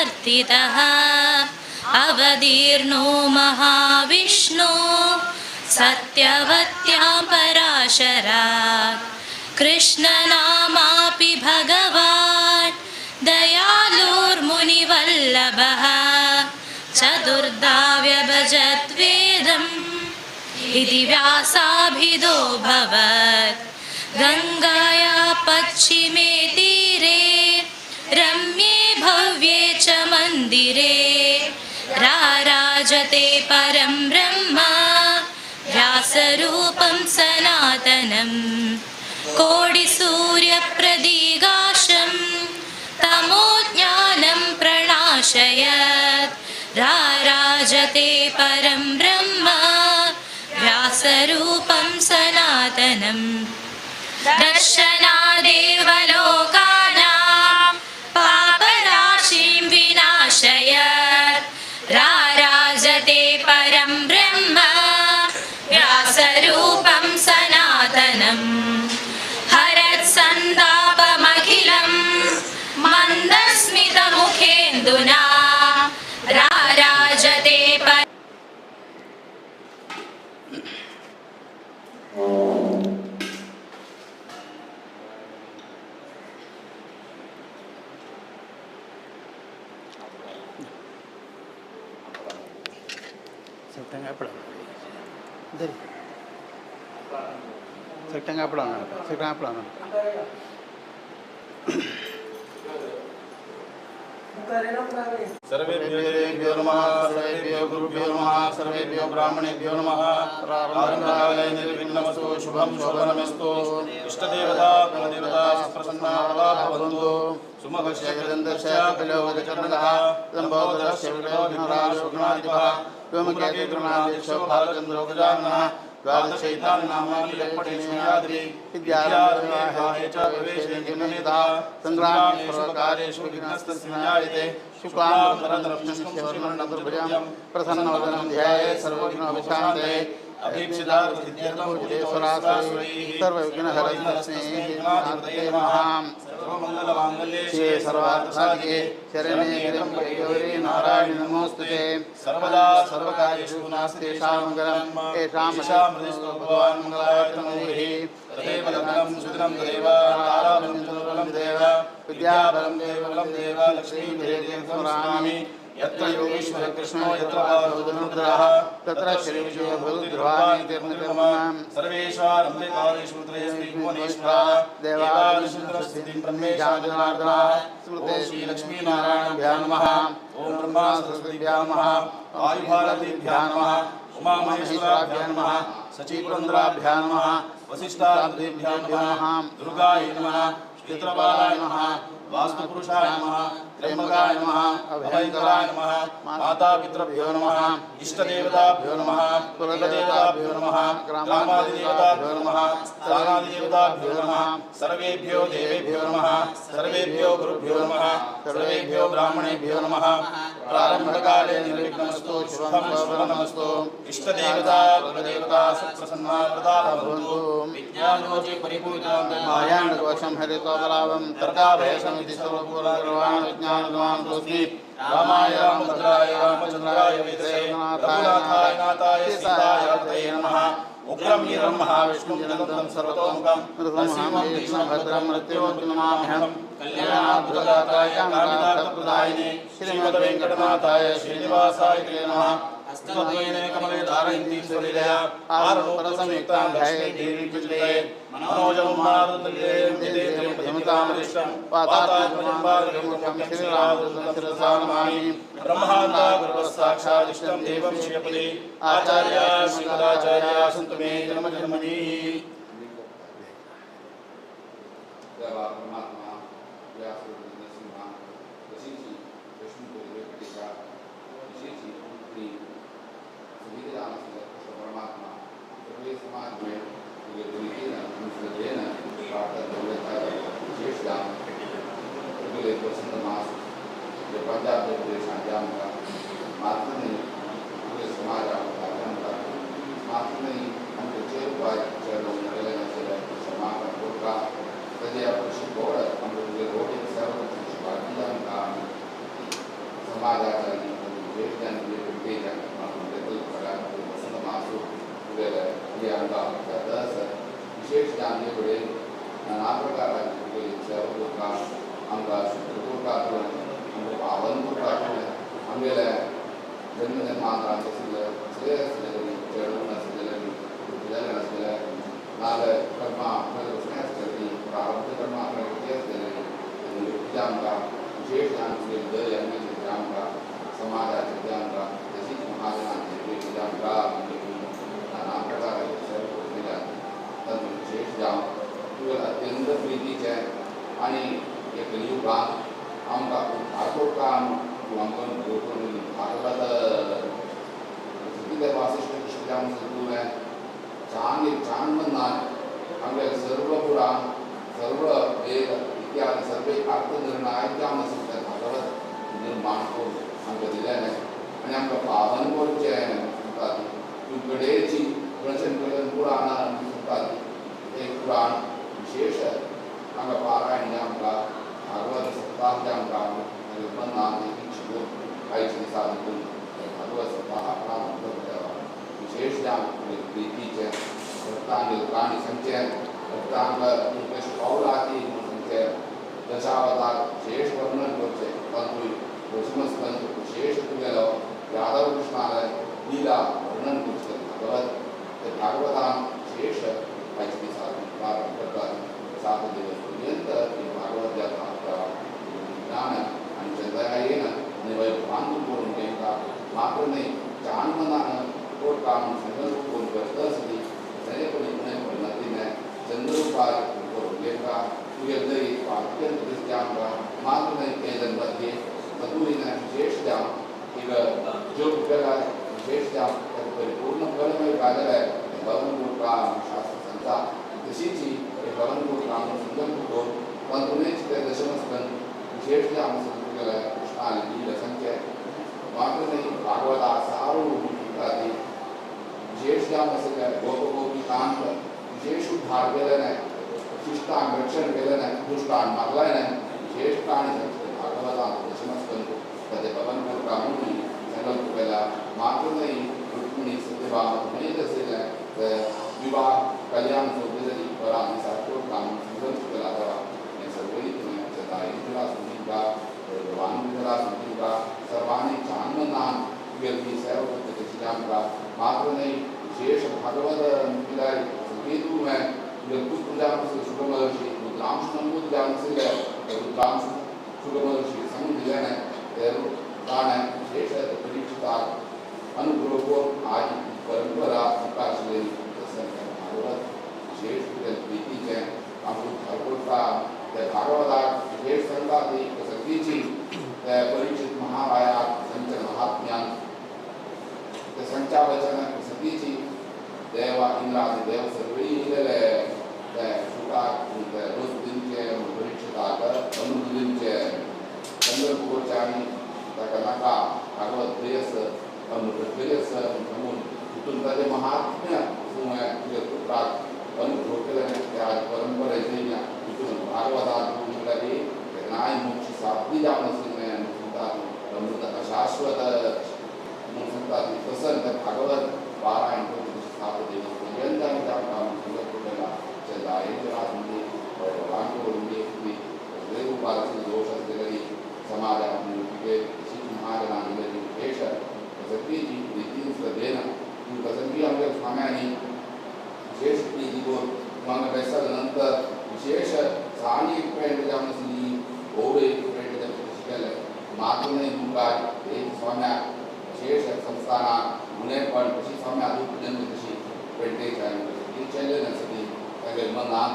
प्रवर्तितः अवतीर्णो महाविष्णु सत्यवत्यां पराशरात् कृष्णनामापि भगवान् दयालुर्मुनिवल्लभः चतुर्धा व्यभजद्वेदम् इति व्यासाभिधो भवत् गङ्गाया पश्चिमे तीरे रम्ये भव्ये च मन्दिरे राराजते परं ब्रह्म व्यासरूपं सनातनम् कोटिसूर्यप्रदिकाशं तमोज्ञानं प्रणाशयत् राराजते परं ब्रह्म व्यासरूपं सनातनम् दर्शनादेव लोकानां पापराशिं विनाशयत् राराजते परं ब्रह्म व्यासरूपं सनातनम् हरत्सन्तापमखिलं मन्दस्मितमुखेन्दुना राराजते सर्वेभ्यो नमः, सर्वेभ्यो गुरुभ्यो नमः, सर्वेभ्यो ब्राह्मणेभ्यो नमः। प्रारम्भकाले निर्विघ्नमस्तु, शुभं शोभनमस्तु। इष्टदेवता कुलदेवता प्रसन्ना भवन्तु। सुमहस्य गजन्दस्य कपिलोगचरणः लम्बोदरस्य विघ्नराजो गणाधिपः व्योमकेतुर्नादेशो भालचन्द्रो गजाननः प्रसन्नवदनं ध्याये सर्वविघ्नोपशान्तये सर्वार्थसाधिके शरणे गौरी नारायण नमोस्तुते। सर्वदा सर्वकार्येषु नास्ति तेषां मङ्गलं येषां भगवान् मङ्गलायतनोः तदेव लग्नं सुदिनं तदेव ताराबलं देव विद्याबलं देवबलं देव लक्ष्मीं स्मरामि। यत्र योगेश्वर कृष्णो यत्र पार्वतीपुत्रः तत्र श्रीविजयभूतध्रुवाणि सर्वेषां त्रयस्त्री भुवनेश्वरा देवादिशुद्रस्थितिं ब्रह्मेशाजनार्दनः। स्मृते श्रीलक्ष्मीनारायणाभ्यां नमः। ॐ ब्रह्मा सरस्वतीभ्यां नमः, वायुभारतीभ्यां नमः, उमामहेश्वराभ्यां नमः, सचीपुरन्द्राभ्यां नमः, वसिष्ठाभ्यां नमः, दुर्गाय नमः, क्षेत्रपालाय नमः, वास्तुपुरुषाय नमः, त्र्यंबकाय नमः, अभयंकराय नमः, मातापितृभ्यो नमः, इष्टदेवताभ्यो नमः, कुलदेवताभ्यो नमः, ग्रामादिदेवताभ्यो नमः, स्थानादिदेवताभ्यो नमः, सर्वेभ्यो देवेभ्यो नमः, सर्वेभ्यो गुरुभ्यो नमः, सर्वेभ्यो ब्राह्मणेभ्यो नमः। प्रारंभकाले निर्विघ्नमस्तु, शुभं शोभनमस्तु। इष्टदेवता कुलदेवता सुप्रसन्ना वरदा भवन्तु। विज्ञानोऽपि परिपूर्णं मायाण्डकोशं हरितोपलाभं तर्काभयसमिति सर्वपूर्णगर्वाण विज्ञानद्वां तोस्मि। रामाय रामभद्राय रामचंद्राय वेदसे रघुनाथाय नाथाय सीताय पतये नमः। उग्रं वीरं महाविष्णुं जगन्तं सर्वतोमुखं नरसिंहं भीष्मभद्रं मृत्योर्नमाम्यहं। कल्याणाद्भुतगात्राय कामितार्थप्रदायिने श्रीमद्वेङ्कटनाथाय श्रीनिवासाय ते नमः। हस्तद्वयेन कमले धारयन्तीं स्वलीलया आरुणोत्तरसंयुक्तां लक्ष्मीदेवीं पूजये। मनोजवं मारुततुल्यं जितेन्द्रियं वातात्मजं वारुमुखं श्रीरामदूतं शिरसा नमामि। ब्रह्मान्ता गुरुः साक्षादिष्टं देवं श्रीपदे आचार्या श्रीमदाचार्या सन्तु मे जन्म जन्मनि। समाजाच्या विशेष ज्ञान पेंटेच्या वसंत मासू हे आमकां आसा विशेष ज्ञान कडेन नाना प्रकाराचे सेवा करता आमकां शुद्ध करतात आमकां पावन करतात आमगेले जन्म जन्मांतरांत आसले सगळे आसलेले चेडून आसलेले जालें आसलेले नाजाल्यार कर्मा आपल्याला कसलें आसलेली प्रारब्ध कर्मा आपल्याला कितें आसलेले निवृत्ती आमकां विशेष ज्ञान दर आमचे आमकां समाजाचे ते आमकां तशीच महाजनांचे ते आमकां नाना प्रकाराचे सेवा करतले तातूंत विशेष जावन तुवें अत्यंत प्रितीचें आनी हे कलियुगांत आमकां उद्धार करता आमकां भागवत कितें वासिश्ट कृष्ण तुवें छान एक छान म्हणणार आमगे सर्व पुराण सर्व वेद इत्यादी सर्व अर्थ निर्णय जावन आसा भागवत निर्माण करून आमकां दिलेलें आनी आमकां पावन करचें म्हणटा ती गडेची प्रचन करून पुराणां म्हणटा ती एक पुराण विशेष आमकां पारायण आमकां भागवत सप्ताह आमकां मनान एक आयच्या दिसा देखून भागवत सप्ताह प्रारंभ करता विशेष जावन प्रितीचें भक्तांक काणी सांगचें भक्तांक कशें पावला ती म्हूण सांगचें दशावतार विशेष वर्णन करचें तातूंत दशमस्कंद विशेष तुगेलो यादव कृष्णाले लिला वर्णन करचें भागवत ते भागवतान विशेष आयच्या दिसा प्रारंभ करतात 7 दिवस पर्यंत ही भागवत जाता ज्ञान आनी चंद्रायेन आनी वैभवान करून तांकां मात्र न्हय छान मनान कोट काम संकल्प करून करता आसली सगळे कडेन उणें पडना चंद्ररूपार करून तांकां तुगे दरी अत्यंत दिसता आमकां मात्र न्हय ते जन्मत्ये तातूंत विशेष जावन एक जो केला विशेष जावन ताका परिपूर्ण फल मेळपा जाल्यार भवन काम शास्त्र सांगता तशीच ही भवन काम संकल्प करून तातूंतच ते दशमस्कंद विशेष जावन तुगेले कृष्णाले लीला सांगचें मात्र न्हय भागवता सारू म्हणटा ती विशेष जावन आसले गोप गोपिकांक विशेष उद्धार केलें नाय शिश्टांक रक्षण केलें नाय दुश्टांक मारलें नाय विशेष काणी सांगचे भागवतांत दशमस्कंद ताचे भवन करता म्हणून संकल्प केला मात्र न्हय रुक्मिणी सत्यभामा समेत आशिल्लें ते विवाह कल्याण सोंपले बरा दिसा काम संकल्प केला तेवा हें सगळीं तुवें चंद्रा सुंदिका भगवान सुंदिका सर्वांनी छान मनान तुगेली सेवा करता तशी आमकां मात्र न्हय विशेष भागवत म्हळ्यार संकेतू तुगे पुत्र जावन आसले शुक महर्षी रुद्रांश नमूद जावन आशिल्ले रुद्रांश शुक महर्षी सांगून दिलें न्हय ते ताणें विशेष परीक्षिताक अनुग्रह करून आज परंपरा मुखार आशिल्ली तशें भागवत विशेष तुगे प्रितीचें आमकां उद्धार करता ते भागवताक विशेष सांगता ती सगळीची ते परीक्षित महारायाक संच महात्म्यान ते संच्या वचनाक सगळीची देवा इंद्राचे देव सगळी येयलेले ते शुकाक ते रोज दिवचे परीक्षिताक अनुज दिवचे संकल्प करचे आनी ताका नाका भागवत प्रियस अमृत प्रियस सांगून तितून ताजें महात्म्य तुवें तुज्या पुत्राक अनुग्रह केलें ते आज परंपरेचें तितून भागवताक म्हणल्यार केन्नाय मोक्ष साध्य जावन आशिल्लें म्हणटा अमृत अशाश्वत म्हणून सांगता तसं ते भागवत पारायण करून 7 दिवस पर्यंत आमी तांकां संकल्प केला चंद्रायेन आसूं भगवान करून सगळे रुपाचे दोश आसले समाजाक तशीच महाजनांक विशेष प्रसंगीची प्रितीन श्रद्धेन ती प्रसंगी आमच्या स्वाम्यांनी विशेष प्रिती करून हांगा बेसल्या नंतर विशेष सान एक पेंट जावन आसली ओड एक पेंट जावन तशें केलें मात्र न्हय तुमकां एक स्वाम्याक विशेष संस्थानाक उणेपण तशी स्वाम्या जन्म तशी पेंटेच्या चेले नासली तागेले मनांत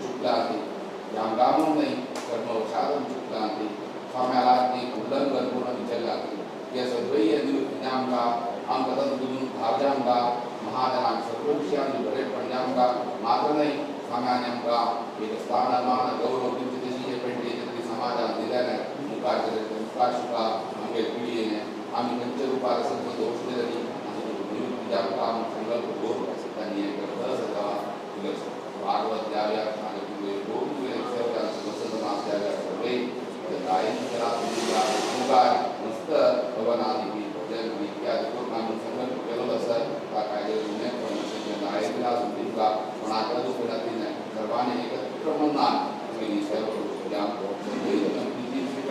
चुकलां ती आमकां म्हूण न्हय कर्मवशात चुकलां ती स्वाम्याला ती उल्लंघन करून विचारलां ती हे सगळी निवृत्ती आमकां आमकां तातूंत उद्धार जावंका महाजनांक सगळे विशयांनी बरेपण जावंका मात्र न्हय स्वाम्यान आमकां एक स्थान मान गौरव दिवचे तशी हे पेंटेचे तरी समाजान दिलें मुखार मुखार सुद्दां आमगे पिळयेन आमी खंयच्या रुपार आसत तो दोश दिले निवृत्ती जावंका आमी संकल्प करून तांणी हें करता आसता भागवत द्याव्या आनी तुगे दोन तुगे सेवकांक वसंत मास द्याव्या सगळे गायन करा मुखार मस्त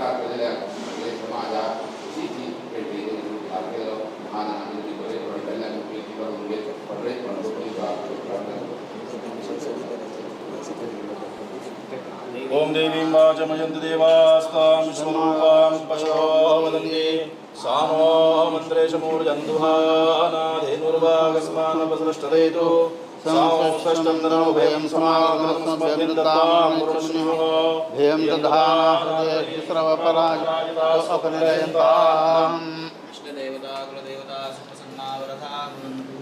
स्वीकार केलेल्या सगळे समाजाक अशी पेटी उद्धार केलो महान आनंदी बरे पडलेल्या मुखेल करून घे पडले पण ओम देवीं वाचमयन्ति देवास्तां विश्वरूपां पशवो वदन्ति सानो मन्त्रेशमूर्जन्तुहानाधेनुर्वागस्मानपसृष्टरेतु सां नरोभयं समागतस्मभ्यं दत्तां पुरुषो भयं दधानाहृदयस्रवपराजपनिलयन्ताम् इष्टदेवता कुलदेवता सुप्रसन्ना वरदा भवन्तु।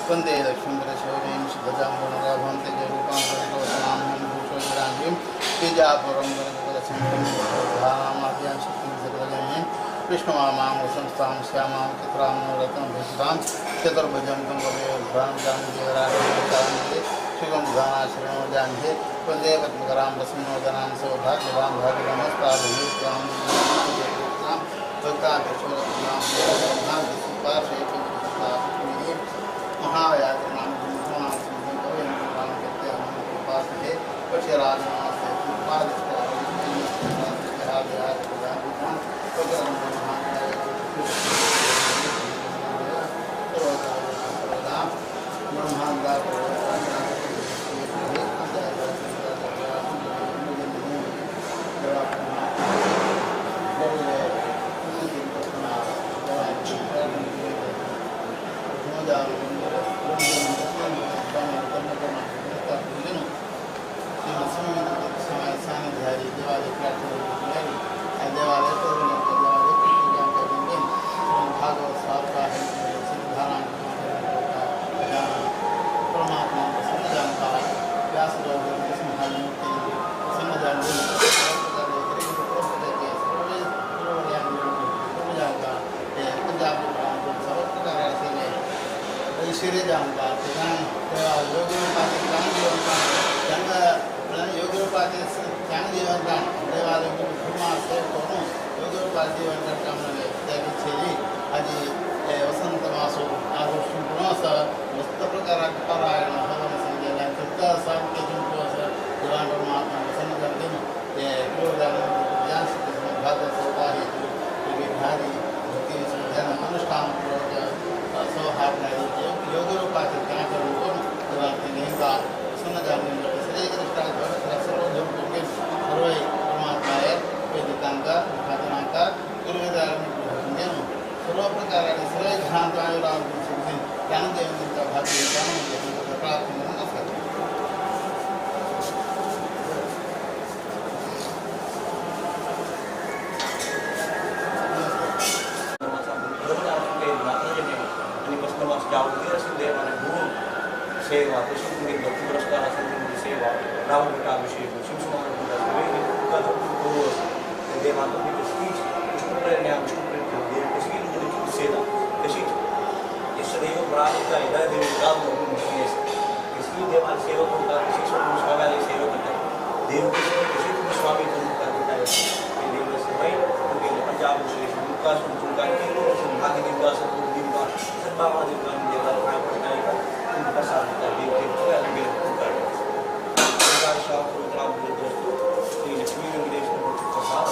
वंदे लक्ष्मीपरशौर्यं शुद्धजाम्बुनराभं तेजरूपां कनकवसनां बीजापुरं कनकलसंधानामाद्यां शक्तिं सकलजन्यं विष्णुमामां वसंस्थां श्यामां चित्रां नवरत्नं भूषितां चतुर्भुजं तं कवयोद्धां जान्देवराजान्ते सुगन्धानाश्रमो जान्ते वंदे पद्मकरां प्रसन्नोदनां सौभाग्यवां भाग्यनमस्ताभियुक्तां देवांत तशीच विष्णू प्रेरणा विष्णू प्रेरणा देव कशी तुमची सेवा तशीच यशदेव प्राणिका देव गाव तशी देवाला सेवा करता तशी स्वामी सेवा करता देव कशी तुम्ही स्वामी तुमका देव सेवाई पंजाब तुमका श्री लक्ष्मी वेंकटेश प्रसाद।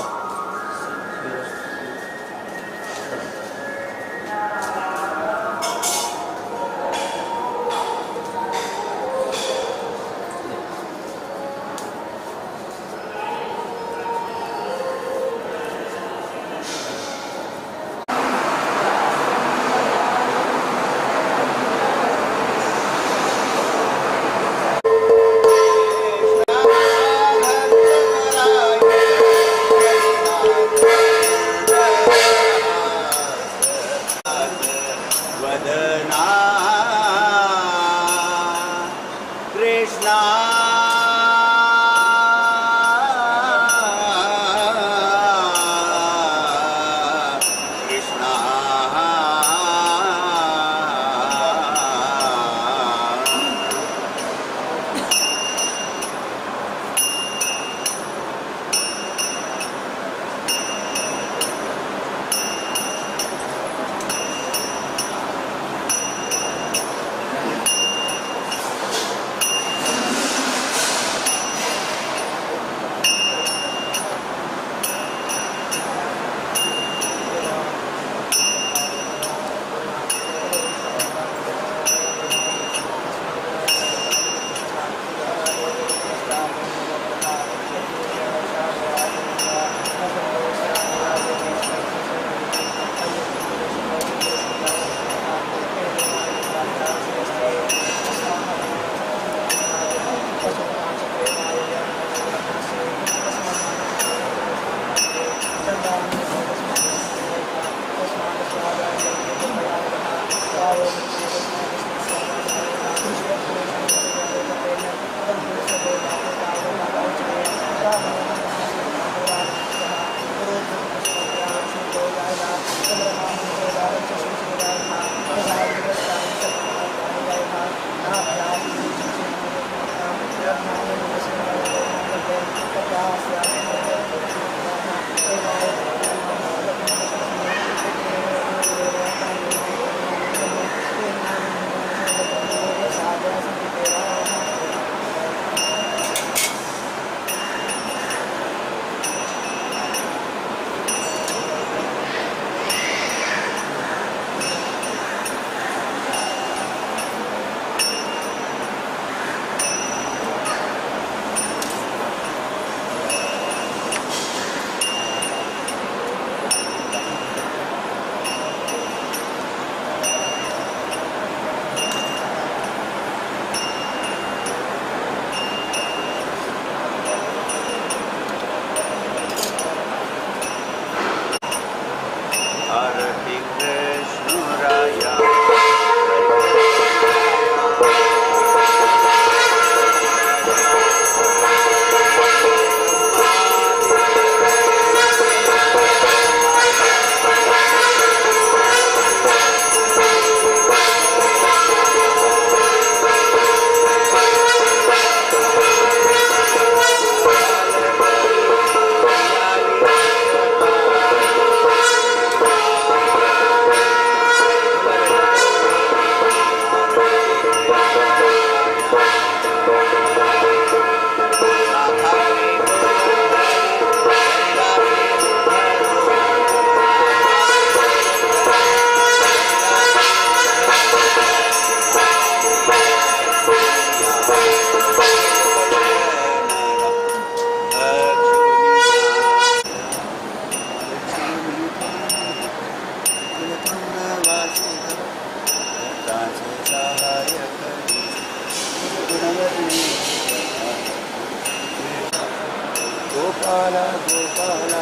गोपाल गोपाल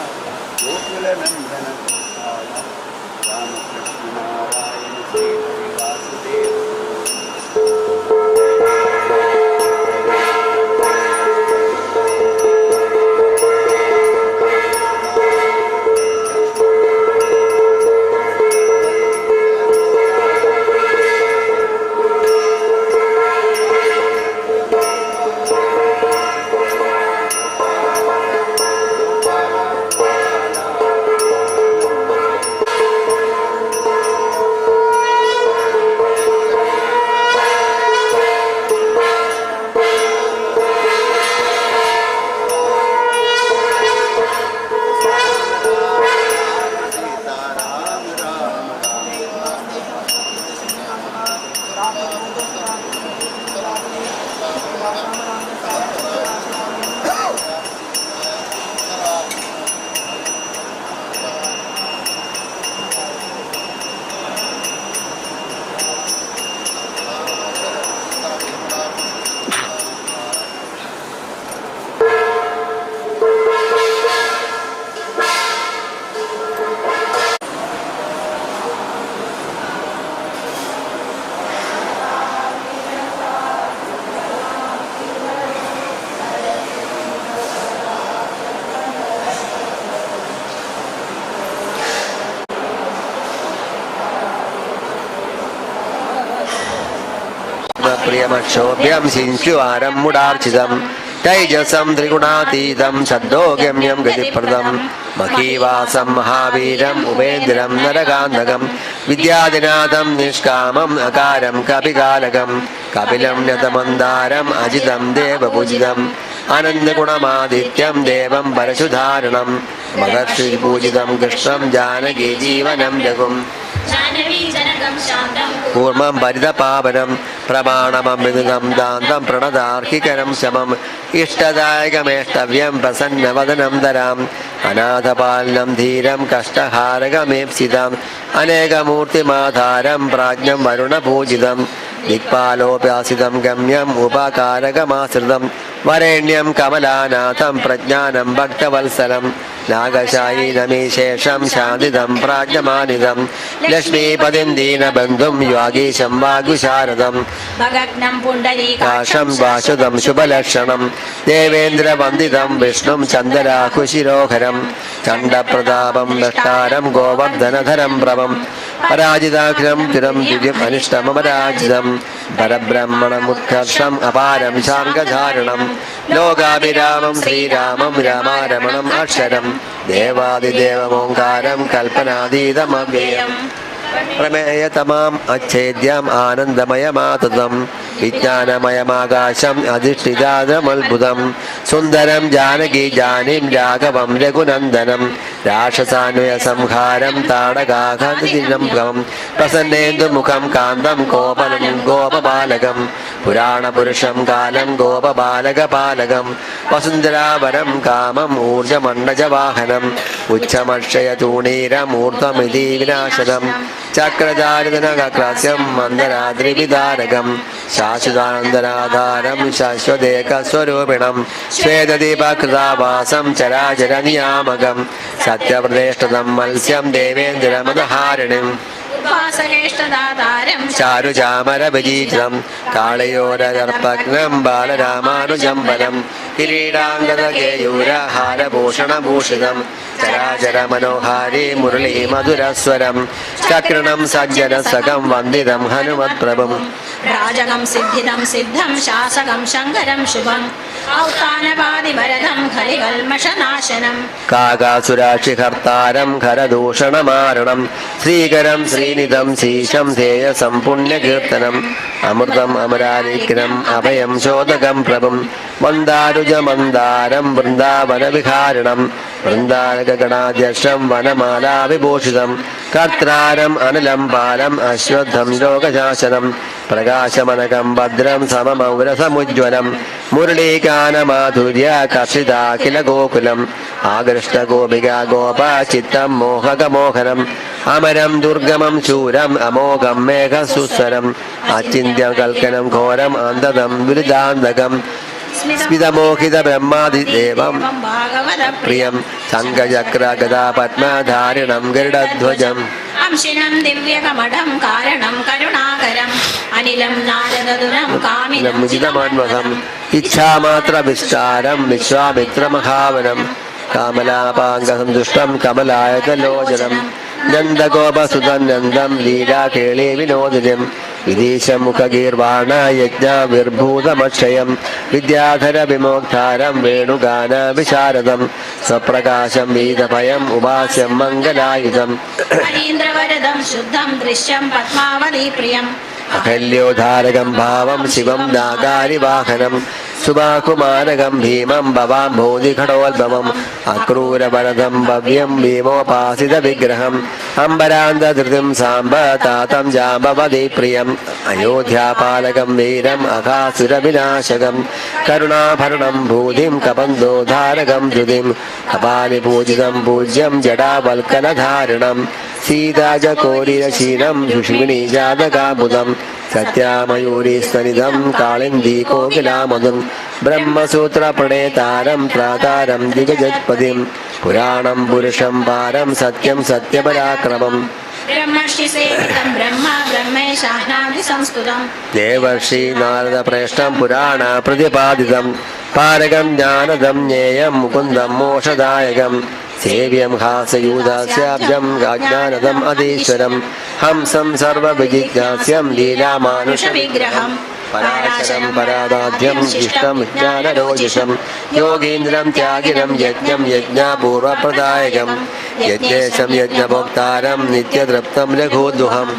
गोकुल नंदन गोपाल राम कृष्ण नारायण श्री हरि वासुदेव। പ്രിയമക്ഷോഭ്യം ശിശുവാരം മുടാർച്ചിതം തൈജസം ത്രിഗുണാതീതം ശബ്ദോഗമ്യം ഗതിപ്രദം മഹീവാസം മഹാവീരം ഉപേന്ദ്രം നരകാന്തകം വിദ്യാദിനാഥം നിഷ്കാമം അകാരം കപികാലകം കപിലം നതമന്ദാരം അജിതം ദേവപൂജിതം അനന്തഗുണമാദിത്യം ദേവം പരശുധാരണം മഹർഷിപൂജിതം കൃഷ്ണം ജാനകി ജീവനം രഘും കൂർമ്മം ഭരിതപാവനം പ്രമാണമൃതം ദാന്തം പ്രണതാർഹികരം ശമം ഇഷ്ടദായകമേഷ്ടവ്യം പ്രസന്നവദനം ധരാം അനാഥപാലനം ധീരം കഷ്ടഹാരകമേപ്സിതം അനേകമൂർത്തിമാധാരം പ്രാജ്ഞം വരുണപൂജിതം ദിക്പാലോപ്യാസിതം ഗമ്യം ഉപകാരകമാശ്രിതം വരേണ്യം കമലാനാഥം പ്രജ്ഞാനം ഭക്തവത്സലം നാഗശായീനമീശേഷം ശാന്തിദം പ്രാജ്ഞമാനിതം ലക്ഷ്മീപതിം ദീനബന്ധും യാഗീശം വാഗുശാരദം കാശം വാശുദം ശുഭലക്ഷണം ദേവേന്ദ്രവന്ദിതം വിഷ്ണും ചന്ദരാഹുശിരോഹരം ചണ്ഡപ്രതാപം ദഷ്ടാരം ഗോവർദ്ധനധരം പ്രഭം പരാജിതാഖിലം തിരം ദ്വിജം അനിഷ്ടമപരാജിതം പരബ്രഹ്മണമുത്കർഷം അപാരം ശാർഗധാരണം ലോകാഭിരാമം ശ്രീരാമം രാമാരമണം അക്ഷരം ദേവാദിദേവമോങ്കാരം കൽപ്പനാതീതമവ്യയം പ്രമേയതമാം അച്ഛേദ്യം ആനന്ദമയമാതതം വിജ്ഞാനമയമാകാശം അധിഷ്ഠിതാതമത്ഭുതം സുന്ദരം ജാനകി ജാനിം രാഘവം രഘുനന്ദനം രാക്ഷസാന്വയ സംഹാരം താടകാഘാതിദിനം പ്രസന്നേന്ദുമുഖം കാന്തം ഗോപനം ഗോപബാലകം പുരാണപുരുഷം കാലം ഗോപബാലകപാലകം വസുന്ധരാവരം കാമം ഊർജമണ്ഡജവാഹനം ഉച്ചമക്ഷയതൂണീരം ഊർധ്വമിതി വിനാശനം ചക്രചാരിതനകക്രാസ്യം മന്ദരാദ്രിവിദാരകം ശാശ്വതാനന്ദനാധാരം ശാശ്വതേകസ്വരൂപിണം ശ്വേതദീപകൃതാവാസം ചരാചരനിയാമകം സത്യപ്രതിഷ്ഠിതം മത്സ്യം ദേവേന്ദ്രമദഹാരിണിം ചാരുചാമരവിജീതം കാളയോരദർപ്പഗ്നം ബാലരാമാനുജംബലം കിരീടാംഗദകേയൂരഹാരഭൂഷണഭൂഷിതം ചരാചരമനോഹാരി മുരളീ മധുരസ്വരം ചക്രണം സജ്ജനസകം വന്ദിതം ഹനുമത്പ്രഭും രാജകം സിദ്ധിതം സിദ്ധം ശാസകം ശങ്കരം ശുഭം ഔത്താനപാതിഭരതം ഹരികൽമഷനാശനം കാകാസുരാക്ഷിഹർത്താരം ഖരദൂഷണമാരണം ശ്രീകരം ശ്രീനിധം ശീശം ധേയസം പുണ്യകീർത്തനം അമൃതം അമരാരിഗ്രം അഭയം ശോധകം പ്രഭും മന്ദാരുജമന്ദാരം വൃന്ദാവനവിഹാരിണം വൃന്ദാരകഗണാധ്യക്ഷം വനമാലാവിഭൂഷിതം കർത്താരം അനലം പാലം അശ്വത്ഥം ലോകശാസനം പ്രകാശമനകം ഭദ്രം സമമൗരസമുജ്വലം മുരളീകാനമാധുര്യ കർഷിതാഖില ഗോകുലം ആകൃഷ്ടഗോപിക ഗോപ ചിത്തം മോഹകമോഹനം അമരം ദുർഗമം ശൂരം അമോഘം മേഘസുസ്വരം അചിന്ത്യകൽക്കനം ഘോരം അന്തതം ദുരിതാന്തകം സ്മിതമോഹിത ബ്രഹ്മാതിദേവം പ്രിയം ശംഖചക്ര ഗദാ പത്മധാരിണം ഗരുഡധ്വജം അംശിനം ദിവ്യകമഠം കാരണം കരുണാകരം അനിലം നാരദതുരം കാമിനം മുചിതമാൻവസം ഇച്ഛാമാത്ര വിസ്താരം വിശ്വാമിത്രമഹാവനം കാമലാപാംഗസന്തുഷ്ടം കമലായതലോചനം നന്ദഗോപസുതം നന്ദം ലീലാകേളി വിനോദിനം വിദീശമുഖഗീർവാണ യജ്ഞാവിർഭൂതമക്ഷയം വിദ്യാധര വിമോക്താരം വേണുഗാന വിശാരദം സ്വപ്രകാശം വീതഭയം ഉപാസ്യം മംഗലായുധം ഹരീന്ദ്രവരദം ശുദ്ധം ദൃശ്യം പത്മാവതി പ്രിയം അഹല്യോധാരകം ഭാവം ശിവം നാഗാരിവാഹനം സുബാകുമാരകം ഭീമം ഭവാംഭോധിഘടോത്ഭവം അക്രൂരവരദം ഭവ്യം ഭീമോപാസിത വിഗ്രഹം അംബരാന്തധൃതിം സാംബ താതം ജാമ്പവതി പ്രിയം അയോധ്യാപാലകം വീരം അഘാസുരവിനാശകം കരുണാഭരണം ഭൂതിം കപന്തോധാരകം ധൃതിം കപാലിപൂജിതം പൂജ്യം ജടാവൽക്കലധാരണം സീതാജകോരിരശീലം സുഷിമിനി ജാതകാബുദം സത്യാമയൂരീസ്തനിതം കാളിന്ദീ കോകിലാമതും ബ്രഹ്മസൂത്ര പ്രണേതാരം ത്രാതാരം ദിഗജത്പതിം പുരാണം പുരുഷം പാരം സത്യം സത്യപരാക്രമം ബ്രഹ്മർഷി സേവിതം ബ്രഹ്മ ബ്രഹ്മേശാഹ്നാദി സംസ്തുതം ദേവർഷി നാരദപ്രേഷ്ടം പുരാണ പ്രതിപാദിതം പാരകം ജ്ഞാനദം ജ്ഞേയം മുകുന്ദം മോക്ഷദായകം സേവ്യം ഹാസയൂതാസ്യാബ്ജം ജ്ഞാനദം അതീശ്വരം ഹംസം സർവവിജിജ്ഞാസ്യം ലീലാമാനുഷ വിഗ്രഹം. പരാശരം പരാദാദ്യം ഇഷ്ടം വിജ്ഞാനരോജിഷം യോഗീന്ദ്രം ത്യാഗിനം യജ്ഞം യജ്ഞപൂർവപ്രദായകം യജ്ഞേശം യജ്ഞഭോക്താരം നിത്യതൃപ്തം ലഘൂദുഹം.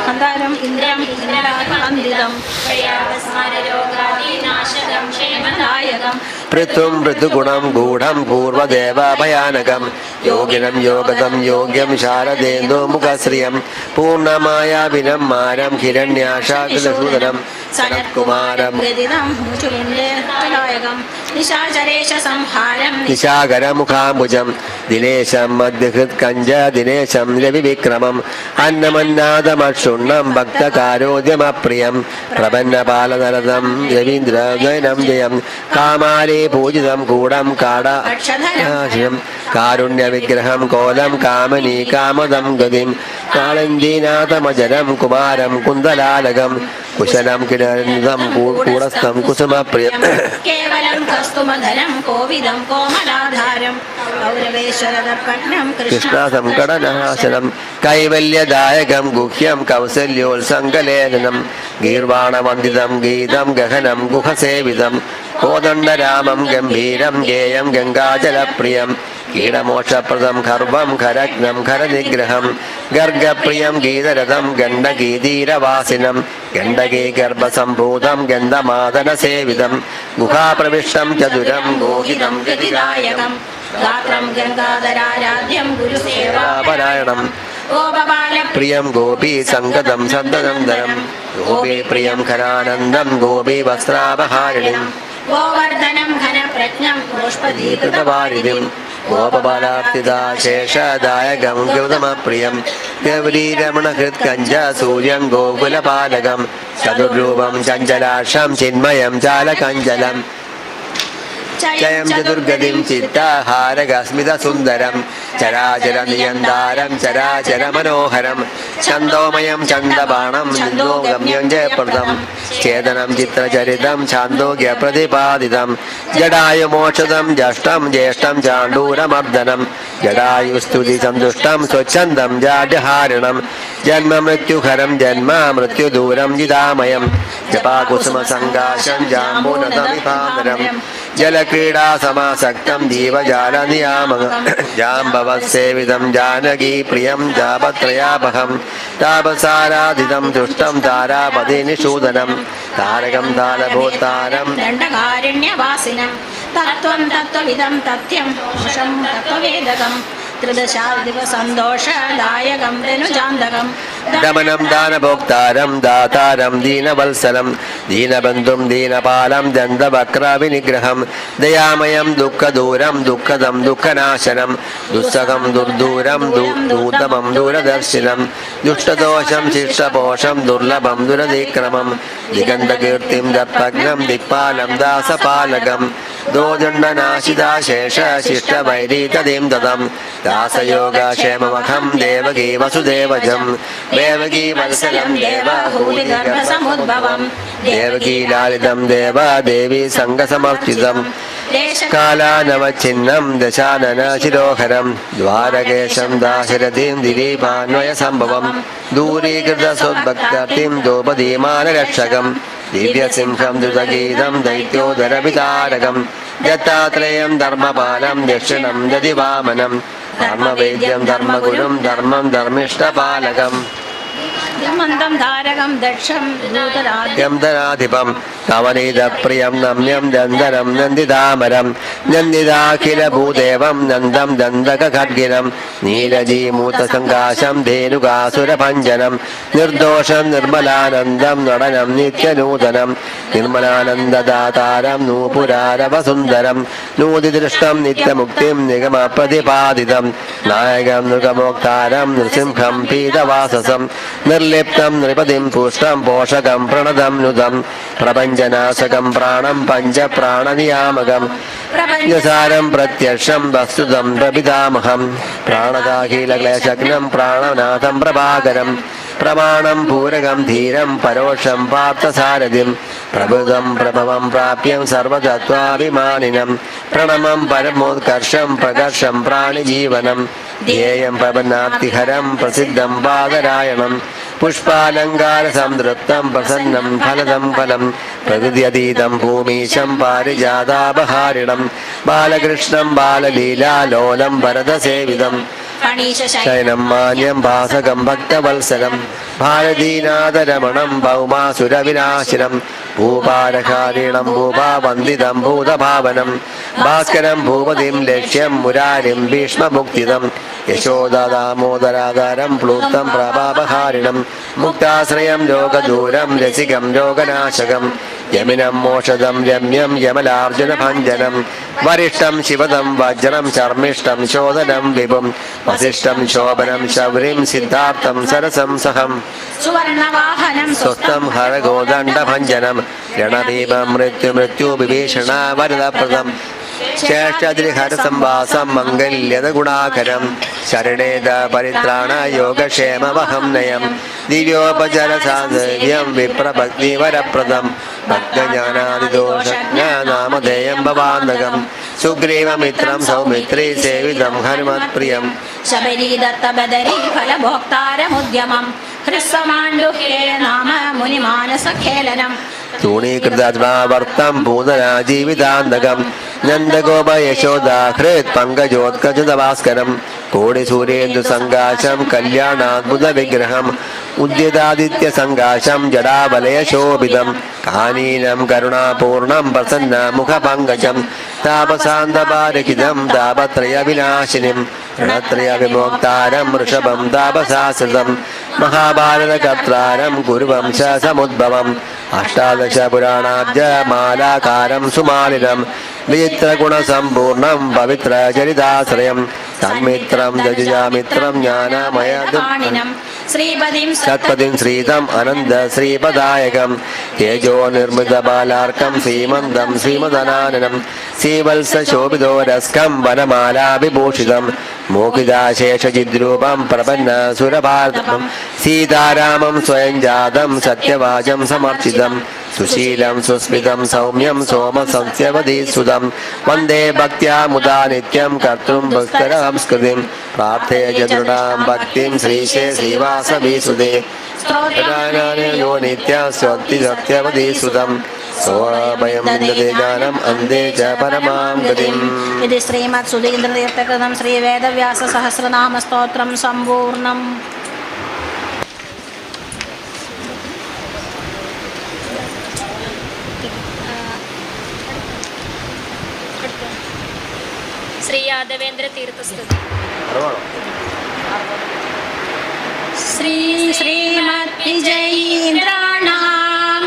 മന്ദാരം ഇന്ദ്രം ഇന്ദ്രാവന്ദിതം പ്രയാപസ്മരരോഗാദിനാശകം ക്ഷേമദായകം പൃഥും പൃഥുഗുണം ഗൂഢം പൂർവദേവഭയാനകം യോഗിനം യോഗദം യോഗ്യം ശാരദേന്ദുമുഖശ്രിയം പൂർണ്ണമായാവിനം മാരം ഹിരണ്യാശാകൃതസൂദനം സനത്കുമാരം ഗതിദം മുചുകുന്ദായകം നിശാചരേശ സംഹാരം നിശാകരമുഖാംബുജം ദിനേശം മധ്യഹൃത്കഞ്ച ദിനേശം രവിവിക്രമം അന്നമന്നാദമക്ഷുണ്ണം ഭക്തകാരോദ്യമപ്രിയം പ്രപന്നപാലനരതം രവീന്ദ്രനയനം ജയം കാമാലേ പൂജിതം കൂടം കാട കാരുണ്യവിഗ്രഹം കോലം കാമനീ കാമദം ഗതിം കാളന്ദീനാഥമജരം കുമാരം കുന്തലാലകം കുശലം കിടന്തം കൂടസ്ഥം കുസുമപ്രിയം കേവലം കസ്തുമധരം കോവിദം കോമലാധാരം കൗരവേശ്വരദർപ്പജ്ഞം കൃഷ്ണ സംകടനാശനം കൈവല്യദായകം ഗുഹ്യം കൗസല്യോത്സംഗലേഖനം ഗീർവാണവന്ദിതം ഗീതം ഗഹനം ഗുഹസേവിതം കോദണ്ഡരാമം ഗംഭീരം ഗേയം ഗംഗാജലപ്രിയം കീടമോക്ഷപ്രദം ഖർവം ഖരഗ്നം ഖരനിഗ്രഹം ഗർഗപ്രിയം ഗീതരഥം ഗണ്ഡകീതീരവാസിനം ഗണ്ഡകീ ഗർഭസംഭൂതം ഗന്ധമാദനസേവിതം ഗുഹാപ്രവിഷ്ടം ചതുരം ഗോഹിതം ഗതിദായകം ഗാത്രം ഗംഗാധരാരാധ്യം ഗുരുസേവാപരായണം പരായണം ഗോപബാല പ്രിയം ഗോപീ സംഗതം സന്തനന്ദനം ഗോപീ പ്രിയം ഖരാനന്ദം ഗോപീ വസ്ത്രാപഹാരിണിം ഗോവർദ്ധനം ഘനപ്രജ്ഞം കൃതവാരിധിം ഗോപബലാർത്തിദാശേഷദായകം ഗൗതമപ്രിയം ഗൗരീരമണഹൃത്കഞ്ച സൂര്യം ഗോകുലപാലകം ചതുർരൂപം ചഞ്ചലാക്ഷം ചിന്മയം ചാലകഞ്ചലം ജയം ചതുർഗതിം ചിത്താഹാരകസ്മിതസുന്ദരം ചരാചരനിയന്താരം ചരാചരമനോഹരം ഛന്ദോമയം ഛന്ദബാണം ഛന്ദോഗമ്യം ജയപ്രദം ചേതനം ചിത്രചരിതം ഛാന്തോഗ്യ പ്രതിപാദിതം ജടായുമോക്ഷദം ജ്യേഷ്ഠം ജ്യേഷ്ഠം ചാണ്ടൂരമർദ്ദനം ജടായുസ്തുതി സന്തുഷ്ടം സ്വച്ഛന്ദം ജാഡ്യഹാരിണം ജന്മമൃത്യുഹരം ജന്മ മൃത്യുദൂരം ജിതാമയം ജപാകുസുമസങ്കാശം ജാമ്പൂനതമിഭാന്തരം ജലക്രീഡാസമാസക്തം ജീവജാലനിയാമകം ജാമ്പവത്സേവിതം ജാനകീ പ്രിയം ജാപത്രയാപഹം താപസാരാധിതം തുഷ്ടം താരാപതിനിഷൂദനം താരകം താലഭോത്താരം ദണ്ഡകാരുണ്യവാസിനം തത്വം തത്വവിദം തഥ്യം ദോഷം തത്വവേദകം ത്രിദശാദിവസന്തോഷദായകം ധനുജാന്തകം ദമനം ദാനഭോക്താരം ദാതാരം ദീനവത്സലം ദീനബന്ധും ദീനപാലം ദന്തവക്രവിനിഗ്രഹം ദയാമയം ദുഃഖദൂരം ദുഃഖദം ദുഃഖനാശനം ദുസ്സഹം ദുർദൂരം ദൂതമം ദൂരദർശിനം ദുഷ്ടദോഷം ശിഷ്ടപോഷം ദുർലഭം ദുരതിക്രമം ദിഗന്ധകീർത്തിം ദർപ്പഗ്നം ദിക്പാലം ദാസപാലകം ദോദണ്ഡനാശിതാശേഷ ശിഷ്ടവൈരീതദീം ദദം ദാസയോഗക്ഷേമമഹം ദേവകീ വസുദേവജം ദേവകീ വത്സലം ദേവഹൂതിഗർഭസമുദ്ഭവം ദേവകീ ലാലിതം ദേവ ദേവി സംഘസമർപ്പിതം കാലാനവഛിന്നം ദശാനന ശിരോഹരം ദ്വാരകേശം ദാശരഥീം ദിലീപാന്വയ സംഭവം ദൂരീകൃത സ്വഭക്താർത്ഥിം ദ്രൗപദീമാനരക്ഷകം ദിവ്യസിംഹം ദ്രുതഗീതം ദൈത്യോദരവിതാരകം ദത്താത്രേയം ധർമ്മപാലം ദക്ഷിണം ദതിവാമനം ധർമ്മവേദ്യം ധർമ്മഗുരും ധർമ്മം ധർമ്മിഷ്ഠപാലകം മന്ദം ധാരകം ദക്ഷം ദൂതരാദ്യം യംധനാധിപം നവനീതപ്രിയം നമ്യം ദന്തനം നന്ദിതാമരം നന്ദിതാഖിലഭൂദേവം നന്ദം ദന്തകഖഡ്ഗിനം നീലജീമൂതസങ്കാശം ധേനുകാസുരഭഞ്ജനം നിർദോഷം നിർമ്മലാനന്ദം നടനം നിത്യനൂതനം നിർമ്മലാനന്ദദാതാരം നൂപുരാരവസുന്ദരം നൂതിദൃഷ്ടം നിത്യമുക്തിം നിഗമപ്രതിപാദിതം നായകം നൃഗമോക്താരം നൃസിംഹം പീതവാസസം നിർലിപ്തം നൃപതിം പുഷ്ടം പോഷകം പ്രണതം നുതം പ്രപഞ്ചനാശകം പ്രാണം പഞ്ചപ്രാണനിയാമകം യസാരം പ്രത്യക്ഷം വസ്തുതം പ്രപിതാമഹം പ്രാണദാഖിലക്ലേശഗ്നം പ്രാണനാഥം പ്രഭാകരം പ്രമാണം പൂരകം ധീരം പരോക്ഷം പാർത്ഥസാരഥിം പ്രഭുതം പ്രഭവം പ്രാപ്യം സർവതത്വാഭിമാനിനം പ്രണമം പരമോത്കർഷം പ്രകർഷം പ്രാണിജീവനം ധ്യേയം പ്രപന്നാപ്തിഹരം പ്രസിദ്ധം പാദരായണം पुष्पालङ्कार संतृप्तं प्रसन्नं फलदं फलं प्रकृत्यतीतं भूमीशं पारिजातापहारिणं बालकृष्णं बाललीलालोलं भरतसेवितं शयनं मान्यं भासकं भक्तवत्सलं भारतीनाथरमणं भौमासुरविनाशिनं भूपारकारिणं भूपावन्दितं भूतभावनं भास्करं भूपतिं लक्ष्यं मुरारिं भीष्ममुक्तिदं यशोदादामोदराधारं प्लुतं प्रभापहारिणं मुक्ताश्रयं लोकदूरं रसिकं लोकनाशकं यमिनं मोषदं रम्यं यमलार्जुनभञ्जनं वरिष्ठं शिवदं वज्रं शर्मिष्ठं शोधनं विभुं वसिष्ठं शोभनं शौरिं सिद्धार्थं सरसं सहं सुवर्णवाहनं स्वस्थं हरगोदण्डभञ्जनं रणदीपं मृत्युमृत्युविभीषणावरदप्रदं श्रेष्ठद्रिहरसंवासं मङ्गल्यदगुणाकरं शरणेद परित्राण योगक्षेमवहं नयं दिव्योपचरसान्ध्यं विप्रभक्तिवरप्रदं भक्तज्ञानादिदोषज्ञानामधेयं भवान्दकं सुग्रीवमित्रं सौमित्री सेवितं हनुमत्प्रियं शबरीदत्तबदरी फलभोक्तारमुद्यमं हृस्वमाण्डुक्ये नाम मुनिमानसखेलनम् तूणीकृतद्वावर्तं भूतना जीवितान्तकं नन्दगोप यशोदा हृत् पङ्कजोत्कजुतभास्करं कोटिसूर्येन्दुसङ्काशं कल्याणाद्भुतविग्रहम् उद्यतादित्यसङ्काशं जडावलयशोभितं कानीनं करुणापूर्णं प्रसन्नमुखपङ्कजं तापसान्तपारहितं तापत्रयविनाशिनीं ऋणत्रयविमोक्तारं वृषभं तापसाश्रितं महाभारतकर्तारं कुरुवंश समुद्भवम् अष्टादश पुराणाब्जमालाकारं सुमालिनं विचित्रगुणसम्पूर्णं पवित्रचरिताश्रयं तन्मित्रं दजुजामित्रं ज्ञानमयदुःखिनं श्रीपदिं सत्पदिं श्रीतम् अनन्द श्रीपदायकं तेजो निर्मितबालार्कं श्रीमन्दं श्रीमदनाननं श्रीवत्सशोभितोरस्कं वनमालाविभूषितं मोहिताशेषचिद्रूपं प्रपन्न सुरभारतमं सीतारामं स्वयं जातं सत्यवाचं समर्चितं सुशीलं सुस्मितं सौम्यं सोमसंस्यवधि सुतं वन्दे भक्त्या मुदा नित्यं कर्तुं भक्तरसंस्कृतिं प्रार्थये च दृढां भक्तिं श्रीशे श्रीवासवीसुदे यो नित्यं स्वस्ति सत्यवती सुतं सोऽभयं विन्दते ज्ञानम् अन्धे च परमां गतिम्। इति श्रीमत् सुधीन्द्रतीर्थकृतं श्रीवेदव्याससहस्रनामस्तोत्रं सम्पूर्णम्। श्री यादवेंद्र तीर्थस्तुति। श्री श्रीमद् विजयीन्द्राणां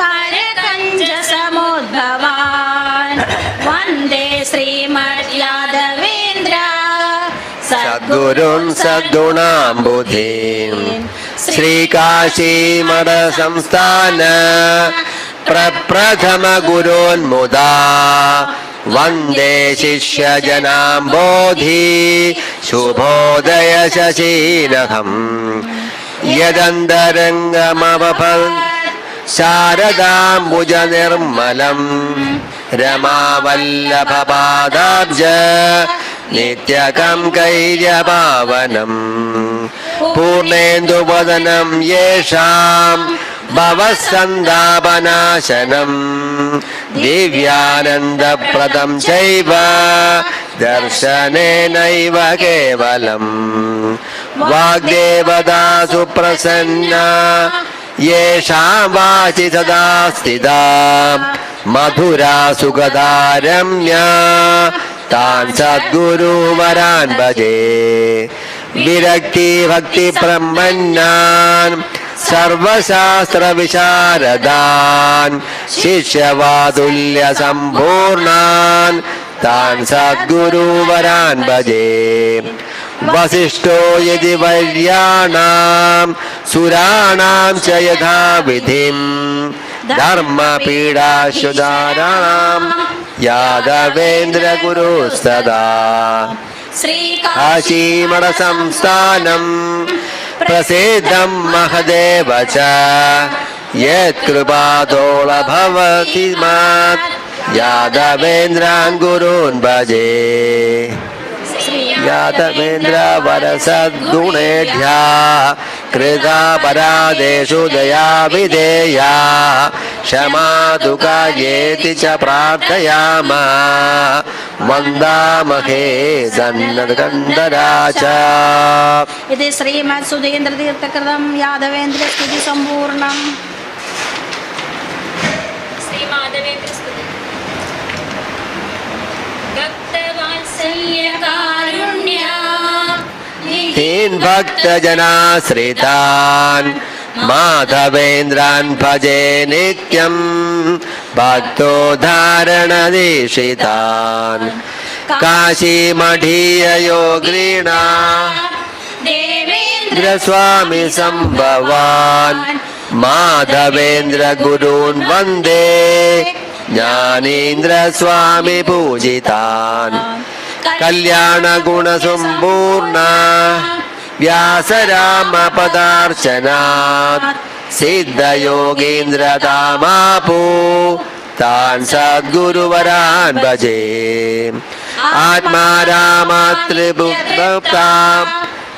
करकञ्ज समुद्भवान् वन्दे श्रीमद् यादवेन्द्र सद्गुरुं सद्गुणाम्बुधिं श्रीकाशीमठ संस्थान प्रप्रथम गुरोन्मुदा वन्दे शिष्यजनाम्बोधि शुभोदय शशीलहं यदन्तरङ्गमवफल शारदाम्बुजनिर्मलं रमावल्लभपादाब्ज नित्यकं कैर्यपावनं पूर्णेन्दुवदनं येषां भवत्सन्तापनाशनं दिव्यानन्दप्रदं चैव दर्शनेनैव केवलं वाग्देवता सुप्रसन्ना येषां वाचि सदा स्थिता मधुरा सुगदा रम्या तान् सद्गुरुवरान् भजे। विरक्ति भक्ति ब्रह्मण्यान् सर्वशास्त्र विशारदान् शिष्यवातुल्य सम्पूर्णान् तान् सद्गुरुवरान् भजे। वसिष्ठो यदि वर्याणां सुराणां च यथा विधिं धर्मपीडाशुदाराणां यादवेन्द्र गुरुस्तदा काशीमठ संस्थानं प्रसिद्धं महदेव च यत्कृपातोलभवति मात् यादवेन्द्रान् गुरून् भजे। यादवेन्द्र वरसद्गुणेढ्या कृतापराधेषु दया विधेया क्षमा दुःखायेति च प्रार्थयामः वन्दामहे सन्नदकन्दरा च. इति श्रीमत्सुधीन्द्रतीर्थकृतं यादवेन्द्र स्तुति सम्पूर्णम्. श्री माधवेन्द्र स्तुति. भक्तवात्सल्यकारुण्या तीन् भक्तजनाश्रितान् माधवेन्द्रान् भजे नित्यं भक्तोद्धारणदीक्षितान् काशीमठीययोगिणा देवेन्द्र स्वामी सम्भवान् माधवेन्द्र गुरून् वन्दे ज्ञानेन्द्र स्वामी पूजितान् कल्याणगुणसम्पूर्णा व्यासरामपदार्चनात् सिद्धयोगीन्द्र तामापो तान् सद्गुरुवरान् भजे. आत्मा रामातृभुक्तां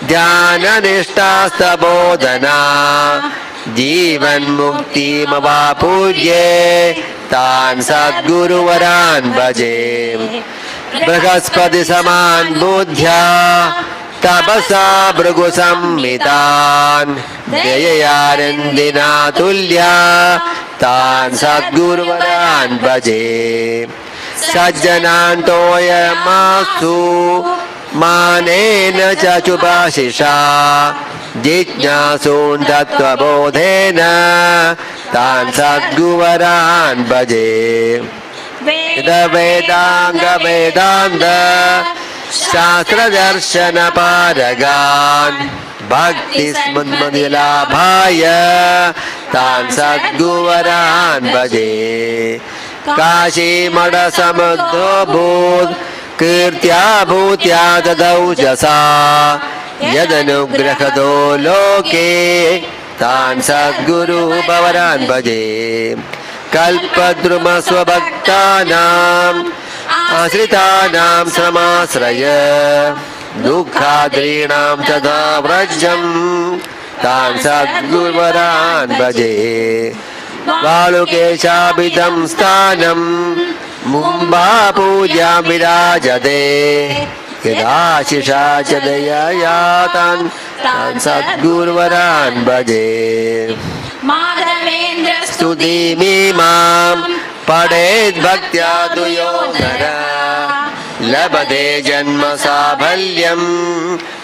ध्याननिष्ठास्तबोधना जीवन्मुक्तिमवापूज्ये तान् सद्गुरुवरान् भजे. बृहस्पति समान बुद्ध्या तपसा भृगुसंहितान् दययारन्दिना तुल्या तान् सद्गुरुवरान् भजे. सज्जनान् तोयमास्तु मानेन च चुभाशिषा जिज्ञासून् तत्त्वबोधेन तान् सद्गुवरान् भजे. वेदांग वेदांत शास्त्र दर्शन पारगान् भक्ति स्मन्मदिलाभाय तान् सद्गुवरान् भजे. काशीमठ समुद्रो भूत कीर्त्या भूत्या ददौजसा यदनुग्रहतो लोके तान् सद्गुरु भवरान् भजे. कल्पद्रुमस्वभक्तानाम् आश्रितानां समाश्रय दुःखाद्रीणां तथा व्रजं तान् सद्गुरुवरान् भजे. वालुकेशाभिधं स्थानं मुम्बापूज्यां विराजते यदाशिषा च दयया तान् तान् सद्गुरुवरान् भजे. माधवेन्द्र स्तुतिमिमां पठेद् भक्त्या तु यो नरः लभते जन्म साफल्यं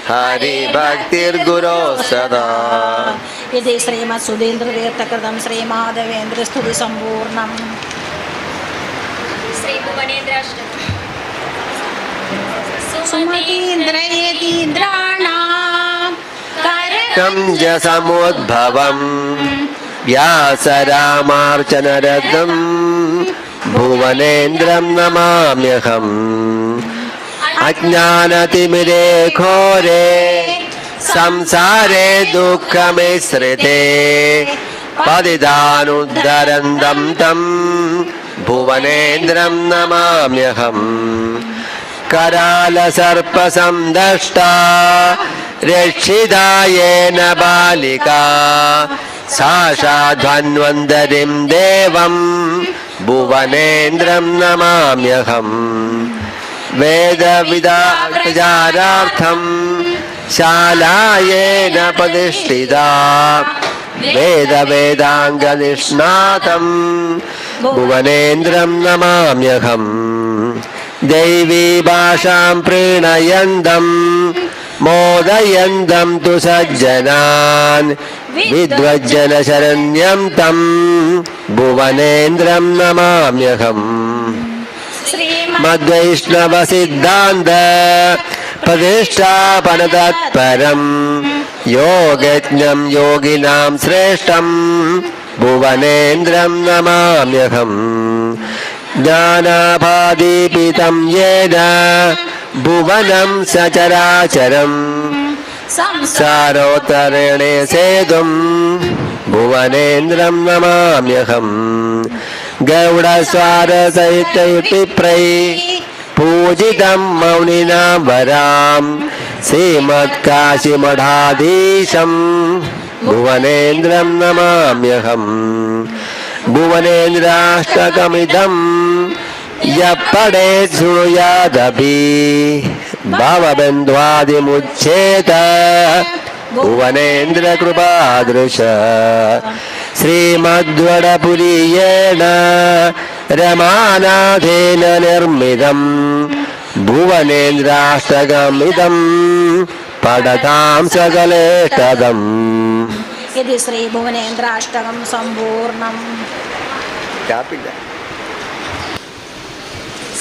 हरिभक्तिर्गुरो सदा. इति श्रीमत्सुधीन्द्रतीर्थकृतं श्रीमाधवेन्द्र स्तुति सम्पूर्णम्. श्री भुवनेन्द्राष्टकम्. सुमतीन्द्रयतीन्द्राणां कं च समुद्भवं व्यासरामार्चनरतं भुवनेन्द्रं नमाम्यहम्. अज्ञानतिमिरे घोरे संसारे दुःखमिश्रिते पतितानुद्धरन्तं तं भुवनेन्द्रं नमाम्यहम्. करालसर्पसंदष्टा रक्षिता येन बालिका साक्षाद्धन्वन्तरिं देवं भुवनेन्द्रं नमाम्यहम्. वेदविदाचारार्थं शालायेन प्रतिष्ठिता वेदवेदाङ्गनिष्णातं भुवनेन्द्रं नमाम्यहम्. दैवी भाषां प्रीणयन्तं मोदयन्तं तु सज्जनान् विद्वज्जनशरण्यं तं भुवनेन्द्रं नमाम्यहम्. मद्वैष्णव सिद्धान्त प्रतिष्ठापनतत्परं योगज्ञं योगिनां श्रेष्ठं भुवनेन्द्रं नमाम्यहम्. ज्ञानाभादीपितं येन भुवनं सचराचरं सारोत्तरणे सेतुं भुवनेन्द्रं नमाम्यहम्. गौडस्वारसहितैपिप्रैः पूजितं मौनिनां वरां श्रीमत्काशीमठाधीशं भुवनेन्द्रं नमाम्यहम्। भुवनेन्द्राष्टकमिदं यः पठेत् शृणुयादपि भवबन्ध्वादिमुच्येत भुवनेन्द्र कृपादृश। श्रीमद्वडपुरीयेण रमानाथेन निर्मितं भुवनेन्द्राष्टकमिदं पठतां सकलेष्टदम्। इति श्रीभुवनेन्द्राष्टकं सम्पूर्णम्.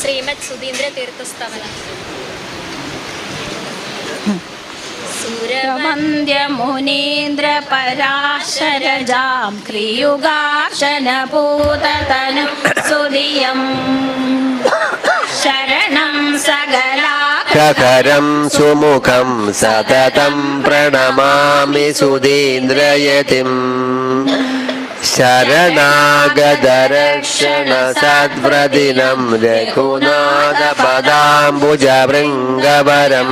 ശ്രീമദ് സുധീന്ദ്ര തീർത്ഥസ്തവനം. സുരവന്ദ്യ മുനീന്ദ്ര പരാശരജാം ക്രിയുഗാർശനഭൂതതനു സുധിയം ശരണം സകലാ കരം സുമുഖം സതതം പ്രണമാമി സുധീന്ദ്രയതിം. ശരണാഗതരക്ഷണ സദ്വ്രതിനം രഘുനാഥപദാംബുജഭൃംഗവരം.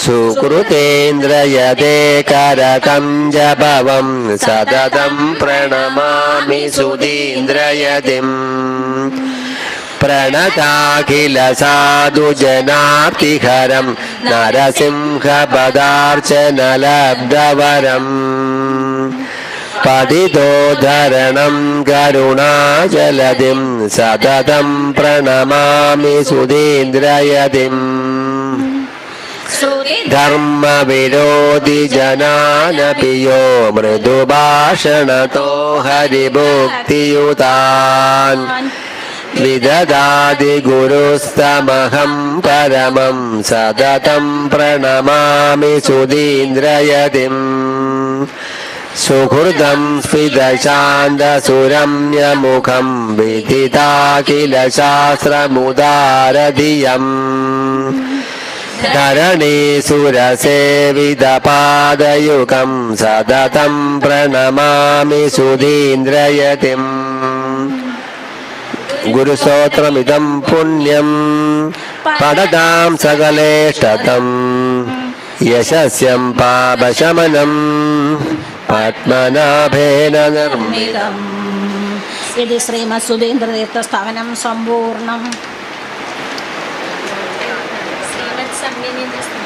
സുകൃതേന്ദ്രയതേ കരകം ജപവം സതതം പ്രണമാമി സുധീന്ദ്രയതിം. പ്രണതാഖില സാധുജനാർത്തിഹരം നരസിംഹപദാർച്ചനലബ്ധവരം. പതിതോധരണം കരുണാജലതിം സതതം പ്രണമാമി സുധീന്ദ്രയതിം. ധർമ്മവിരോധി ജനാനപി യോ മൃദുഭാഷണതോ ഹരിഭുക്തിയുതാൻ വിദദാതി ഗുരുസ്തമഹം പരമം സതതം പ്രണമാമി സുധീന്ദ്രയതിം. സുഹൃദം സ്ഫിതശാന്തസുരമ്യമുഖം വിദിതാഖില ശാസ്ത്രമുദാരധിയം. ധരണീസുരസേവിതപാദയുഗം സതതം പ്രണമാമി സുധീന്ദ്രയതിം. ഗുരുസ്തോത്രമിദം പുണ്യം പഠതാം സകലേഷ്ടതം യശസ്യം പാപശമനം പത്മനാഭേന നിർമ്മിതം. ഇത് ശ്രീമദ് സുധീന്ദ്രതീർത്ഥസ്ഥാപനം സമ്പൂർണ്ണം. ശ്രീമദ് സംയമേന്ദ്ര സ്തുതി.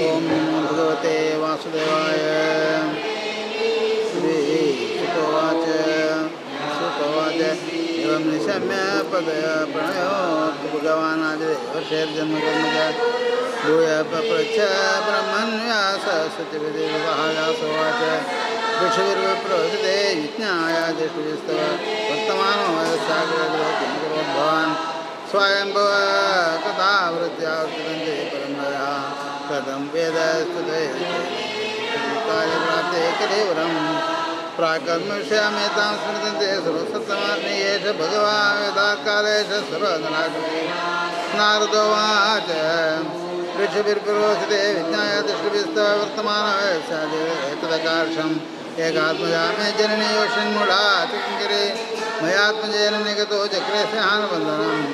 ओम नमो भगवते वासुदेवाय। श्री सुतोवाच। शम्य पदय प्रणयो भगवान् आदिदेवर्षेर्जन्मकर्मज भूय पप्रच्छ ब्रह्मन्व्यास सत्यविदेवायासोवाच ऋषिर्विप्रोचते विज्ञाय ज्येष्ठविस्तव वर्तमानो वयस्सागरग्रह भवान् स्वयं भव तथा वृत्त्यावर्तन्ते परमया कथं वेद स्तुते कार्यप्राप्ते कलेवरं प्राकर्मविषयामेतां स्मृतन्ते सर्वसत्तमानि एष भगवान् वेदाकालेश सर्वधनाकृति नारदोवाच ऋषिभिर्पुरोहिते विज्ञाय दृष्टिभिस्तव वर्तमानवयस्यादेव एतदकार्षम् एकात्मजा मे जननी योषिन्मूढा चिकिङ्करे मयात्मजेन निगतो चक्रे स्नेहानुबन्धनम्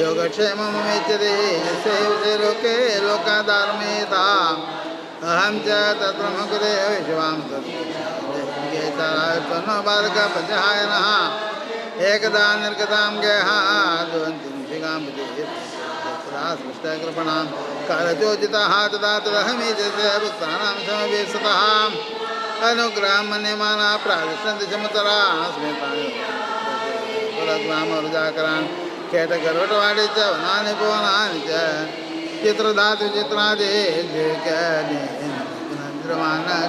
योगक्षेममेच्यते यस्यैव लोके लोकादारमेता अहं च तद्ब्रह्मकुले विश्वां तत्त्वनो बालकपञ्चहायनः एकदा निर्गतां गेहाद्वन्तिं शिखां कालचोचितः तदा तदहमीजस्य भक्तानां समवेशतः अनुग्रहं मन्यमाना प्रादिशन्ति समुतरा स्मितानि खेटकर्वटवाणि च वनानि भुवनानि च चित्रधातु चित्रादि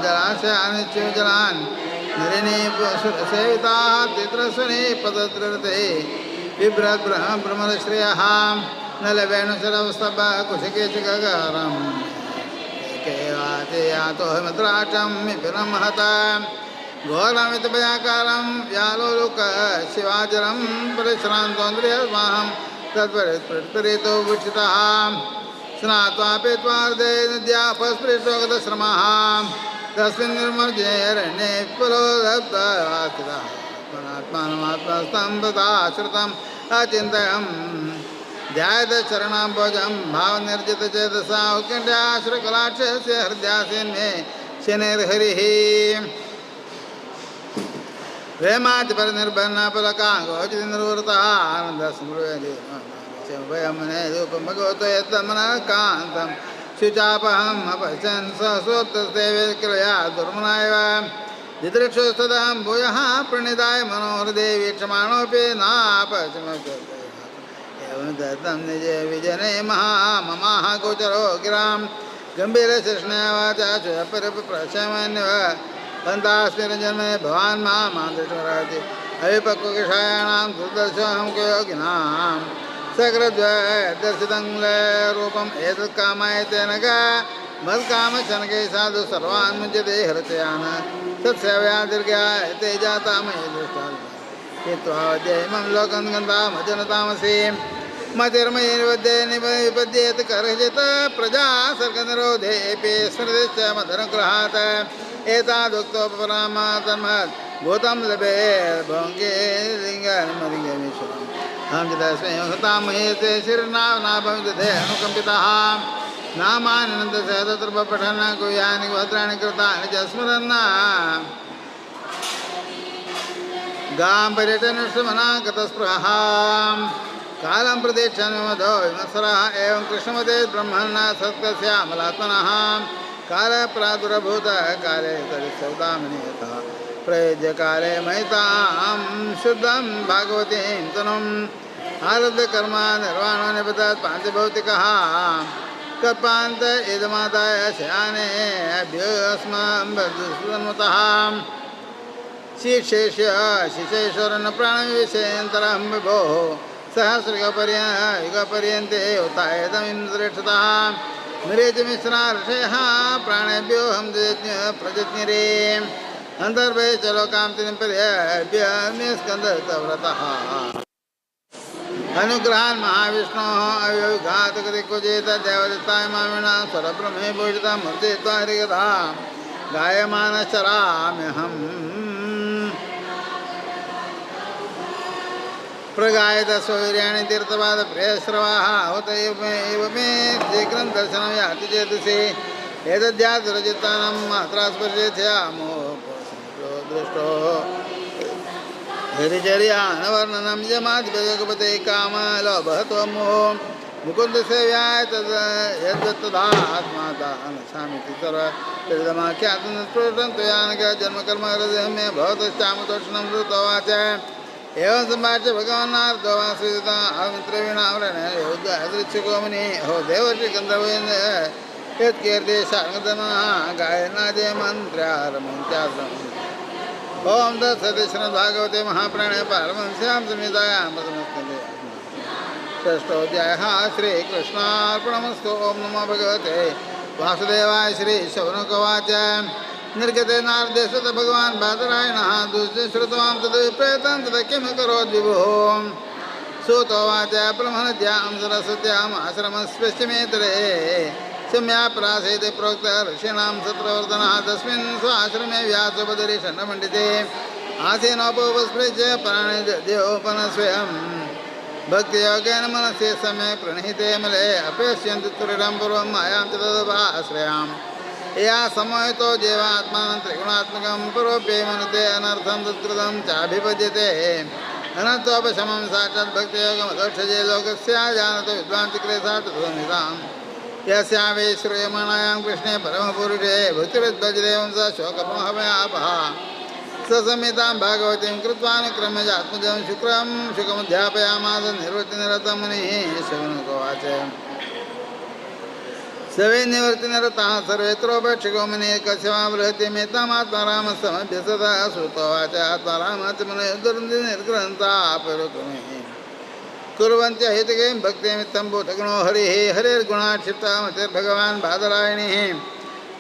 जलाशयानि च जलान् नरिणी सेविताः चित्रस्वनि पदत्रते बिभ्रद् ब्रह्मश्रेयः नलवेणुशरवस्तभ कुशकेशकगारं केवाते यातोऽहमित्राटं विपिनं महता घोरमितभयाकारं व्यालोलोक शिवाचरं परिश्रान्तोन्द्रियस्माहं तत्परितो भूषितः स्नात्वा पीत्वा नद्या अपस्पृष्टो गतश्रमः तस्मिन् निर्मर्जे रण्ये पुरोदत्तः आत्मानमात्मस्तं तदाश्रितम् अचिन्तयम् ध्यायत शरणाम्बोजं भावनिर्जितचेतसा उत्कण्ठाश्रुकलाक्षस्य हृदयासीन्मे शनिर्हरिः प्रेमातिपरिनिर्बन्नपलकाङ्गोचिनिर्वृतः आनन्दस्मृतिमने रूपं भगवतो यत्तमनः शुचापहम् अपश्यन् सहसोत्तसेवे कृपया दुर्मना इव दिदृक्षुस्तदां भूयः प्रणिधाय मनोहृदे वीक्षमाणोऽपि नापश्यमः एवं दत्तं निजे विजने महा ममाः गोचरो गिरां गम्भीरशिष्णया वाचा प्रशमन्यव अन्तास्मिन् भवान् मां दृष्टुमर्हति अविपक्वकषायाणां दुर्दर्शोऽहं कुयोगिनां सकृद्वदर्शितं रूपम् एतत् कामाय तेन ग मत्कामशनकै साधु सर्वान् मुञ्चते हृतयान तत्सेवया दीर्घया ते जाता मयि दृष्टा हित्वा इमं लोकं गन्तामजनतामसि मतिर्मयि निबध्ये निपद्येत कर्हजित प्रजा सर्गनिरोधेऽपि स्मृतिश्च मदनुग्रहात् एतादुक्तोपराम तन्मत् भूतं लभे भोङ्गे लिङ्गमलिङ्गमीश्वरम् अहं च तस्मै हतां महेशे शिरनाभविदधे अनुकम्पितः नामानन्दस्य तत्र पठन गुह्यानि भद्राणि कृतानि च स्मरन् गां पर्यटनश्रमना गतस्पृहः कालं प्रतीक्षन् विमधो विमत्सरः एवं कृष्णमते ब्रह्मणा सत्कस्यामलात्मनः कालप्रादुर्भूत काले तरिसौदामिनि यथा प्रयुज्य काले महितां शुद्धं भागवतीं तनुम् आरब्धकर्म निर्वाणो निपतात् पाञ्चभौतिकः कल्पान्त इदमादाय शयाने अभ्योऽस्मन्मतः शीर्षेष्य शिशेश्वरन् प्राणविषयन्तरं विभोः सहस्रयुगपर्यन्ते उत्थायतमिं श्रेष्ठतः निरेचमिश्रा ऋषयः प्राणेभ्योऽहं प्रजज्ञिरे अन्तर्भये च लोकां तिनिपर्यभ्यस्कन्दव्रतः अनुग्रहान् महाविष्णोः अव्यघातकदिक्वचेत देवदत्ताय मामिणा स्वरब्रह्मे भूषितां मूर्तित्वा हरिकथां गायमानश्चराम्यहम् प्रगायत स्ववीर्याणि तीर्थपादप्रियश्रवाः होत एव मे शीघ्रं दर्शनं याति चेतसि एतद्यादुरजितानां मात्रा स्पर्शेथ्यामो दृष्टो हरिचर्यानवर्णनं यमाधिपते कामलोभतो मोहो मुकुन्दसेव्याय तद् यद्वत्तदात्मा दानशामिति सर्व तदमाख्यातं तत्प्रोष्टं त्वया नघ जन्मकर्म हृदयं मे भवतश्चामतोषणं श्रुतवाच एवं सम्भाष्य भगवान् नारदो वा श्रीयुता मित्रवीणावरण योद्धादृच्छको मुनि हो देवर्षि गन्धर्वेन्द्र यत्कीर्ति शार्ङ्गतमः गायनादे मन्त्रारमन्त्याश्रमम् ओम तत्सत् श्रीमद्भागवते महाप्राणे पारमहंस्यां संहितायां प्रथमस्कन्धे षष्ठोऽध्यायः श्रीकृष्णार्पणमस्तु। ओम नमो भगवते वासुदेवाय। श्री शौनकोवाच निर्गते नारदे सुत भगवान् बादरायणः दुःश्रुतवां तद् विप्रेतं तद किं करोद् विभुः। सुतोवाच ब्रह्मनद्यां सरस्वत्याम् आश्रमस्पश्चिमेतरे सम्या प्रासेति प्रोक्त ऋषीणां सत्रवर्धनः तस्मिन् स्वाश्रमे व्यासोपदरी षण्डमण्डिते आसीनोपस्पृज्य प्राणिदेवोपनस्वयं भक्तियोगेन मनसि सम्यक् प्रणीते मले अपेक्ष्यन्ति तुरीडं पूर्वं मायां च तदुपाश्रयाम् या समोहितो जीवात्मानं त्रिगुणात्मकं पूर्वोऽपि मनुते अनर्थं तत्कृतं चाभिपद्यते अनर्थोपशमं साक्षात् भक्तियोगमदोक्षजे लोकस्य जानतो विद्वान् चक्रे सा तत्संहिताम् यस्या वै श्रूयमाणायां कृष्णे परमपुरुषे भक्तिरुद्भजदेवं स शोकमोहमयापः ससंहितां भागवतीं कृत्वानुक्रम्य आत्मजं शुक्रं शुकमुध्यापयामास निर्वृत्तिनिरतं मुनिः शौनकोवाच सर्वे निवृत्तिनिरताः सर्वेत्रोपेक्षको मुनिः कस्य वा बृहति मेतामात्मारामसमभ्यसतः सुतोवाच आत्मारामः च मुनिः दुर्निर्ग्रन्था परुक्रमेः कुर्वन्त्य हितकें भक्तिमित्थं भूतगुणो हरिः हरेर्गुणाक्षिप्ता मतिर्भगवान् बादरायणिः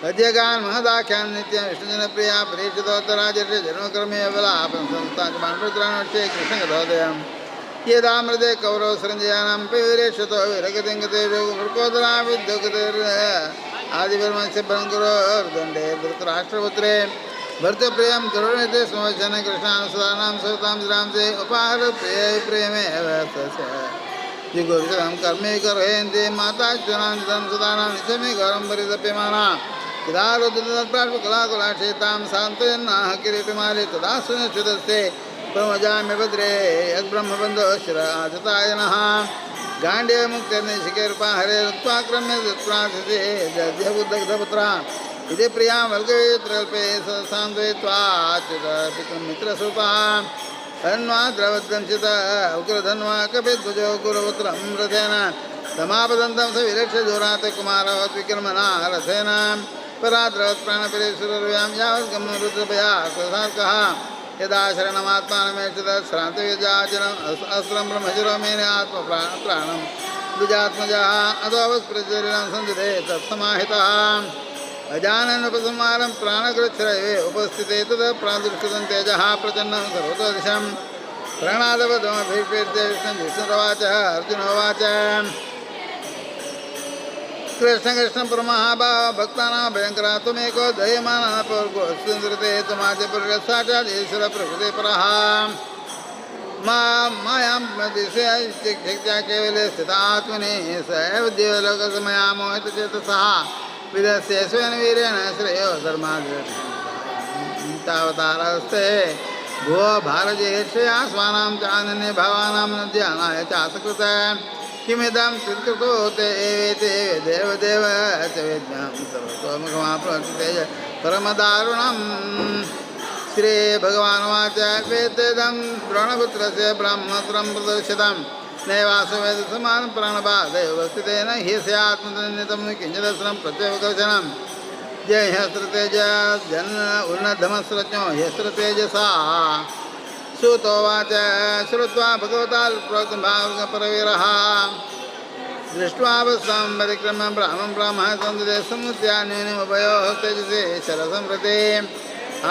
अद्यगान् महदाख्यान् नित्यं विष्णुजनप्रिया परीक्षितोत्तराजर्षि जन्मक्रमे बलापं संस्थाञ्चमान्पुत्राणोक्षे कृष्णकथोदयं यदामृते कौरवसृञ्जयानां पीरेक्षतो विरगतिं गतेषु मृकोदरा विद्योगतेर् आदिब्रह्मस्य भ्रङ्गुरोर्दण्डे धृतराष्ट्रपुत्रे भर्तप्रियं करुणिते स्मवचन कृष्णानुसदानां सतां श्रांसे उपाहर प्रिय प्रेमेव तस्य युगोविशदं कर्मे करोहन्ति माता च्युनां सुदानां निशमे गौरं परितप्यमाना यदा रुद्रप्राष्पकलाकुलाक्षेतां सान्त्वयन्नाह किरीटमाले तदा सुनिश्चितस्ते प्रमजामि भद्रे यद्ब्रह्मबन्धो शिराजतायनः गाण्ड्यमुक्तिर्निशिकेरुपा हरे ऋत्वाक्रम्य दत्प्रासते दध्यबुद्धपुत्रा इति प्रियां वल्गवेत्रल्पे सान्त्वयित्वाच्युतपितृमित्रसुतः धन्वा द्रवद्वंशित उग्रधन्वा कपिध्वजो गुरुपुत्रं रथेन समापदन्तं स विरक्ष दूरात् कुमारवत् विक्रमणा रथेन पराद्रवत् प्राणपरेश्वरव्यां यावत् गमनं रुद्रभया ससार्कः यदा शरणमात्मानमेक्षत श्रान्तविजाचनम् अस्त्रं ब्रह्मशिरोमेन आत्मप्राणं द्विजात्मजः अधोवस्प्रचरिणं सन्दधे तत्समाहितः अजाननुपसंहारं प्राणकृच्छ्रये उपस्थिते तद प्रादुष्कृतं तेजः प्रचन्नं सर्वतो दिशं प्राणादवदमभीष्पेत्य विष्णुजिष्णुरवाच अर्जुनोवाच कृष्ण कृष्ण परमहाभाव भक्तानां भयङ्करा त्वमेको दयमानः पौर्गोऽस्ते त्वमाद्य पुरुषः साक्षात् ईश्वर प्रकृते परः मायां दिशया केवले स्थितात्मनि स एव देवलोकसमया मोहितचेतसः विदस्य स्वेन वीरेण श्रेयो धर्मावतारस्ते भुवो भारजेष्या स्वानां चानन्य भावानां नद्यानाय चासकृत किमिदं चित्कृतो ते एवेते देवदेव च वेद्यां सर्वतोमुखमाप्नोति तेज परमदारुणं। श्रीभगवानुवाच वेदेदं द्रोणपुत्रस्य ब्रह्मस्त्रं प्रदर्शितं नैवासुवेदसमानं प्राणबाधे उपस्थितेन हि स्यात्मनितं किञ्चिदस्त्रं प्रत्यवकर्षणं जय ह्यस्त्रतेज जन उन्नधमस्रज्ञो ह्यस्त्रतेजसा। सुतोवाच श्रुत्वा भगवता प्रोक्तं भावपरवीरः दृष्ट्वा वस्तां परिक्रम्य ब्राह्मं ब्राह्मः सन्दते समुद्यान्योन्यमुभयोः तेजसे शरसंवृते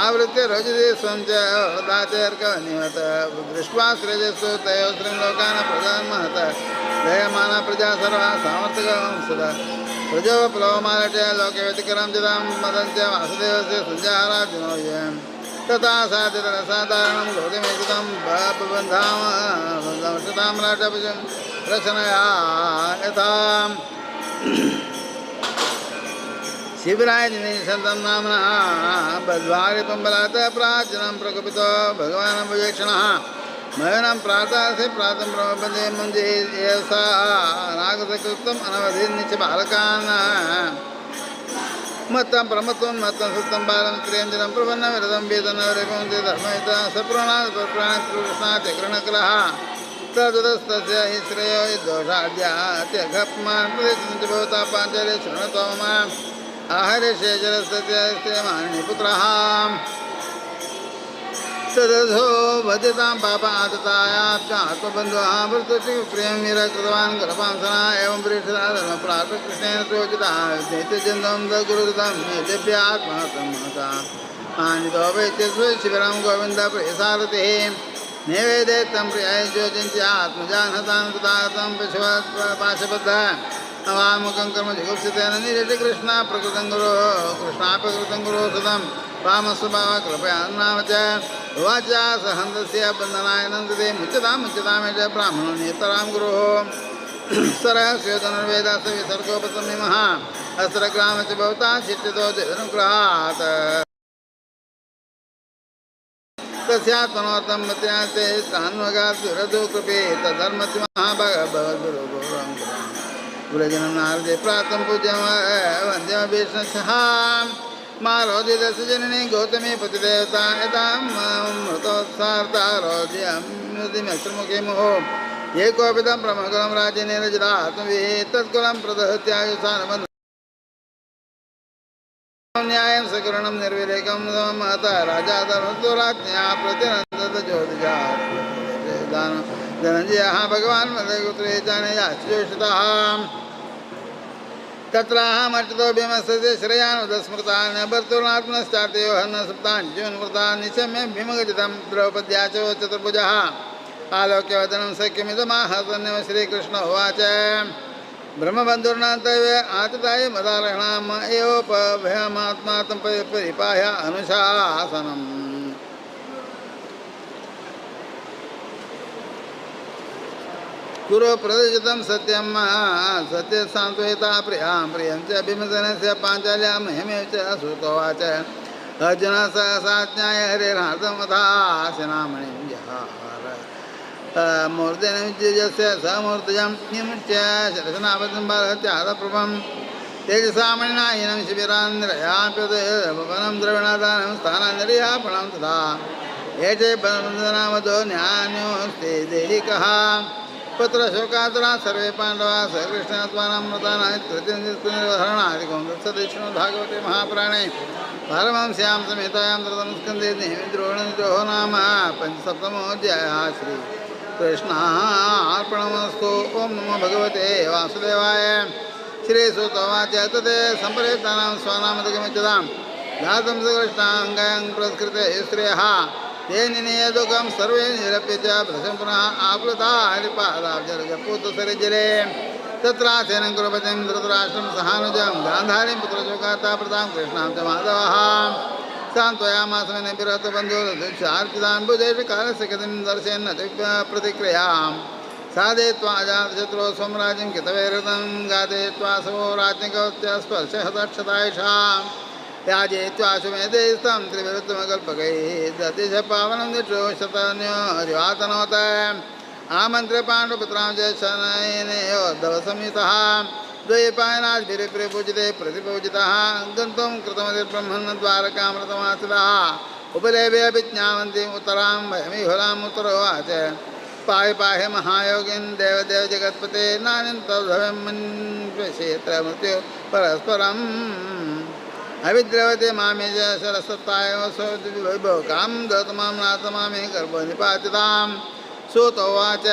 आवृत्य रोचते स्वं च वरदाचर्कनिहत दृष्ट्वा श्रेयस्सु तयोस्त्रीं लोकान् प्रदान महत दयमाना प्रजा सर्वा सामर्थ्यं सदा प्रजोपप्लवमालट्य लोके व्यतिकरं चिदां मदं च वासुदेवस्य सञ्जारार्जुनोऽयं तथा साधितरसाधारणं गौतमेषितं बन्धां राटपशुं रचनया यथा शिवराय सन्तं नाम्ना बद्वारिपं बलात् प्राचीनं प्रकुपितो भगवान् भुजेक्षणः मयनं प्रातः प्रातं ब्रह्मबन्धे मुञ्जे सा नागसकृतम् अनवधिन्निच बालकान् मत्तं प्रमत्तं मत्तं सुप्तं बालं स्त्रियञ्जनं प्रपन्नं विरदं वेदनवरेपं धर्महितः सप्राणात् प्रप्राणात् कृष्णात् तदुदस्तस्य हि श्रेयो हि दोषाद्यात्यघप्मान् प्रदेशं च भवता पाञ्चाले शृणुतो माम् आहरिशेषरस्तस्य श्रीमानिपुत्रः तदधो भजतां पाप आततायाप् आत्मबन्धुः वृत्तप्रियं वीरकृतवान् गर्भांसना एवं प्रेषिता धर्मप्राप्तकृष्णेन प्रोचितः नित्यजन्तं गुरुदतं नित्यभ्यात्महतं महता आनितो वैत्यस्व शिवराम गोविन्द प्रियसारथिः नैवेद्ये तं प्रियाय ज्योतिन्त्य आत्मजानतां कृतार्थं पशुवत् वामुखं कर्म जुगुप्सितेन निरतिकृष्णा प्रकृतं गुरो कृष्णापकृतं गुरो सदं वामस्वभाव कृपया नाम च वाचा सहन्तस्य बन्धनाय नन्दते मुच्यतां मुच्यतामेष ब्राह्मणो नेतरां गुरोः सरस्योदनुर्वेदास विसर्गोपसंयमः अस्त्रग्रामस्य भवता शिष्यतो देवनुग्रहात् तस्यात्मनोऽर्थं मत्याते तान्वगात् सुरदो कृपे तद्धर्मस्य महाभागभवद्गुरो गौरं गुरुजनं नारदे प्रातं पूज्यं वन्द्यमभीष्णशः मारोदितस्य जननी गौतमी पतिदेवता यथा मृतोत्सार्तारोद्यमुखे मुहो ये कोऽपि तं ब्रह्मकुलं राज्यनेन जलात्मभिः तत्कुलं प्रदहत्यायुसानुबन्धं न्यायं सकरुणं निर्विरेकं महता राजा धर्मस्वराज्ञा प्रतिनन्दत ज्योतिषा धनञ्जयः भगवान् मदगोत्रे चानयाश्चोषितः तत्राहमर्चितो भीमस्य श्रेयान् उदस्मृतान् भर्तॄणात्मनश्चार्तयो हन्न सप्तान् जीवन्मृतान् निशम्य भीमगजितं द्रौपद्या च चतुर्भुजः आलोक्य वदनं सख्यमिदमाह तन्यव श्रीकृष्ण उवाच ब्रह्मबन्धुर्नान्तव्य आतताय मदारहणाम् एवोपभयमात्मा तं परिपाह्य अनुशासनम्। गुरु प्रदर्शितं सत्यं सत्यसान्त्वयिता प्रियां प्रियं च भीमसेनस्य पाञ्चाल्यां महिमेव च सुतोवाच अर्जुन सहसाज्ञाय हरेर्हार्दमथासिनामणिं जहार मूर्तेन विद्युजस्य समूर्तजं निमुच्य शरसनापतिं बालहत्यादप्रभं तेजसामणिनायिनं शिबिरान्निरयाप्यवनं द्रविणादानं स्थानान्निर्यापणं तथा एते बन्धनामतो न्यान्योस्ते देहिकः पुत्रशोकातुरा सर्वे पाण्डवाः सकृष्णात्मानं मृतानादिकं तत्सदिष्णुभागवते महापुराणे पारमहंस्यां संहितायां प्रथमं स्कन्धे द्रोणद्रोहो नाम पञ्चसप्तमोऽध्यायः। श्री कृष्णार्पणमस्तु। ॐ नमो भगवते वासुदेवाय। श्रीसुतवाच तते सम्प्रेतानां स्वानामधिगमिच्छतां दातुं सुकृष्णाङ्गं पुरस्कृते श्रेयः ते निनियदुःखं सर्वे निरप्य च भृशं पुनः आप्लुता हरिपादाब्जलपूतसरिजले तत्रासेनं कुरुपतिं धृतराष्ट्रं सहानुजं गान्धारीं पुत्रशोकाता प्रतां कृष्णां च माधवः सान्त्वयामासमेन विरतबन्धुर्दुःशार्पितान् भुजेषु कालस्य गतिं दर्शयन् प्रतिक्रियां साधयित्वा अजातशत्रो स्वं राज्यं कितवैरतं गादयित्वा सवो राज्ञकौत्य स्पर्शहतक्षतायुषाम् याजयित्वाशुमेधैस्तं त्रिविरुद्धमकल्पकैः दतिश पावनं दिशो शतन्योरिवातनोत आमन्त्र्य पाण्डुपुत्रां च शनैनयोद्धवसंयुतः द्वैपायनाद्भिरिप्रपूजिते प्रतिपूजितः गन्तुं कृतमतिर्ब्रह्मन् द्वारकामृतमासितः उपलेभे अभिज्ञावन्तीम् उत्तरां भयमिहुलाम् उत्तरोवाच पाहि पाहि महायोगिन् देवदेव जगत्पते नान्यं तद्भवं मन्विषेत्र मृत्यु परस्परम् अविद्रवते मामे च सरस्वताय वैभवकां ददतु मां नाथ मामे गर्भो निपातितां सुतोवाच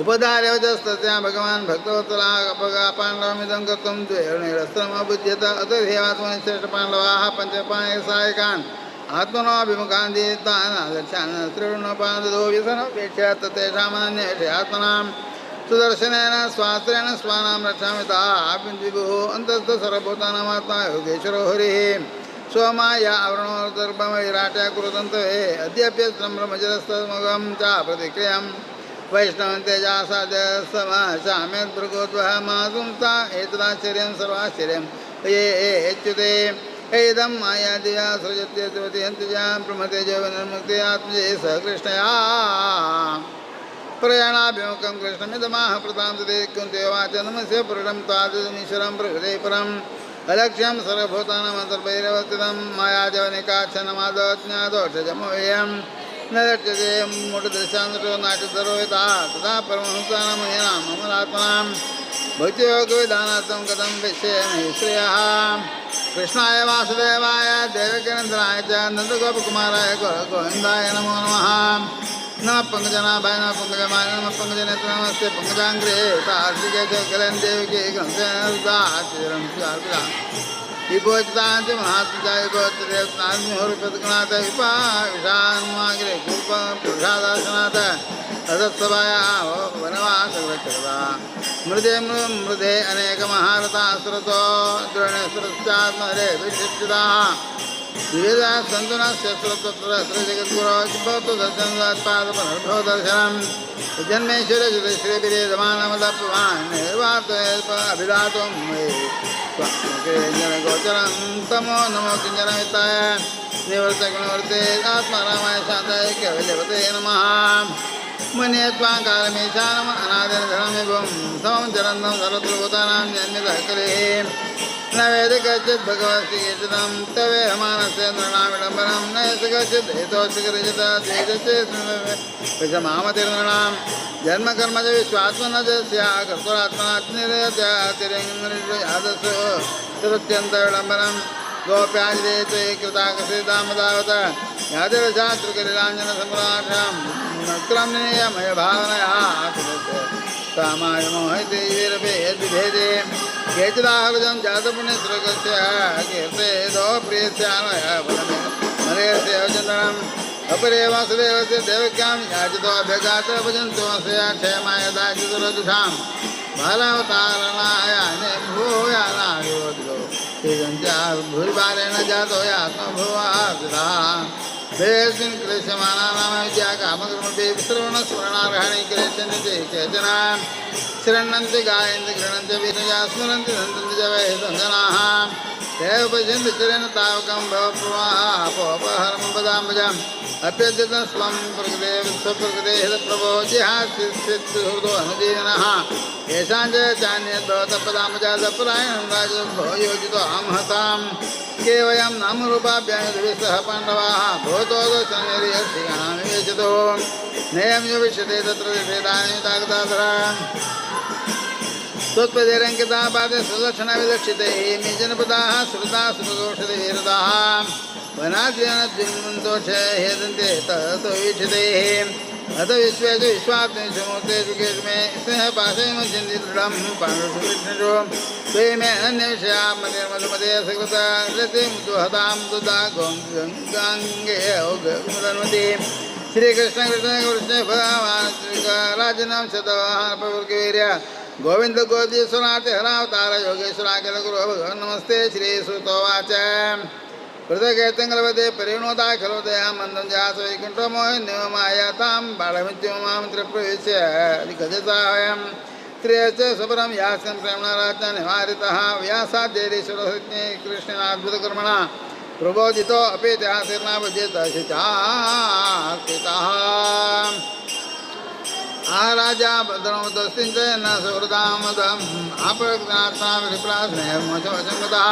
उपधार्यवचस्तस्यां भगवान् भक्तवत्सलापाण्डवमिदं कर्तुं द्वयोर्निरस्त्रमबुध्यत अतर्हेवात्मनि श्रेष्ठपाण्डवाः पञ्चपायसायकान् आत्मनोऽभिमुखान् दीतान् आदर्शान् त्रिगुणोपादो व्यसनोपेक्ष्य तत्तेषामन्येषात्मनां सुदर्शनेन स्वास्त्रेण स्वानां रक्षामि तापिन्विभुः अन्तस्थ सर्वभूतानामात्मा योगेश्वरो हरिः स्वमाया आवरणोर्दर्भमविराट्या कुरुतन्तवे अद्याप्यस्त्रं ब्रह्मचरस्तमगं च प्रतिक्रियां वैष्णवं तेजासाद्यसमाशाम्यद्भृगोद्वह मासुंसा एतदाश्चर्यं सर्वाश्चर्यं ये एच्युते एदं माया दिव्या सृजत्यतिवति हन्तिजां ब्रह्मतेजो विनिर्मुक्ति आत्मजे स कृष्णया। प्रयाणाभिमुखं कृष्णमिदमाह प्रतां सुदे कुन्तेवाच नमस्य पुरुषं त्वादिमीश्वरं प्रकृते परम् अलक्ष्यं सर्वभूतानामन्तर्बहिरवस्थितं मायाजवनिकाच्छन्नमादोज्ञादोषजमोऽयं न रक्ष्यते मूढदृशान्तरो नाट्यधरो यथा तथा परमहंसानां मुनीनां अमरात्मनां भक्तियोगविधानार्थं कथं पश्येमहि श्रेयः। कृष्णाय वासुदेवाय देवकीनन्दनाय च नन्दगोपकुमाराय गोविन्दाय नमो नमः। नमः पङ्कजनाभाय नमः पङ्कजमाय नमः पङ्कजनेत्र नमस्ते पङ्कजाङ्घ्रे तार्किके च कलेन देवकी ग्रन्थेन विभोजिताञ्च महात्मजाय विभोजितदेवतान्मुहुर्पद्गुणाथ विपाविषान्माग्रे पुरुषादर्शनाथ रथत्सभाया वनवासकृतः मृदे मृदे अनेकमहारथास्रतो द्रोणस्रश्चात्महरे विशिष्टिताः विविधा सन्तु न शस्त्रतत्र जगद्गुरो भवतु दर्शनपादपनर्भो दर्शनं जन्मेश्वर श्रीवीरेधमानमदपवान् निर्वात अभिधातुं गोचरं तमो नमो किञ्चनमिताय निवृत्तगुणवर्ते आत्मारामाय शान्ताय केवलवते नमः। मुने त्वां कालमेशानम् अनादिनिधनमिभुं समं चरन्तं सर्वत्र भूतानां जन्मितः कलेः न वेद कश्चित् भगवति केचिदं तवेहमानस्य नृणां विडम्बनं न यस्य कश्चित् हेतोऽस्य विषमामतिर्नृणां जन्मकर्म च विश्वात्मन च स्याः कर्तुरात्मनात्मनिरयादस्यत्यन्तविडम्बनं गोप्याजिते कृताकसिदामदावत यादिरशास्त्रकलिलाञ्जनसम्राटां नक्रं नियमय भावनया सामाय मोहिते वीरपे यद्विभेदे केचिदाहृजं जातपुण्यश्लोकस्य कीर्तेदो प्रियस्यान्वय फलमेव चन्दनम् अपरे वासुदेवस्य देवक्यां याचितोऽभ्यगात भजन्तो क्षेमाय दाचितुरदुषां बालावतारणाय भूयानायोधिलो भूरिबालेन जातो यात्मभुवासुधा देहस्मिन् क्लेश्यमानानां विद्या कामकर्मभिः श्रवणस्मरणार्हाणि क्लेशन्ति केचन शृण्वन्ति गायन्ति गृह्णन्ति विनया स्मरन्ति सन्ति च वै सञ्जनाः ते उपयन्ति चिरेण तावकं भवप्रवाहापोपहरं पदाम्बुजम् अप्यद्यत स्वं प्रकृते स्वप्रकृते प्रभो जिहासिहृदो अनुजीवनः येषां च चान्यद्भवतपदाम्बुजादपरायणं राजभो योजितो अहं के वयं नामरूपाभ्यां सह पाण्डवाः भवतो दर्शनेर्यश्रीगणामिवेशतो नेयं योविष्यते तत्र वेदानि तागताधरा त्वत्पदेरङ्किता पादे सुलक्षणविलक्षितैः मे जनपदाः श्रुता श्रुतोषधीरदाः वनाद्यनद्विन्दोषे हेदन्ते ततो वीक्षितैः अत विश्वेषु विश्वात्मेषु मूर्तेषु केषु मे स्नेहपाशैमचिन्ति दृढं पाण्डुषु विष्णुषु त्वयि मे अनन्यविषया मतिर्मधुमते सकृता रतिं दुहतां दुदा गङ्गे मुदन्वती श्रीकृष्ण कृष्ण कृष्ण भगवान् राजनां शतवाहन प्रभुर्वीर्य गोविंद गोदीश्वरार्थ हरावतार योगेश्वराखिल गुरु भगवान् नमस्ते। श्री सुतोवाच पृथगेतङ्गलवते परिणोदा खलोदया मन्दं जास वैकुण्ठो मोहिन्यमायातां बालमित्युमां त्रिप्रविश्य गजसावयं त्रियश्च सुपरं यास्यं प्रेम्णा राज्ञा निवारितः व्यासाद्यैरीश्वरसज्ञे कृष्णेनाद्भुतकर्मणा प्रबोधितो अपि इतिहासेर्ना भुजेत शुचार्पितः। आराजा भद्रमदस्तिञ्चयन सुहृदामदम् आपृक्तात्माभिप्रास्नेहमोचवचङ्गतः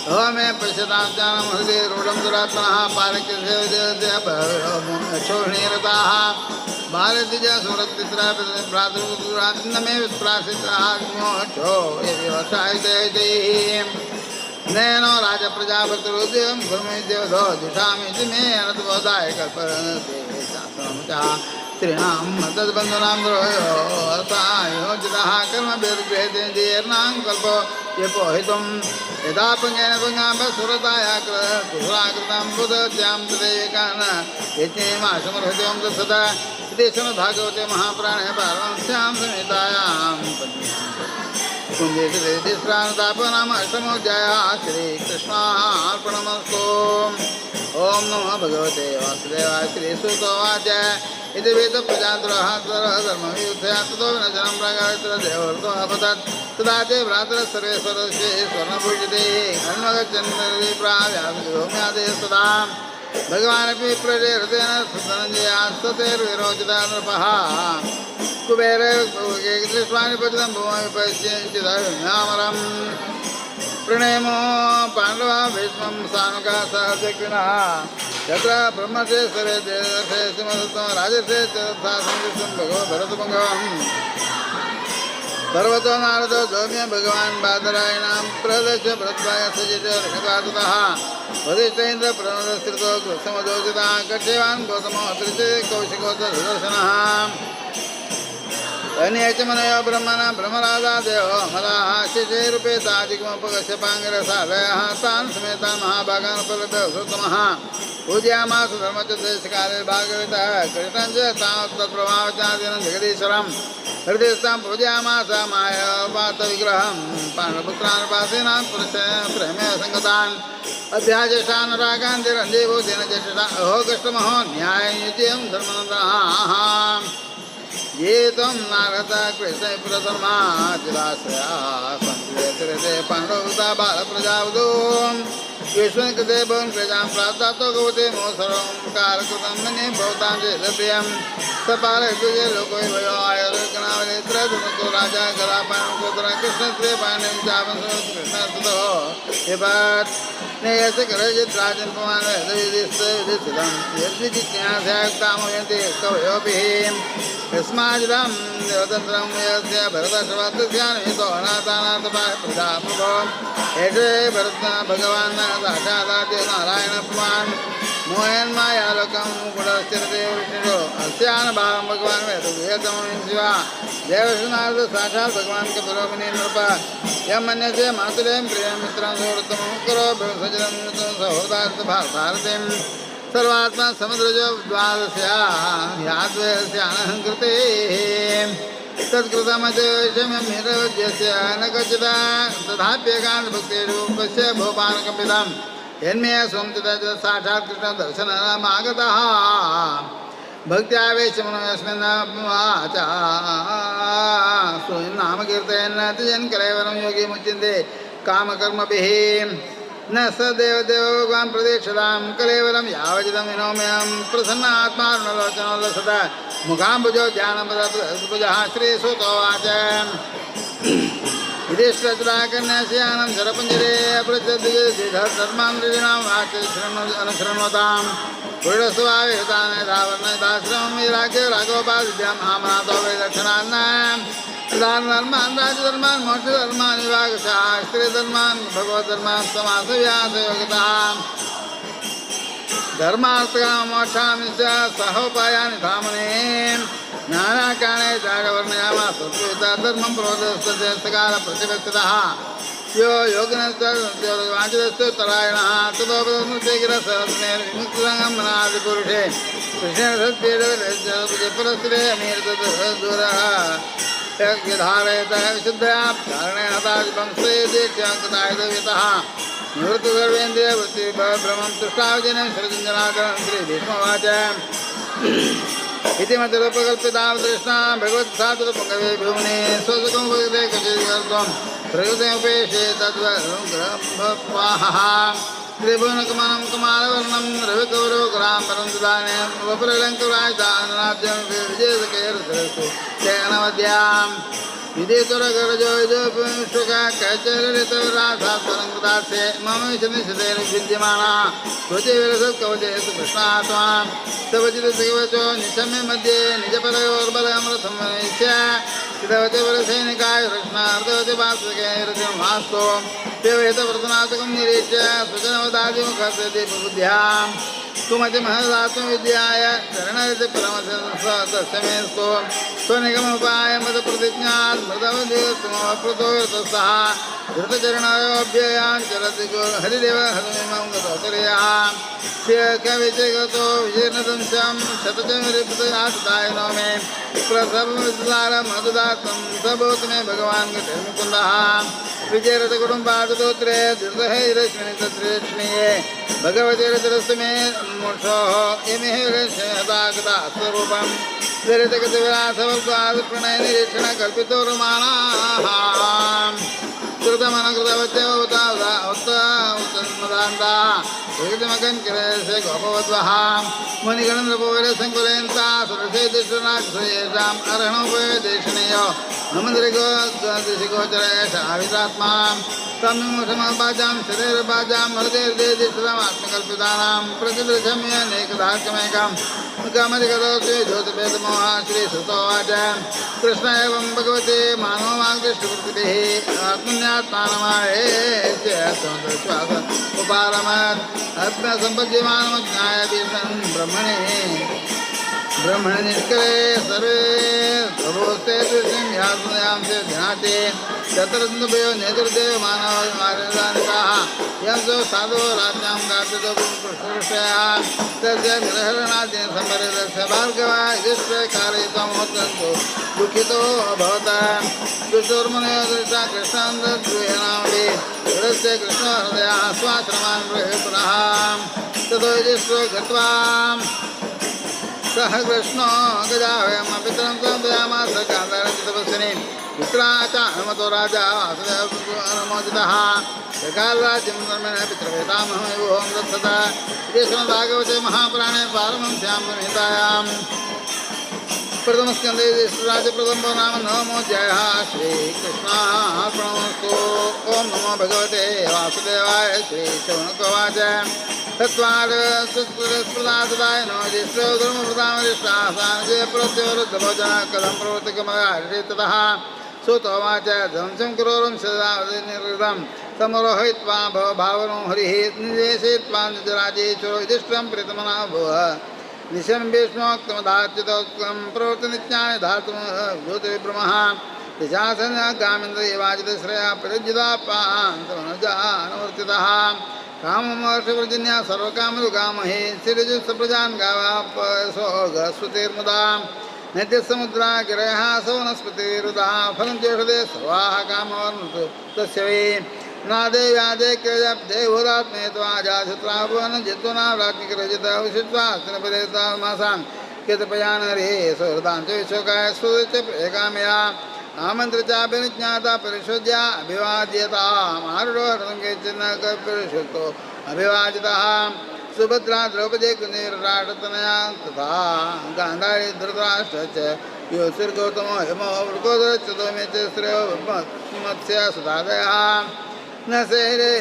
भव मे पश्यतां ज्ञानं हृदि रूढं दुरात्मनः पारक्यसेवदेवक्षोहिणीरताः भारतीज सुहृत्पित्रा भ्रातृ मे विप्रासिताः मोक्षो यविवसायितैः नयनो राजप्रजापतिरुद्यं ब्रह्मदेवधो जुषामिति मे अनतबोधाय कल्पते शासनमुचः स्त्रीणां तद्बन्धूनां द्रोयोजितः कर्मभिर्गृहेते जीर्णां कल्पो यपोहितुं यदा पङ्गेन पङ्गाम्बसुरताया कुशलाकृतां बुधत्यां तदेविकान यज्ञेमाशमर्हतिं दत्सत इति श्रीमद्भागवते महापुराणे पारमहंस्यां संहितायां कुञ्जेशुतापो नाम अष्टमोऽध्यायः। श्रीकृष्णार्पणमस्तु। ॐ नमो भगवते वासुदेवाय। श्रीसुतोवाच इति वेदप्रजाद्रोः धर्मवियुद्धया ततो विनशनं प्रागात्र देवव्रतो अपतत् तदा ते भ्रातरः सर्वे स्वरस्य स्वर्णभूषितैः अन्वगच्छन्प्राव्यासदा भगवानपि प्रजेहृतेन धनञ्जयास्ततेर्विरोचिता नृपः कुबेरे दृष्ट्वानि पतितं भूमि पश्यञ्चिदमरम् प्रणेमो पाण्डवा भीष्मं सानुका सहचक्रिणः यत्र ब्रह्मचेश्वरे देवर्षे सिंहसत्तम राजर्षे चतुर्था संयुक्तं भगव भरतपुङ्गवम् पर्वतो नारदो सौम्य भगवान् बादरायणां प्रदर्श भरद्वाय सजित ऋणकाततः वसिष्ठेन्द्र प्रणदस्थितो कृत्समदोचितः कक्षेवान् गौतमो अत्रिचे कौशिको सुदर्शनः अन्ये च मनयो ब्रह्मणा ब्रह्मराजा देवो अमराः शिशेरूपे ताजिकमुपकश्यपाङ्गिरसादयः तान् समेतान् महाभागान् उपलभ्य सुतमः पूजयामास धर्मचतुर्दशकाले भागवतः कृष्णं च तां तत्प्रभावचादिनं जगदीश्वरं हृदयस्थां पूजयामास मायापातविग्रहं पाण्डपुत्रान् पासेनान् पुरुषेण प्रेमे सङ्गतान् अध्याचेष्टान् रागान्तिरञ्जीवो दिनचेष्टा अहो कष्टमहो न्याययुज्यं धर्मनन्दनः ये त्वं नारद कृष्णप्रथमाचिराश्रयाः सन्ति पाण्डवता बालप्रजावधूं विष्णुकृते भवन् प्रजां प्राप्तातो भवते मोसरं कालकृतं मन्ये भवतां चेदप्रियं सपालयतु लोको वयो आयुर्गणावनेत्र धनुको राजा गदापाणकोतर कृष्णस्त्रे पाण्यं चापं कृष्णस्ततो नेयस्य करजित् राजन् पुमान् यद्विजिज्ञासायुक्तामयन्ति कवयोभिः यस्माजिदं देवतन्त्रं यस्य भरतश्रवतस्यान्वितो अनाथानाथपाय प्रजा प्रभो एषे भरत भगवान् साक्षादाद्य नारायण पुमान् मोहन्मायालोकं गुणश्चरते विष्णु अस्यानुभावं भगवान् वेदगुह्यतमं शिवा देवश्रीनारद साक्षात् भगवान् कपिलोमुनि नृप यं मन्यसे मातुलें प्रियं मित्रं सुहृत्तमं करो सजनं सहोदार्थभारतीं सर्वात्मा समुद्रजो द्वादस्याद्वयस्य अनहङ्कृते तत्कृतमचेषम्यस्य न क्वचित् तथाप्येकान्त भक्तिरूपस्य भोपानकम्पितं यन्मे स्वं साक्षात् कृष्णदर्शनमागतः भक्त्यावेशमनो यस्मिन् वाचा नाम कीर्तयन् त्यजन् कलेवरं योगी मुच्यन्ते कामकर्मभिः न स देवदेव भगवान् प्रदीक्षतां कलेवरं यावजिदं विनोम्यं प्रसन्न आत्मारुणलोचनोल्लसत मुखाम्बुजो ज्ञानपदभुजः श्रीसुतोवाच युधिष्ठिराकन्यास्यानं शरपञ्जरे अपृच्छद्विजधर्मान् ऋषीणां अनुशृण्वतां पुरुषस्वाविहतान् वैराग्य राघवपादिभ्याम् आमनाथो वैदक्षिणान् धर्मान् राजधर्मान् मोक्षधर्मान् विभागशः स्त्रीधर्मान् भगवद्धर्मान् समासव्यासयोगिताः धर्मार्थकामोक्षामि च सहोपायानि धामने नानाकाणे जागवर्णयामास धर्मं प्रोदस्तकाल प्रतिपक्षतः यो योगिनश्च वाञ्छितस्तरायणः ततोपदस्ते विमुक्तसङ्गमनादिपुरुषे कृष्णेन सत्पीडपरस्त्रे अमीरतदूरः धारयत विशुद्धया धारणेन हतादिवंशे निवृत्त सर्वेन्द्रिय वृत्तिभ्रमं तुष्टावजनं श्रुतिञ्जनाकरं श्रीभीष्मवाच इति मतिरूपकल्पितां तृष्णां भगवत्सात्पुङ्गवे भूमिनि स्वसुखं भगवते कचित्कर्तुं प्रकृतिमुपेशे तद्वग्रह्मवाहः त्रिभुवनकुमारं कुमारवर्णं रविकौरवग्रां परं ददाने वपुरलङ्कुरायदानाद्यं विजयसकेरसरसु तेनवद्याम् विदेतुरगरजो विदोपविश्वकचरितराधात्वरङ्कृतास्ये मम विशनिशतेर्विद्यमानः त्वचिविरसत्कवचेतु कृष्णात्मा तवचितसकवचो निशम्य मध्ये निजपदयोर्बलमृतं वनिष्य चितवचपरसैनिकाय कृष्णार्धवति वासुकेरतिमास्तु व्यवहितव्रतनाथकं निरीक्ष्य सुजनवदादिमुखस्य दीपबुद्ध्यां सुमतिमहदात्मविद्याय शरणगति परमस्य मेस्तु स्वनिगमोपायमतप्रतिज्ञात् मृतवदेवस्तमप्रतो यतस्तः धृतचरणयोऽभ्ययान् चलति हरिदेव हनुमिमं गतोतरयः कविचगतो विजीर्णदंशं शतचमिरिपृतयातदाय नो मे प्रसवविदारमधुदात्तं स भवतु मे भगवान् गतिर्मुकुन्दः विजयरथकुटुम्बादतोत्रे धृतहैरश्विनि तत्रेक्ष्णीये भगवती रतिरस्तु मे मोक्षोः इमे हतागता स्वरूपं चरितगतिविलासवल्पादप्रणयनिरीक्षण कल्पितो रमाणाः कृतमनकृतवत्यवतान्ता प्रकृतिमगन् किरसे गोपवद्वः मुनिगणन्द्रपोरे सङ्कुलेन्ता सुरसे दिष्टनाक्षयेषाम् अर्हणोपदेशनीयो नमन्द्रिगोचरेश आवितात्मा तम्विमोषमवाचां शरीरवाचां हृदयहृदयदिष्टमात्मकल्पितानां प्रतिदृशम्यनेकधाकमेकं कामधिकरोति ज्योतिर्वेदमोह श्रीसुतोवाच कृष्ण एवं भगवते मानवमाकृष्टवृत्तिभिः आत्मन्यात्मानमाहेश्वास उपारमत् आत्मसम्पद्यमानमज्ञाय ब्रह्मणे ब्रह्मणि निष्करे सर्वे प्रभोस्ते दृष्टिं यात्मयां च ध्याते तत्रन्दुभयो नेतृदेव मानवमार्यदानिताः यं सो साधो राज्ञां गापितो कृष्णऋषयः तस्य निरहरणाद्येन संवरदस्य भार्गव युधिष्ठिरे कारयित्वा महोत्सन्तु दुःखितो अभवत दुष्टोर्मुनयो दृष्टा कृष्णान्दृहेणामपि हृदस्य कृष्णहृदयः स्वाश्रमान् गृहे पुनः ततो युधिष्ठिरो गत्वा सह कृष्णो गजाभयमपितरं संपयामास गान्धारचितपस्विनीं पुत्रा च हनुमतो राजा वासुदेवनुमोदितः चकारराज्यं धर्मेण पितृवेतामहमेव हों दत्सत इति श्रीमद्भागवते महापुराणे पारमहंस्यां संहितायां प्रथमस्कन्धे राजप्रथमो नाम नवमोऽध्यायः। श्रीकृष्णार्पणमस्तु। ॐ नमो भगवते वासुदेवाय। श्रीशौनकोवाच तत्त्वादसुस्पृदासदाय नो जिष्णो धर्मप्रदामरिष्टासानजयप्रत्योरुद्धभोजना कथं प्रवर्तकमगाहृतः सुतोवाच ध्वंसं क्रूरं सदा निर्वृतं समरोहयित्वा भवभावनो हरिः निवेशयित्वा निजराजेश्वरो युधिष्ठिरं प्रीतमना भुवः निशं विष्णोक्तमधाच्युतोक्तं प्रवर्तनित्यानि धातुं ज्योतिर्ब्रह्मः दिशासनगामिन्द्रयवाजितश्रया प्रयुज्यतापान्तमनुजानुवर्तितः काममर्षवर्जन्या सर्वकामदुकामहे श्रीरजुस्सप्रजान् गावापसोगस्वतिर्मुदा नद्यसमुद्रा गिरयः सवनस्पतिरुदा फलं चोषधे सर्वाः कामवर्णतु तस्य वै नादेव्यादे क्रियदेवरात्मे त्वाजाशत्राभुवन जित्वना राज्ञिकरजिता विशित्वा अस्तिनपरेतामासान् कृतपयान हरे सुहृदां च विशोकाय सुच प्रियकामया आमन्त्रिताभिनिज्ञाता परिशुद्ध्या अभिवाद्यतामारूढो हृदङ्गेचिन्न परिशुद्धो अभिवादितः सुभद्रा द्रौपदी कुन्दीराष्ट्रतनया तथा गान्धारी धृतराष्ट्र च योऽसुर्गौतमो हेमो वृकोदरच्युतो मे च श्रेयो मत्स्य सुधादयः न सेरे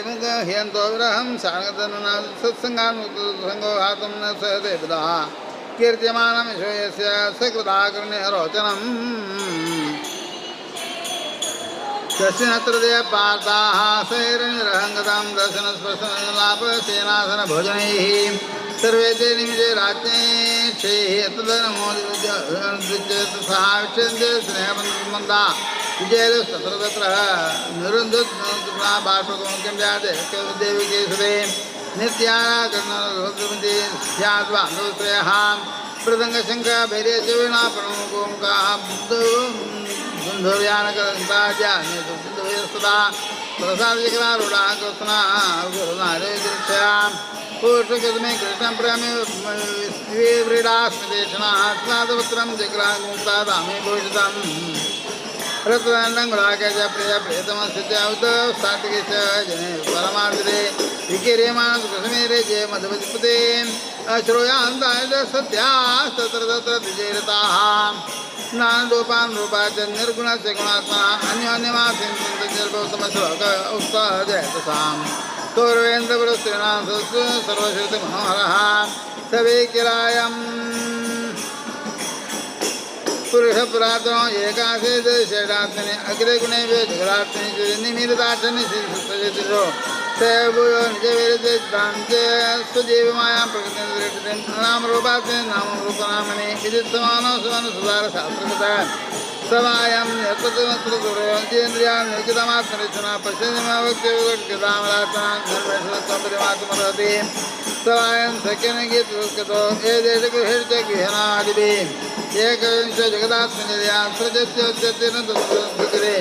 ह्यन्तो विरहं सार्गतनुना सत्सङ्गान् सङ्गो घातुं न सहते बुधः कीर्त्यमानं यशो यस्य सकृताकर्ण्यरोचनम् दर्शनत्रदय पार्थाः सैरनिरहङ्गतां दर्शनस्पर्शनलापसेनासनभोजनैः सर्वे ते निमिषे राज्ञेक्षैः तदनमोदिसः विक्षन्ते स्नेहबन्धा विजयस्तत्र तत्र निरुन्धुबाष्पकं जाते देविकेशुदे नित्याकर्णरुद्रमति स्याद्वान्धश्रेयः मृदङ्गशङ्ख भैर्यचवीणाप्रणमुकोङ्काः दुन्धुर्यानकदन्ताद्यान्यसुदा प्रसादशिखरारूढाः कृत्स्ना गुरुनारेदृक्षया पूषकृतमे कृष्णं प्रेमे व्रीडास्मितेक्षणाः स्नातपुत्रं जग्राहमुक्ता दामे भूषितम् रत्नदण्डं गुणाके च प्रिय प्रियतमस्य च उद्धव सात्विके च जने परमार्थिते विकीर्यमाणसुकुसुमेरे जय मधुपतिपते अश्रूयान्ताय च सत्यास्तत्र तत्र द्विजैरताः नानरूपान् रूपा च निर्गुणस्य गुणात्मना अन्योन्यमासीन्तर्गौतमश्लोक उत्साहजयतसां कौरवेन्द्रपुरस्त्रीणां सर्वश्रुतिमनोहरः सवे किलायं पुरुषपुरातनो एकाशीषात्मनि अग्रे गुणेभ्यो जगदात्मनि निमीलिताक्षनि श्रीसुसजतिरो भूयो निजवीरचेत्तां च स्वजीवमायां प्रकृतिं नामरूपात्मनि नामरूपनामनि विद्युत्समानो सुमनसुधारशास्त्रकृत सवायं यत्प्रतिमत्रसुरयोऽन्त्येन्द्रियान् पश्यन्तिमावक्तिविकटामलात्मनां धर्मेश्वरत्वं सवायं सख्यन गीतसुकृतो ये देशगृहेषु च गृहणादिभिः एकविंश जगदात्मनिधयां सृजस्योच्यतेन तत्सुकृते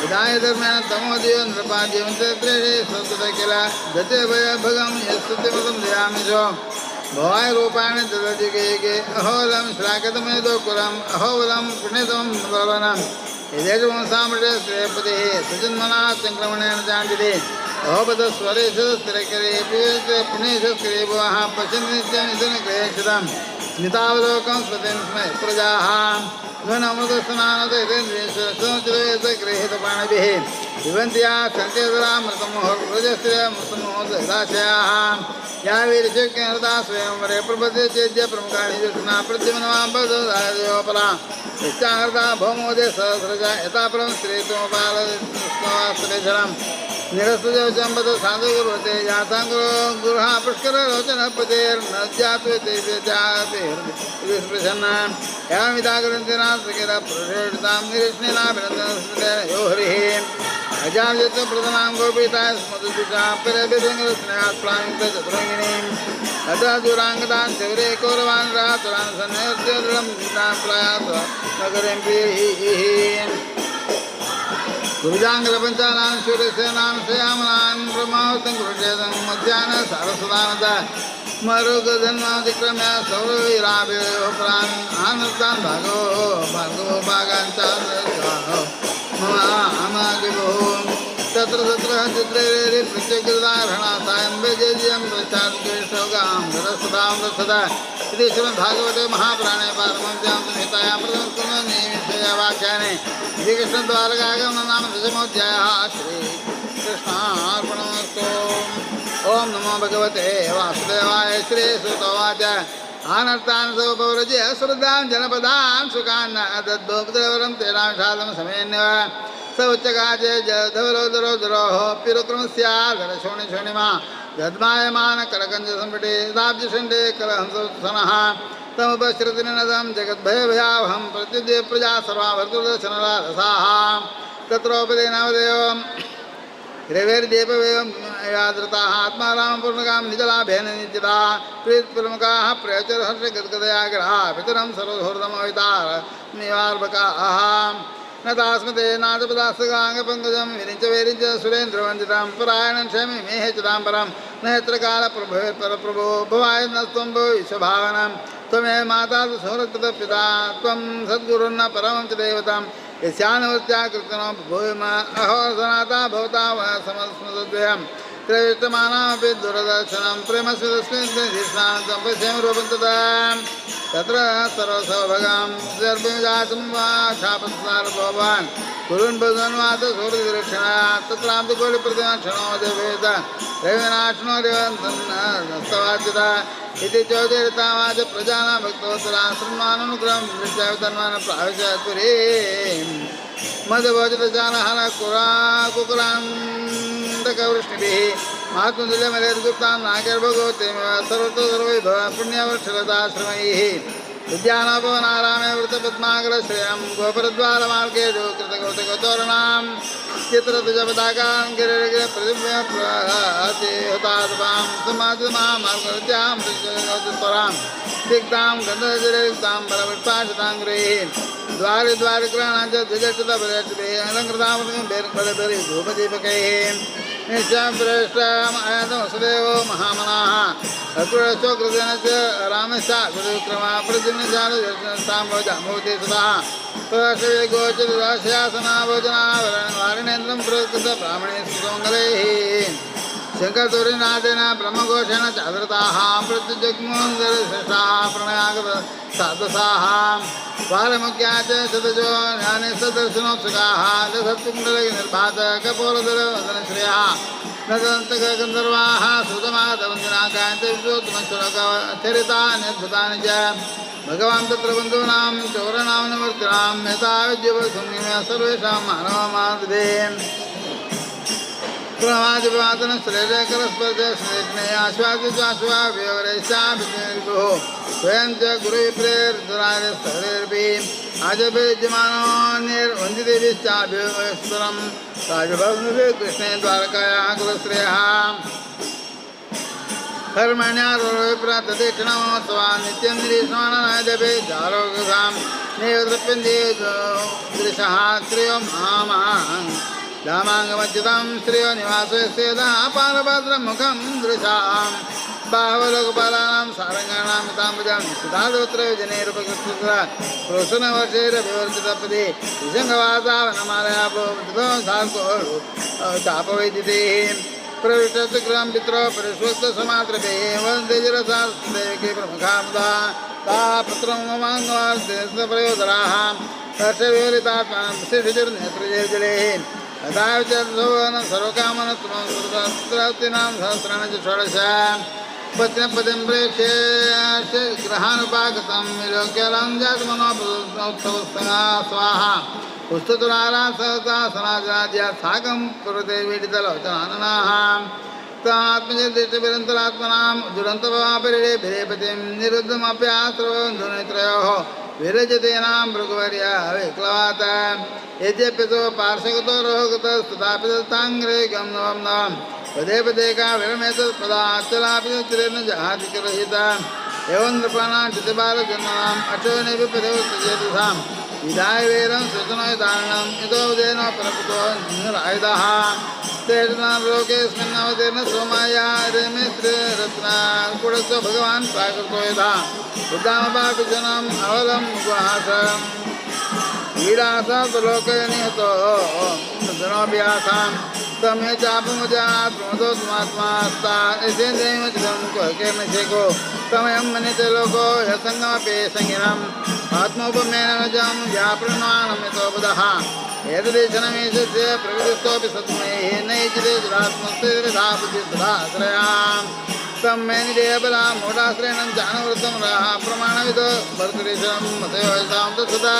विधाय धर्मेण तमोदयो नृपाद्यवन्तप्रेषे स्वतत किल दते भयभगं यत्सत्यमतं दयामि च भवाय रूपाणि ददति अहोलं श्लाघितमेदोकुलम् अहोबलं पुण्यतमं दलनम् यदेशवंसामृते श्रेयपतिः सुजन्मना सङ्क्रमणेन चाण्डिते अहोपदस्वरेशस्त्रिकरे पुण्येशस्त्रे भुवः पश्यन्नित्यं स्मितावलोकं स्मृतिं स्म प्रजाः गृहीतपाणिभिः पिबन्त्या सन्त्यसरामृतमोहृजस्त्रियमृतमोहदाशयाः या वीरशक्यहृदा स्वयंवरे प्रपद्ये चेद्य प्रमुखाणि ज्योत्स्ना प्रद्युम्नवाम्बदोपरा यश्चाहृदा भौमोदे सहस्रजा यथा परं स्त्रीत्वमुपालस्त्रेषणं निरस्तजवचम्बद साधुगुरुवते यासां गुरुः पुष्कररोचनपतेर्नद्यात्वते स्पृशन्न यामिदागुरुन्तिनास्किल पुरुषेषितां निरीक्ष्णेनाभिनन्दनस्मृतेन यो हरिः अजाजितप्रथमां गोपीताय स्मृतिदुषां परभिरङ्गस्नेहात् प्रायुक्तचतुरङ्गिणीं अदादुराङ्गदान् शौरे कौरवान् रातुरान् सन्नयस्य दृढं प्रायात नगरीं पीः गुरुजाङ्गलपञ्चानां शूरसेनां श्यामलान् ब्रह्मावतं गुरुचेतं मध्याह्न सारस्वतानन्द मरुगधन्वातिक्रम्य सौरवीराभिप्रान् आनन्दान् भागो भार्गवो भागाञ्चानो मम आमादिभुः तत्र तत्र चित्रैरेरि प्रत्यग्रदाहरणा सायं वैजयं पश्चाद्वेषोगां रसदां रसदा इति श्रीमद्भागवते महापुराणे पारमहंस्यां संहितायां प्रथमस्कन्धे श्रीकृष्णद्वारकागमनं नाम दशमोऽध्यायः। श्रीकृष्णार्पणमस्तु। ॐ नमो भगवते वासुदेवाय। श्रीसुतवाच आनर्तान् सौपव्रजे श्रद्धां जनपदां सुखान् दद्भोक्तवरं तेनां शालं समेन्यव स उच्चकाचे जधवलोदरोदरोः पिरुक्रमस्याधरशोणि शोणिमा जद्मायमान करकञ्जसम्पटे दाब्जषण्डे करहंसोत्सनः तमुपश्रुतिनिनदं जगद्भयभयावहं प्रत्युद्य प्रजा सर्वा भर्तुर्दर्शनराधसाः तत्रोपदेनवदेवं रविर्दीपवेवं आत्मा रामपूर्णकां निजलाभेन नित्यदा प्रीत्प्रमुखाः प्रचुरहर्षगद्गदयाग्रहा पितरं सर्वधूर्तमवितारनिवार्भकाः न दास्मते नाथपदासगाङ्गपङ्कजं विरिञ्च वैरिञ्च सुरेन्द्रवन्दितां परायणं क्षेमि मेहे चिदाम्बरं न यत्र कालप्रभुर्परप्रभो भवाय न त्वं भो विश्वभावनं त्वमेव माता सुहृत्पिता त्वं सद्गुरुर्न परमं च देवतां यस्यानुवृत्त्या कृतनो भूम अहो सनाता भवता समस्मद्वयं त्रैविष्टमानामपि दूरदर्शनं प्रेमस्मितस्मिन् धिष्णान्तं पश्येम रूपं तदा तत्र सर्वसौभगां सर्पिजातं वा शापस्नारभवान् कुरुन् भगवन्वात सूर्यदक्षिणा तत्रां तु कोटिप्रतिमा क्षणो देवेत रविनाशनो देवस्तवाच्युता इति चौदरितावाच प्रजानां भक्तवत्सला शृण्वानुग्रहं तन्वान् प्राविशत्पुरीं मदभोजनजानहन कुरा कुकुरान्तकवृष्णिभिः महात्मतुल्यमलेर्गुप्तां नागर्भगोतेमेव सर्वतो सर्वैभव पुण्यवृक्षलताश्रमैः उद्यानोपवनारामे वृतपद्माकरश्रियं गोपुरद्वारमार्गे कृतकौतकतोरणां चित्रध्वजपताकां गिरिगिरिप्रतिहुतात्मां समाजमां स्वरां सिक्तां गन्धजलयुक्तां बलपुष्पाशताङ्ग्रैः द्वारि द्वारिग्रहणां च ध्वजच्युतबलभिः अलङ्कृतां धूपदीपकैः निश्चयं प्रेष्ठाम् अयतं वसुदेवो महामनाः अक्रूरश्चोकृतेन च रामश्च गुरुविक्रमः प्रद्युम्नचारुजाम्बोति सुतः गोचराशयासनाभोजनावरणेन्द्रं प्रकृत ब्राह्मणे सुमङ्गलैः शङ्करतुरिनाथेन ब्रह्मघोषेण चादृताः प्रत्युजग्मोन्दरश्रेष्ठाः प्रणयागत साधसाः बालमुख्या च शतजो ज्ञानेशदर्शनोत्सुकाः लसत्कुण्डलनिर्भात कपोलधरवदनश्रेयः न दन्तकगन्धर्वाः सुतमाधवन्दिनाकान्त विश्वोत्तमश्लोकचरितानि अद्भुतानि च भगवान् तत्र बन्धूनां चौराणां निवर्तिनां यथा विद्युपसंयमे सर्वेषां मानवमादधे प्रणवादिपातन श्रेयकरस्पर्शस्नेहाश्वादिश्वाश्वाभिवरेशाभिः स्वयं च गुरुविप्रेर्दुरार्यस्तरेर्भिः आजभिर्यजमानोऽन्यैर्वन्दिदेभिश्चाभिस्वरं राजभवनुभिः कृष्णे द्वारकायाः कुलश्रेयः कर्मण्यारोपिप्रातदीक्षणमहोत्सवान् नित्यं निरीक्षमाणनायजपे जारोगसां नैव तृप्यन्ते दृशः श्रियो महामां रामाङ्गमच्युतं श्रियो निवासस्येदः पारपात्रमुखं दृशां बाहवलोकपालानां सारङ्गाणां ताम्बुजां सिद्धार्थोत्र जनैरुपकृत्य प्रोसनवर्षैरभिवर्जितपदे विसङ्गवासावनमालया चापवैद्युतेः प्रविष्टगृहं पितरौ परिष्वक्तसमात्रभिः वन्दे जलसादेविके प्रमुखामुदा ता पुत्रं ममाङ्गवार्देशप्रयोधराः हर्षविवलितात्मानं शिशुर्नेत्रजलेः तथा चर्धोवनं सर्वकामनत्वं सुरतास्त्रावतीनां सहस्राणि च षोडश पत्न्यपतिं प्रेक्ष्य गृहानुपागतं विलोक्यलं जातमनोत्सवस्संगा स्वाहा पुस्तुतुरारा सहसा सनाजनाद्या साकं कुरुते वीडितलोचनाननाः तात्मजदिष्टभिरन्तरात्मनां दुरन्तभवापरिरेभिरेपतिं निरुद्धमप्याश्रवन्धुनेत्रयोः विरजतेनां भृगुवर्य विक्लवात यद्यप्यतो पार्श्वगतो रोगतस्तथापि दत्ताङ्ग्रेकं नवं नवं पदे पदे का विरमेतत्पदाचलापि चिरेण जहातिकरहिता एवं नृपाणां चितबालजन्मनाम् अचोनेपि पदेवस्तचेतसां विधाय वीरं सुतनोदारणम् इतो उदेन परपुतो निरायुधः तेषां लोकेऽस्मिन् अवतीर्ण सोमाया रमेश्वरत्नाकुडस्य भगवान् प्राकृतो यथा उद्दामपापिजनम् अवलं गुहासम् वीरासातुलोकनिहतो धनोऽभ्यासां तमे चापमुजात् प्रमदोत्मात्मास्ता यसेन्द्रियमुचितं क्वकेन तमयं मन्यते लोको ह्यसङ्गमपि सङ्गिनम् आत्मोपमेन चं व्यापृण्वानमितो बुधः एतदेशनमेशस्य प्रकृतिस्थोऽपि सत्मैः नैचिते दुरात्मस्ते बुद्धिसुधाश्रयाम् तं मे निदेयबलां मूढाश्रयणं चानुवृत्तं राः प्रमाणविदो भर्तृदेशनं मतयोजितां तत्सदा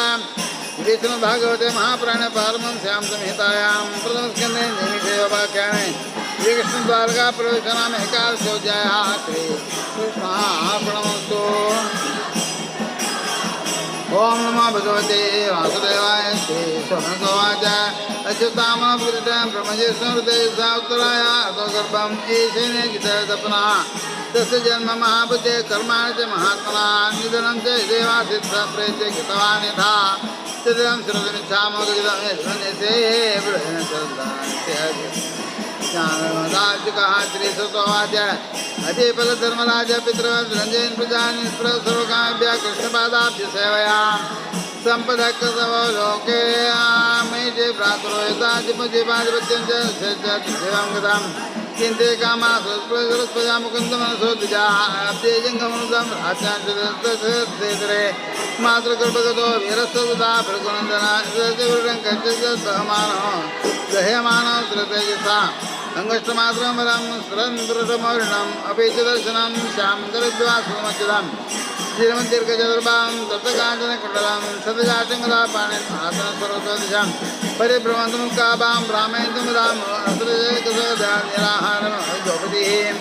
श्रीमद्भागवते महापुराणे पारमहंस्यां संहितायां प्रथमस्कन्धे नैमिषेयोपाख्याने श्रीकृष्णद्वारका प्रवेशनाम एकादशोऽध्यायः श्रीकृष्णार्पणमस्तु। ओम नमो भगवते वासुदेवाय। श्री शौनकोवाच अच्युतामनपकृतं ब्रह्मजे सा उत्तराय अतो गर्भम् ईशेने जितपुनः तस्य जन्म महाबुद्धे कर्माणि च महात्मना निधनं च देवासीत् स प्रेत्य कृतवान् यथा तदिदं श्रोतुमिच्छामो ज्ञानदाजुकः श्रीसुतोवाच अतिफलधर्मराज पितृवद्रञ्जयन् प्रजानि सर्वकाम्यभ्यः कृष्णपादाभ्य सेवया सम्पदः लोके मयि भ्रातरो यथाधिपजीवाधिपत्यं च देवं गतं किन्ते कामा सरस्वजा मुकुन्दमनसो द्विजाः अब्देजङ्गमनुदं राजान्तरे मातृगर्भगतो वीरस्तदा भृगुनन्दन कच्चिद्बहमानो दह्यमानो श्रुतेजसा अङ्गुष्ठमात्रं बलं स्रन्दृढमौरिणम् अपि च दर्शनं श्यामदरिद्वासुमच्युतं श्रीमन्दीर्घचतुर्भां दत्तकाञ्चनकुण्डलं सतजाशङ्कदापाणिम् आसनसर्वस्वदिशां परिभ्रमन्तुं काबां भ्रामयन्तुं राम असृजनिराहारं द्रौपदीः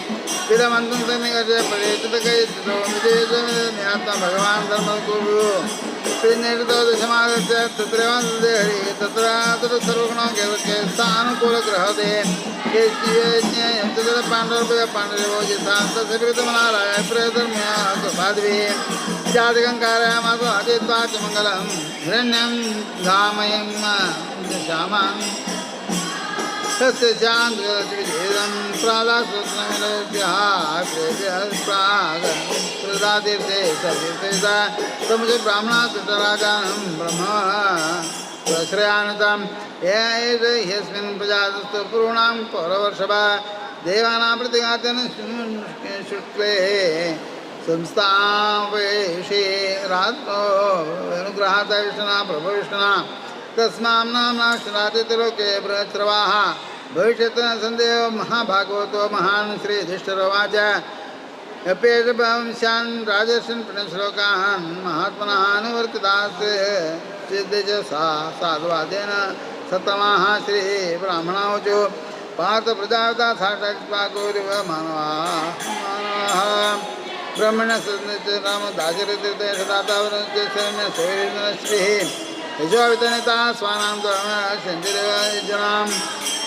विरमन्तुं सन्निगते परेतकैस्थितो विजयितमित्मा भगवान् धर्मगुरु श्रीनिर्तो दशमागत्य तत्रैव हरिः तत्र तत्र सर्वगुणो केवलकेस्तानुकूलग्रहते केचिज्ञेयं चतुर पाण्डवपय पाण्डवो यथा तस्य प्रीतमनाराय प्रेतर्म्य कृपाद्भिः जातकं कारयामास अतीत्वा च मङ्गलं हिरण्यं धामयं श्यामां तस्य शान्तविधेदं प्रादासुत्रमिलभ्यः प्रेभ्यः प्राग प्रदातीर्थे सतीर्थे समुच ब्राह्मणास्तराजानं ब्रह्म प्रश्रयानुतं ह्यस्मिन् प्रजातस्तु पुरूणां पौरवर्षभ देवानां प्रतिघातेन शुक्ले संस्थापयेषे रात्रो अनुग्रहात् विष्णुना प्रभविष्णुना तस्मां नाम्ना श्रातिलोके बृहस्रवाः भविष्यत् सन्देहो महाभागवतो महान् श्रीयुधिष्ठिरोवाच अप्येष वंशान् राजर्षन् पुण्यश्लोकान् महात्मनः अनुवर्तितास् सिद्धे च सा साधुवादेन सत्तमाः श्रीब्राह्मणावचो पार्थ प्रजावता साक्षात्पाकोरिव मानवाः मानवाः ब्रह्मणः दाशरथीर्थदातावरण्य शैरेन्द्रश्रीः यजोवितनिता स्वानां जनां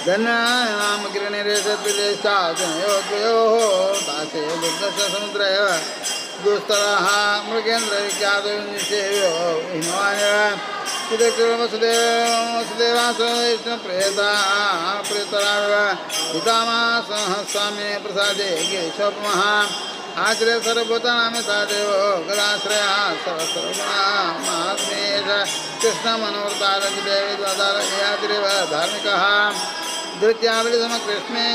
धन्यानां किरणिरेषद्विदेशाचनयोद्वयोः दासे दुर्दश समुद्र एव दुस्तरः मृगेन्द्रविख्यातविनिषेव्यो हिमवानिव वसुदेवासुदेवासविष्णुप्रेता प्रेतराविव पितामहस्वामी प्रसादे गिरीशोपमः आश्रय सर्वभूतानां यथा देवो गदाश्रयः सर्वसर्वगुणः महात्मेश कृष्णमनोवतारदेवी द्वादार यातिरेव धार्मिकः धृत्यावलिसमकृष्णे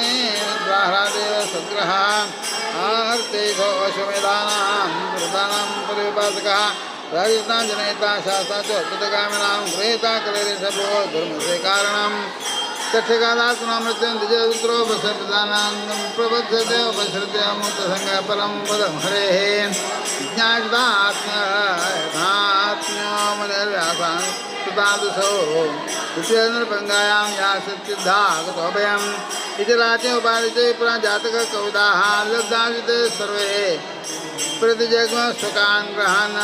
द्वाहरादेव सद्ग्रहः आहर्ते अश्वमेधानां वृद्धानां परिपासकः राजतां जनयिता शास्ता च कृतकामिनां गृहीता कलेरेशभो धर्मस्य कारणं तक्षकादात्मनामृत्यं द्विजपुत्रोपसर्पदानान्दं प्रबध्यते उपसृत्य मुक्तसङ्गपरं पदं हरेः ज्ञातात्म्योमनिर्व्यासान् सुतादुसौ द्वितीयनृपङ्गायां यासत्यद्धागतोभयम् इति राज्ये उपादिते पुरा जातककौदाः लब्धाजिते सर्वे प्रतिजग्म सुखान् ग्रहान्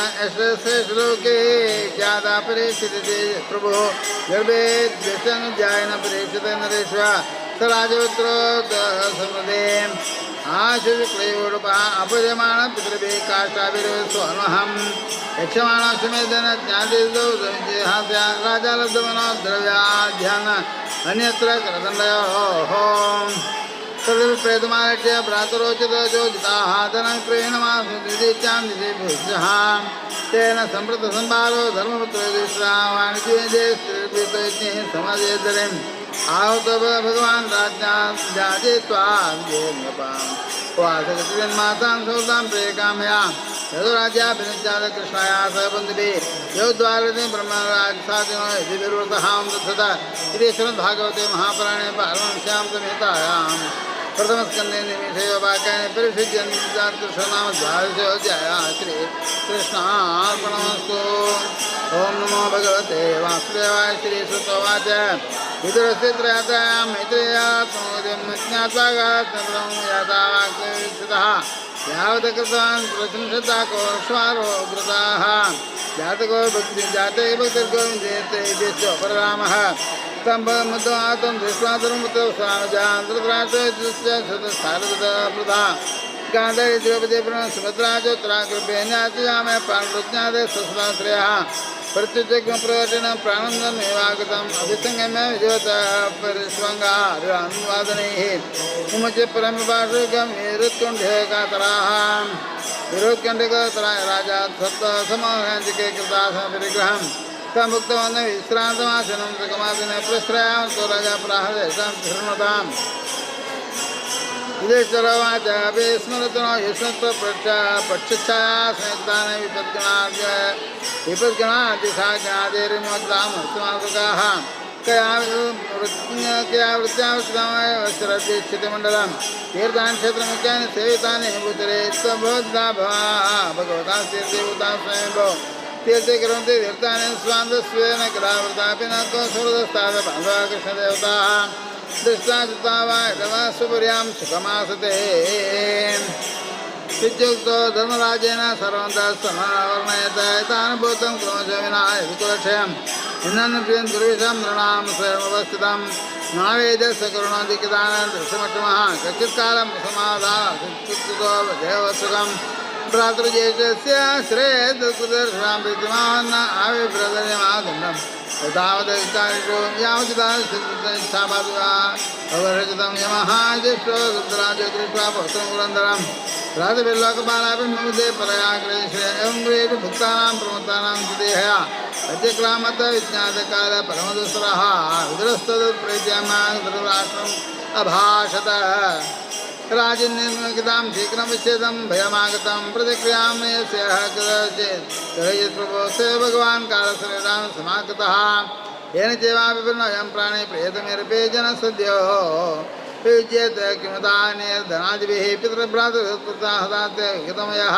श्लोके ज्ञाता परीक्षिते प्रभुः गर्भे द्वेषानुध्यायन परीक्षिते नरेश्वर स राजपुत्रो समृदे आशुक्लयोरुपः अपजमाण पितृभिः काष्ठाभिर्स्वनहं यक्षमाणस्वमेधन ज्ञातिदौ राजा लब्धमनो द्रव्याध्यान अन्यत्र करदण्डयोः तदपि भ्रातरोचितचोदिताः धनं प्रेणमासुदिचां दिशेभ्यः तेन सम्प्रतसम्भारो धर्मपुत्रयुधिष्ठिरः वाणिज्ये स्त्रीभिः समाजेतरिम् आहूतो भगवान् राज्ञा जाजित्वा वासगतिजन्मातां सौतां प्रेयकामया यदुराज्याभिनित्याद कृष्णाया सह बन्धुभिः यो द्वारति ब्रह्मराजसादिनो यदिभिर्वृतहां दत्तत इति श्रीमद्भागवते महापुराणे पारमहंस्यां संहितायां प्रथमस्कन्धे निमिषे वाक्यानि परिषिज्यन्तात् कृष्णनाम द्वादशोऽध्यायः श्री कृष्णार्पणमस्तु। ॐ नमो भगवते वासुदेवाय। श्री सुतोवाच विदुरस्य त्रयात्रायां मैत्रेयात्मोदयं ज्ञात्वा गात्मब्रह्म याता वाक्यविस्तृतः यावत् कृतवान् प्रशंसता कोष्वारोग्रताः जातको भक्ति जाते भक्तिर्गोविन्देते पररामः तं पदमुद्वातं दृष्ट्वा धर्मपुत्रस्वामिजान् धृतराष्ट्रप्रधा गान्धारी द्रौपदी सुभद्रा चोत्तराकृपे ज्ञातिजामय प्राणप्रज्ञाते स्वस्वाश्रयः प्रत्युजग्म प्रवचन प्राणन्दमेवागतम् अभिसङ्गम्य विजयत परिष्वङ्गानुवादनैः मुमुच परमपार्श्वकं विरुत्कुण्ठे कातराः विरोत्कण्ठकतरा राजा सप्त समाहन्तिके कृता परिग्रहं तं भुक्तवन्तं विश्रान्तमासनं सुखमासने प्रश्रयां राजा प्राहदेशां शृण्वताम् युधिष्ठिरोवाच अपि स्मरतनो युष्मत्पक्षच्छाया संयुक्तानि विपद्गणादिसागणादिर्मोद्रामस्मातुकाः कया वृत्त्यावृत्यावश्रद्धिमण्डलं तीर्थानि क्षेत्रमुख्यानि सेवितानि भूतरे त्वभवद्धा भवा भगवता तीर्थेभूता स्वयंभो तीर्थे कुर्वन्ति तीर्थानि स्वान्तस्वेन कदावृतापि न कोऽसुहृदस्ताद बान्धवा कृष्णदेवताः दृष्टा चिता वा यदवा सुपुर्यां सुखमासते इत्युक्तो धर्मराजेन सर्वन्तः समावर्णयत एतानुभूतं क्रमशो विना यदुकुलक्षयम् इन्नन् प्रियं दुर्विषं नृणां स्वयमुपस्थितं नावेदस्य करुणोदिकितानं दृश्यमक्षमः कच्चित्कालं समाधानसुतो देवसुखं भ्रातृज्येष्ठस्य श्रेयदुर्षां प्रीतिमान् आविभ्रदर्यमादण्डं यथावदकारिषु यावचिदाच्छापादुवा अवरचितं यमः ज्येष्ठो रुद्राजो दृष्ट्वा पौत्रं पुरन्दरं राजभिर्लोकपालाभिमुदे परयाग्रेश्रे एवं गृहेषु भुक्तानां प्रमुक्तानां सुदेहया अतिक्रामत विज्ञातकाल परमदुस्रः विदुरस्तत्प्रीत्यामां धृतराष्ट्रम् अभाषत राजन्यकितां शीघ्रं विच्छेदं भयमागतं प्रतिक्रियां यस्य चेत् प्रभो स भगवान् कालश्रीराम समागतः येन चैवापि प्रणयं प्राणे प्रियतमेरपे जनसद्योः वियुज्येत किमतान्यधनादिभिः पितृभ्रातृहतात् हितमयः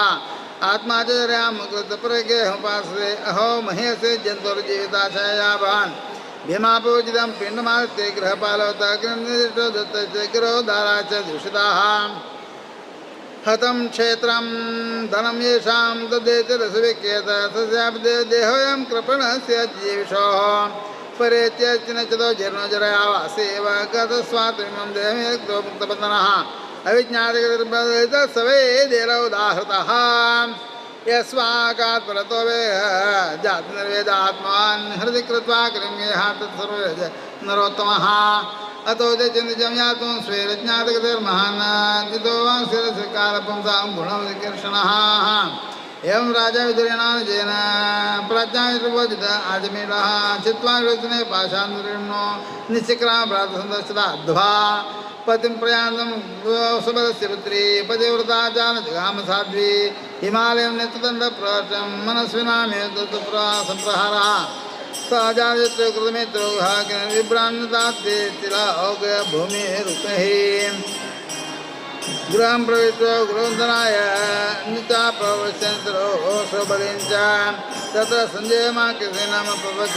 आत्मा च जरां कृतप्रगेहोपासते अहो महेशे जन्तुर्जीविताशया भवान् भीमापूजितं पिण्डमादत्ते गृहपालवत अग्निर्निर्दिष्टो दत्तस्य गिरो दारा च दूषिताः हतं क्षेत्रं धनं येषां ददेति रसविक्येत तस्यापि देहोऽयं कृपणस्य जीविषोः परेत्यचिनचतो जीर्णो जरया वासेव गतस्वात्मिमं देहमेक्तो मुक्तबन्धनः अविज्ञातगतिर्बन्धितः देरोदाहृतः यस्वाकात् परतो वेह जातनिर्वेदात्मान् हृदि कृत्वा कृङ्गेह तत्सर्वे नरोत्तमः अतो चिन्तिजं यातुं स्वेरज्ञातगतिर्महान् जितो वा शिरसकालपुंसां गुणविकर्षणः एवं राजा विदुरेणानुजेन प्राज्ञाविर्वोदित आजमीलः चित्वा विरोचने पाशान्तरीणो निश्चिक्राम भ्रातसन्दर्शिता अध्वा पतिं प्रयान्तं सुबलस्य पुत्री पतिव्रता जानजगाम साध्वी हिमालयं नेत्रदण्डप्रवर्तं मनस्विनामेव दत्तप्रहारः सहजादित्य विभ्रान्तात्ते तिलाभूमिरुपहि गृहं प्रविष्टो गृहन्धनाय निता प्रवश्यन्तरो स्वबलिं च तत्र सञ्जयमा कृष्णाम प्रवच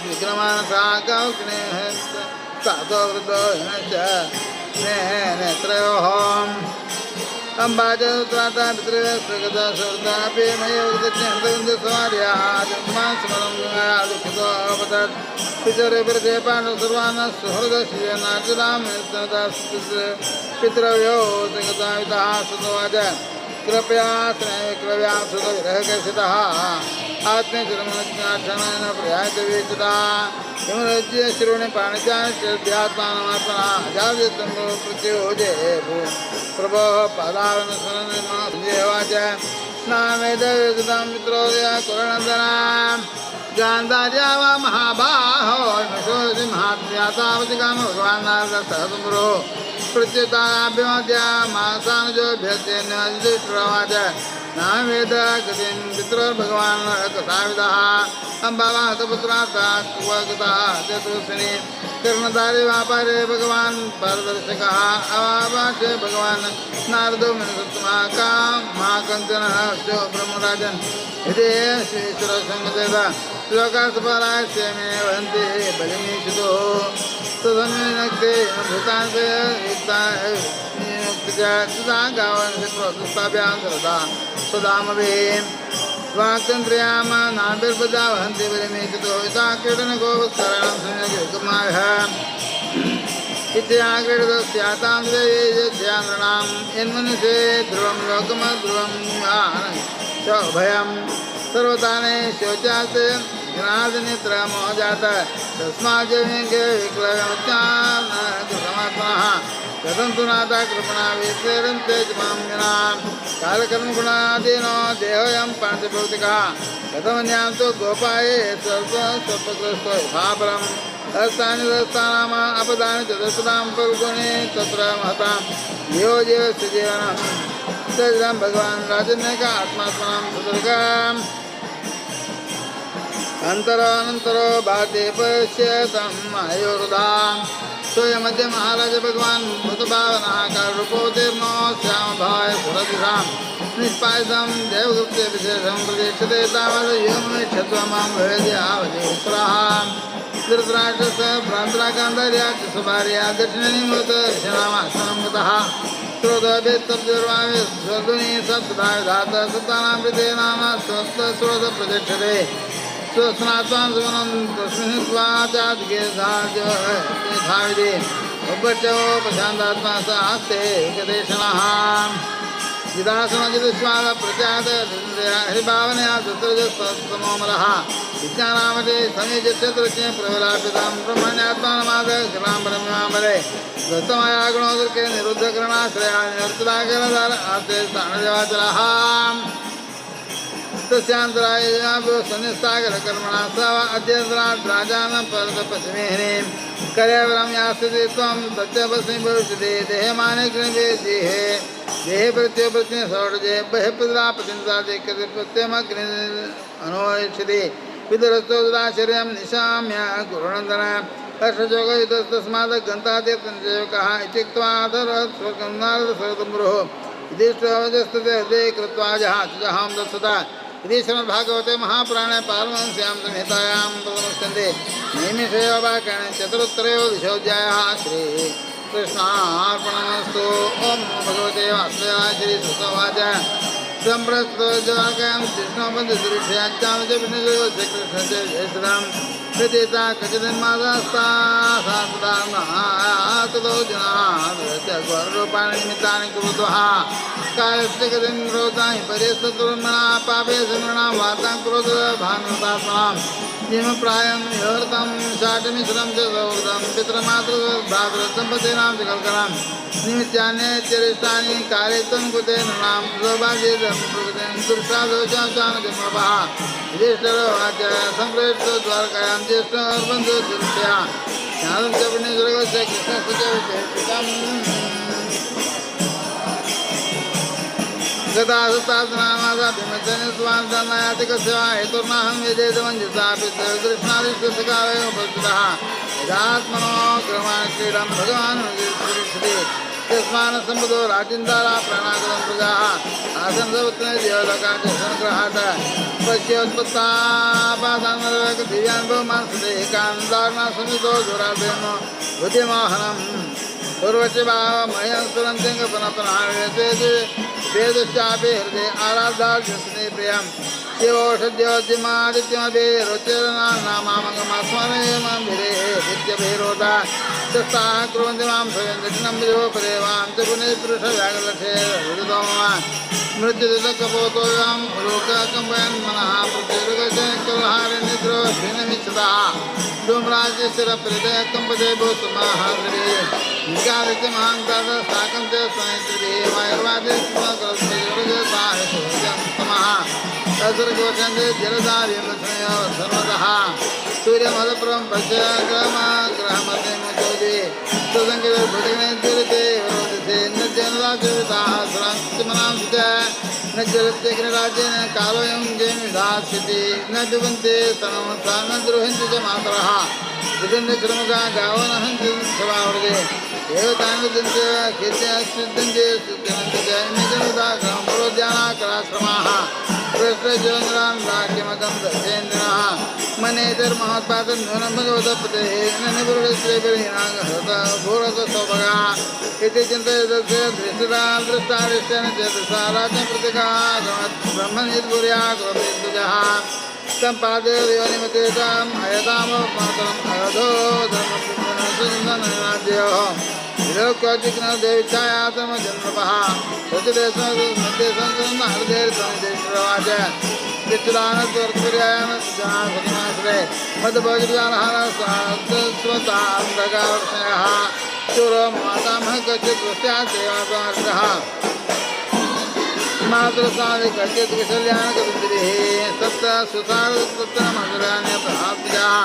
विक्रमानसा तातो वृद्धो च नेत्रयोः अम्बा च त्राता पितृव्यस्वगता सुहृदापि मयि स्मरं दुःखितो अपतत् पितरे प्रदेपान् सर्वान् सुहृदस्य पितृव्यो जगतावितः सुतवाच कृपया स्नेहविक्रव्या सुतविरहकर्षितः आत्मचरमक्षणेन प्रयातवीचिता हिमरज्य शिरोणि पाणिचात्मानमात्मना जाव्यतं प्रत्योजे प्रभोः पादावनसरन्वाच नामेदं मित्रोदय कुरुनन्दना गान्धार्या वा महाबाहो महात्म्यातावति काम भगवान् नारदसहतुम्बुरो प्रत्युताभ्यमद्या मासानुजोभ्यस्यवाच नामेद गतिं पितृर्भगवान् कथाविदः अम्बावाहतपुत्रात्ता चतुर्सिनि कर्णधारे व्यापारे भगवान् पारदर्शकः अवाभाषे भगवान् नारदो मनसत्तमा मा कञ्चनः ब्रह्मराजन् इति श्रीश्वरसङ्गदेव श्लोकासपराय मे वहन्ति बलिमीशितो तदनुनक्ते भूतांसुताभ्यां सर्वदा सुदामभिः वाक्तन्त्र्याम नाभिर्बदा वहन्ति बलिमीशितो यथा क्रीडनगोवत्सरणं संयोगकुमारः इत्याक्रीडस्यातां नृणां यन्मनुषे ध्रुवं लोकमध्रुवं शोभयं सर्वताने शोचात् ज्ञाननेत्रमोजात तस्माज्जविङ्गे विक्लव्यमुच्चानसमात्मनः कथं तु नाथा कृपणा विक्रीडन्ते च मां विना कालकर्मगुणादीनो देहोऽयं पाञ्चभौतिकः कथमन्यां तु गोपाये स्वल्पस्वल्पग्रस्तो यथापरम् हस्तानि दस्तानाम अपदानि च दशतां फल्गुणे तत्र महतां यो जीवस्य जीवनं तदिदं भगवान् राजन्यक आत्मात्मनां सुदुर्गाम् अंतरो भाति पश्यतं आयुर्दां स्वयमद्य महाराज भगवान् भूतभावनः कालरूपोत्तीर्णो श्यामभाय सुरदिशां निष्पादितं देवगुप्ते विशेषं प्रतीक्षते तावद् योऽनुक्षत्व मां भवेद्यावदेश्वरः धृतराष्ट्रस्य भ्रान्तराकान्धार्या च सुभार्या दक्षिणनिमृत ऋषिणामाश्रमं गतः श्रोतभिस्तब्जुर्वामि स्वध्वनि सप्तधाविधात सत्तानां कृते नाम स्वस्थ प्रतीक्षते स्वस्नात्वां सुमनं तस्मिन् स्वाचाद्गेधाविधि उपचो प्रशान्तात्मा स आस्ते एकदेशनः जिदासनजितस्वाद प्रचात हरिभावनया तत्रजस्तमोमरः विज्ञानामते समीजक्षत्रज्ञे प्रबलापितां ब्रह्मण्यात्मानमाद शिवां ब्रह्मामरे दत्तमया गुणोदर्के निरुद्धकरणाश्रया निवर्तदाकरदार आस्ते स्थानदेवाचलः तस्यान्तराय सन्निस्ताकरकर्मणा स अद्यन्तरात् राजानं परतपतिमेहिनीं करेवरं यास्यति त्वं तच्चपस्मिन् भविष्यति देहमाने कृणवे देहे देहे प्रत्योप्रत्य षोडजे बहिः प्रत्यमग्नि अनुवक्षति विदुरस्तो तदाश्चर्यं निशाम्य गुरुनन्दन अष्टजोगयुतस्तस्मात् गन्तातीर्थनिचयोगः इत्युक्त्वा नारदस्वतम्बुरुः यदिष्टवजस्तते हृदये कृत्वा जहां दत्सता इति श्रीमद्भागवते महापुराणे पारमहंस्यां संहितायां प्रथमस्कन्धे नैमिषयोपाकरणे चतुरुत्तरयोदशोऽध्यायः श्रीकृष्णार्पणमस्तु। ॐ नमो भगवते वासुदेवाय। श्री सुतवाच सम्प्रस्तोजवाकं कृष्णबन्धुसुरीक्षयाच्चां च विष्णुजय जयश्रीराम प्रचेता कचिन्मादास्ता सासदाततो जनाः गौररूपाणि निमित्तानि कुरुद्वः कायस्य गतिं क्रोधानि परेस्तुर्मणा पापे स्मृणां वार्तां क्रोध भानुतात्मनां नियमप्रायं योर्तं शाटमिश्रं च सौहृदं पितृमातृभ्रातृदम्पतीनां च कल्कलां निमित्तान्यचरिष्टानि कार्यत्वं कृते नृणां सौभाग्यं प्रकृतिं दुर्सादोषानुजमपः ज्येष्ठरोवाच सम्प्रेष्टो द्वारकायां ज्येष्ठोर्बन्धो दुर्षया ज्ञानं च पुण्यस्वर्गस्य कृष्णस्य च विशेषितम् गतासुतासनामासा भीमसेन स्वान्तनायाति कस्य वा हेतुर्नाहं वेदेतवञ्जितापि कृष्णादिष्टसकाले उपस्थितः यदात्मनो क्रमाण क्रीडां भगवान् क्रीडति तस्मान् सम्पदो राजिन्दारा प्राणागतं प्रजाः आसन् सवत्ने देवलोकान् सनुग्रहात् पश्योत्पत्तापादानर्वक दिव्यान् बहुमान् सुदेहिकान् दारुणा संयुतो दुरादेन बुद्धिमोहनम् उर्वशिभावमयं सुरन्तिं पुनः पुनः वेदश्चापि हृदय आराधास्ने प्रियं शिवौषध्योद्यमादित्यमपि रुचिरनामामङ्गमस्मरेमां नित्यभिरोधा शस्ताः कुर्वन्ति मां स्वयं दक्षिणं विजोपदेवां च पुनः पुरुषव्याघ्रलक्षे मृत्युदकपोतोयां लोककम्पयन् मनः पृथ्वीकलहारिनिद्रो हीनमिच्छतः धूम्राज्यशिरप्रिदय कम्पते भूसमाहाद्रिभिः निकादित्यमहान्तादसाकं च स्वनेत्रिभिः वायुर्वादिस्मकल्पयोगसाहसमः तत्सर्गवचन्दे जलदार्यमस्मयो सर्वतः सूर्यमदपुरं पश्य ग्रहमतिमुचोदि स्वसङ्गीतभुजगणे दुरिते विरोधिसे न जनदाचरिताः सुरांसिमनां च न जलत्यग्निराज्येन कालोऽयं जयमिधास्यति न पिबन्ति स्तनमसा न द्रोहन्ति च मातरः विदन्यश्रमुखा गावो न हन्ति सभावृते देवतानुदन्ते कीर्त्यसिद्धन्ते सुत्यन्ते च इमे जनता ग्रामपुरोद्यानाकराश्रमाः पृष्ठज्योतिरां वाक्यमकं दर्शयन्तिनः मनेतर्महोत्पातं न्यूनं भगवतपतेः न निवृत्तिश्रीभिर्हीनाङ्गहृत भूरसौभगः इति चिन्तयतस्य दृष्टिदा दृष्टारिष्टेन चेतसा राज्यप्रतिका ब्रह्मनिर्भूर्या कृपैर्द्विजः सम्पादयोनिमतेताम् अयताममातरम् अयोधो धर्मपितृणाद्योः विलोक्योचिघ्नदेविच्छायातमजन्मपः मध्ये हृदयवाच विच्युदानत्वर्पर्यायमश्रे मद्भोजदानहारस्वतान्धकावर्षयः शूरो मातामह कच्चित् स्यात् सेवार्थः मातृसादि कच्चित् कुशल्यानकबुद्धिभिः सप्त सुसारतत्र मधुराण्यप्रहाब्जाः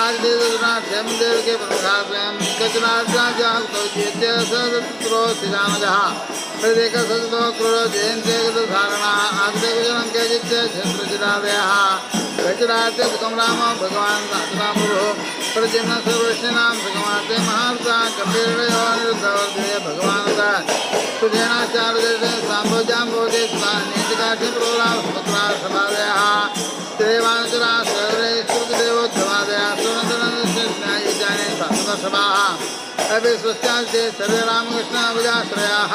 आदिदेवके प्रमुखाश्रयं कचनाद्राजाः हृदयकसतो क्रूरो जयन्ते कृतधारणा आदिदेवजनं केचिच्च क्षेत्रजिलादयः कचराद्य सुखं राम भगवान् आत्मामुरुः प्रद्युम्न सर्वऋषीणां सुखमाते महार्ता गम्भीरयो निरुद्धवर्धे भगवान् सुजनाचार्य साम्भोजाम्भोजे नीतिकाठ्यप्रोरा सुपुत्रा सभादयः देवानुचरा सर्वे श्रुतदेवोत्सवादयः सुनन्दनन्दाने सभाः अपि स्वस्यान्ते सर्वे रामकृष्णाभुजाश्रयाः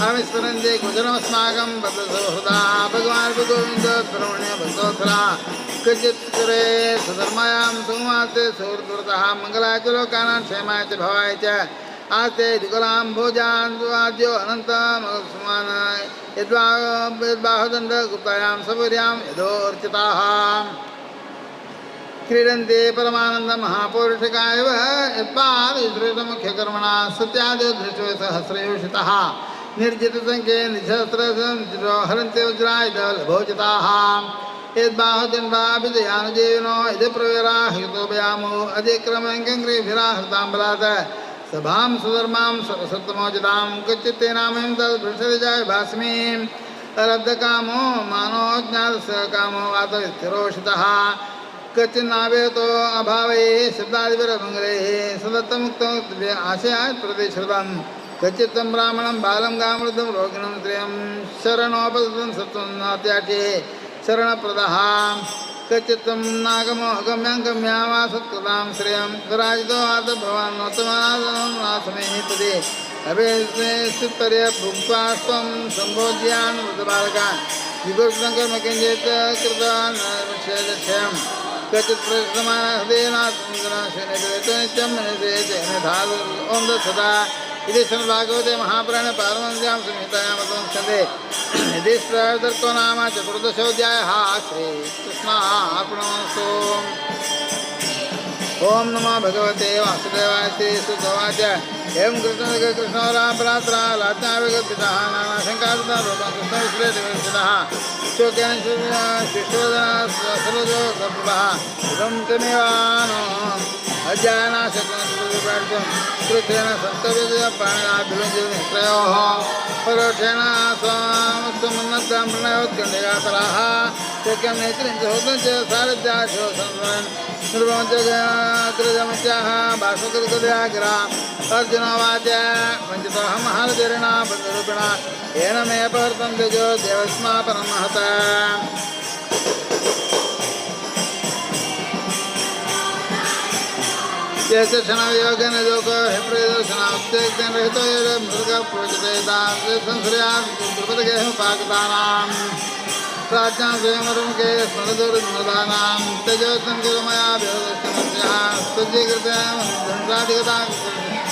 अविस्मरन्ते कुजनमस्माकं बद्धसौहृदा भगवान् गोविन्द ब्रह्मण्य भक्तोत्सरा कचित् करे सुधर्मायां सुमाते सुहृद्व्रतः मङ्गलाय च लोकानां क्षेमाय च भवाय च आस्ते दुकलां भोजान् आद्यो अनन्तमसुमान यद्बाहुदण्डगुप्तायां सपर्यां यदोर्चिताः क्रीडन्ते परमानन्दमहापौरुषकायव यत्पादश्रेष्ठमुख्यकर्मणा सत्यादिदृष्टो सहस्रयोषितः निर्जितसङ्ख्ये निःसहस्रसंचितो हरन्ते वज्रायुधलभोचिताः यद्बाहुदण्डाभिजयानुजीविनो यदि प्रवीराहृतोभयामो अधिक्रमङ्कङ्ग्रीभिराहृतां बलात् सभां सुधर्मां सप्तमोचितां कच्चित्तेनामयं तद्भृशरिजाय भास्मीं लब्धकामो मानो ज्ञातस्य कामो वातस्थिरोषितः कच्चिन्नावेतो अभावैः शब्दादिभिरमङ्गलैः सदत्तमुक्तं आशयात् प्रतिश्रुतं कच्चित्तं ब्राह्मणं बालं गामृतं रोगिणं स्त्रियं शरणोपसतं सत्त्वं नात्याटे शरणप्रदः कच्चित्तं नागमो अगम्यां गम्यां वा सत्कृतां श्रियं विराजितो आत भवान् नोत्तमासमेः पदे अभिस्थितर्य भुक्त्वा स्वं सम्बोध्यान् मृतबालकान् विभुक्तं कर्म किञ्चित् कृतवान् क्षयं कचित् प्रश्नमानहृदयनाथनित्यं ओं दत्सदा इति श्रीमद्भागवते महापुराणे पारमहंस्यां संहितायां प्रथमस्कन्धे यदिष्टर्को नाम चतुर्दशोऽध्यायः श्रीकृष्णार्पणमस्तु। ओम नमो भगवते वासुदेवाय श्री सुतवाच। एवं कृष्ण कृष्णो रामभ्रात्रा लाज्ञाविगर्पितः नानाशङ्कादितः रूपं कृष्णविश्लेषितः शोकेन शिष्योदना सर्वजो सप्रभः इदं तमेवानो अज्ञानाशक्तं कृतेन सन्तव्यतया प्राणिनाभिलुञ्जितमित्रयोः परोक्षेण स्वमुन्नतं प्रणयोत्कण्ठिकातराः शक्यं नेत्रीं च होतं च सारथ्याशो संस्मरन् निर्वमचग्रजमत्याः बाष्पकृतव्याघ्रा अर्जुनोवाच वञ्चितोऽहं महारथिरिणा बन्धुरूपिणा येन मे अपहर्तं तेजो देवस्मापनं महत्। यस्य क्षणवियोगेन लोको हिप्रदर्शनात्त्यक्तेन रहितो येन मृगः पूजते संश्रयात् द्रुपदगेहमुपागतानां प्राच्यां स्वयंवरमुखे स्मरदुर्मदानां तेजोत्तं गुरुमया व्यवदर्शनस्यः सज्जीकृतेन धनुषाधिगता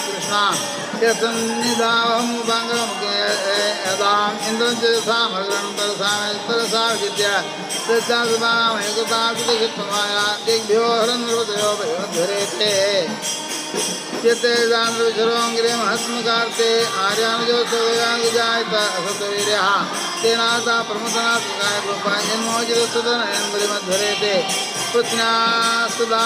कृष्णा यत्सन्निधावहमुपाङ्गमुखे यदाम् इन्द्रं च सामग्रणं तरसा तरसा विजित्य तस्यासुभामयकृतासुतशत्वमाया दिग्भ्यो हरन्नृपतयो भयोद्धरेते यत्तेजान्द्रविशरोऽङ्गिरे महात्मकार्ते आर्यानुजोत्सवयाङ्गिजायत असत्वीर्यः तेनाता प्रमथनात्मकाय रूपा यन्मोचितस्तनयन् बलिमध्वरेते पत्न्या सुधा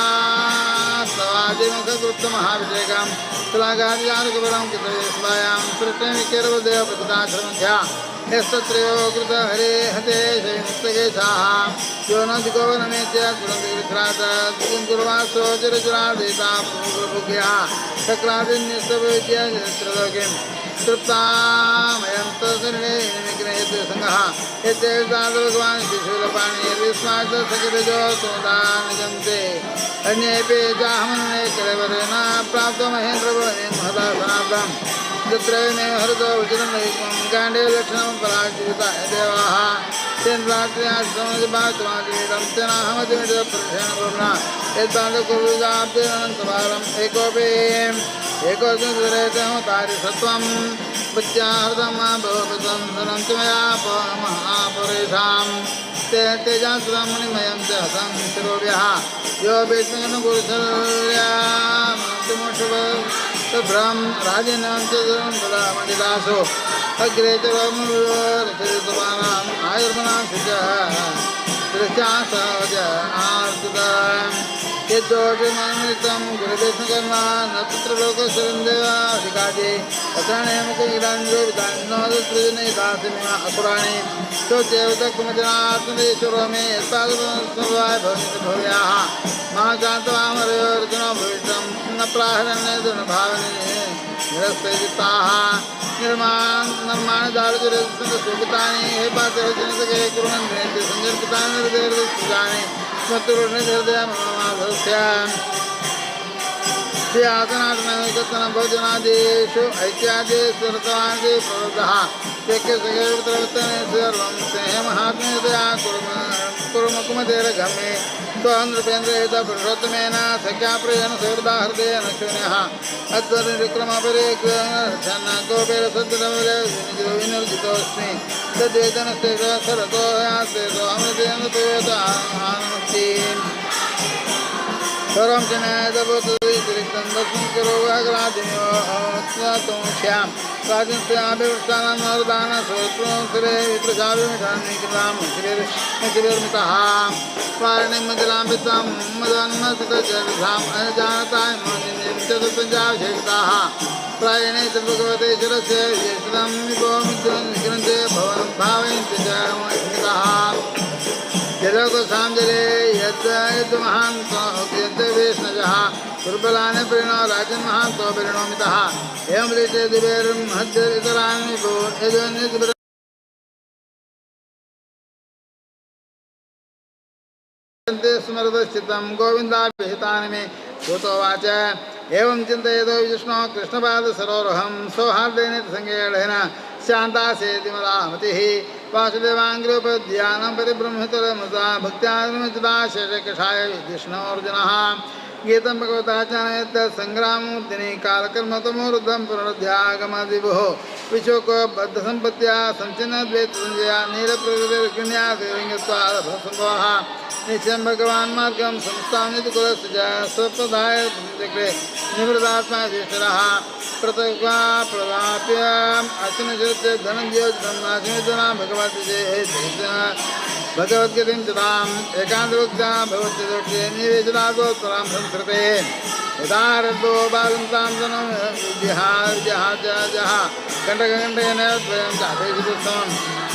सवादिमुखकृप्तमहाभिषेकं श्लाघादिजानकपरं कृतस्वायां सृष्टिं प्रकृताश्रमध्या यस्तत्रयो कृत हरे हते शविमुक्तकेशाः यो न दिगोवनमेत्य दुरन्तकृत्रात दुर्वासो चिरचिरादेता प्रभुभ्यः चक्रादिन्यस्तविद्या त्रिलोकीं तृप्तामयं तत्सर्वे सङ्गः यत्तेजाद भगवान् शिशुलपाणिर्विस्मात् सकृजो सोदानिजन्ते अन्येऽपि चाहमन्ये कलेवरेण प्राप्तो महेन्द्रभुवनेन महता सनाब्दम् तत्रैव हरतो वचनं काण्डे लक्षणं पराजिता देवाः तेन रात्र्याश्रमजपातमाजीतं तेनाहमतिमितपुरुषेण ब्रह्मणा यद्बालकुरुजाब्देनन्तवारम् एकोऽपि एकोऽस्मिन् तारिसत्वं पत्याहृतं भवपतं धनं च मया महापुरेषां ते तेजासुरं मुनिमयं च हतं शिरोभ्यः यो भीष्मकुरुशल्यामोक्षभ्रं राजेन्द्रं च मण्डिलासु अग्रे च रचयितवानाम् आयुर्मनां शुचः दृश्यासवज आर्तुताम् यद्दोषमनमितं गुरुभीष्मकर्मा न तत्र लोकस्वरन्देवाधिकादि अत्राणेमुखगिराञ्जोवितान्नोदसृजनेदासिमिमा असुराणि स्वदेवतकुमजनात्मदेश्वरो मे यत्पादपद्मसंवाय भवन्ति भव्याः महाशान्तवामरयोर्जुनो भविष्टं न प्राहरण्यदुर्भावने निरस्तैताः निर्माणदारुचुरसुकृतानि हे पात्रजनसके कुर्वन्ति सञ्जर्पितानि हृदयसुजानि मत्तुरुणहृदयममाधस्यां श्रीआसनाटनकर्तनं भोजनादिषु ऐत्यादिषु प्रवृत्तः शक्यसखप्रवृत्तने सर्वं स्नेहमहात्म्यतया कुर्मकुमतेरगम्ये त्वं नृपेन्द्रहित पुरुषोत्तमेन सख्याप्रियेण सुहृदा हृदयेन शून्यः अध्वनिविक्रमपरे गोपेरसद्रविनिर्जितोऽस्मि तद्वेदनस्तेषु सरतो यास्तेषु अमृतेन तुयत आनमस्ति सर्वं च मेदभूततिरिक्तं दर्शनं कुरुवाग्रादिन्योत्सुख्यां प्राचीनस्याभिवृष्टानां नरदानसोत्रोऽसुरे विप्रशाभिमिषान्निकृतां शिबिर्मितः वारिणीं मदिरां मदन्मसितचरसाम् अजानतां चतुर्पञ्चाशेषिताः प्रायणे च भगवतेश्वरस्य विशेषतं विभो विग्रन्थे भवनं भावयन्ति च स्मितः जलोकसाञ्जले यद् यद् यद् विष्णुजः दुर्बलानि प्रणो राजन्महान्तो परिणोमितः एवं रीते दिवेर्महद्यितराणि विभो यजोन्यद् स्मरतश्चित्तं गोविन्दाभिहितानि मे श्रुतोवाच एवं चिन्तयतो विष्णो कृष्णपादसरोरुहं सौहार्देन सङ्गेन शान्तासेति मदामतिः वासुदेवाङ्ग्रोपध्यानं परिब्रह्मतरमृता भक्त्यानुचिता शेषकषाय विष्णोऽर्जुनः गीतं भगवताचार्य संग्रामूर्तिनि कालकर्मतमोरुद्धं पुनरुद्ध्यागमदिभुः विशोको बद्धसम्पत्त्या संचिन्नद्वैतसञ्जया नीलप्रकृतिरुक्मिण्या श्रीरङ्गत्वादभसम्भवः निश्चयं भगवान् मार्गं संस्थानिति कुलस्य च स्वप्रदाय चक्रे निवृतात्मा युधिष्ठिरः प्रतक्वा प्रदाप्य अश्विनचरित्रे धनञ्जयोजितं नाश्विना भगवद्गतिं च ताम् एकान्तभक्त्या भगवद्गतिं निवेदनादोत्तरां संस्कृते यदारब्धो बालन्तां जनं विद्याजः कण्टकण्टेन द्वयं चापेक्षितोत्तमं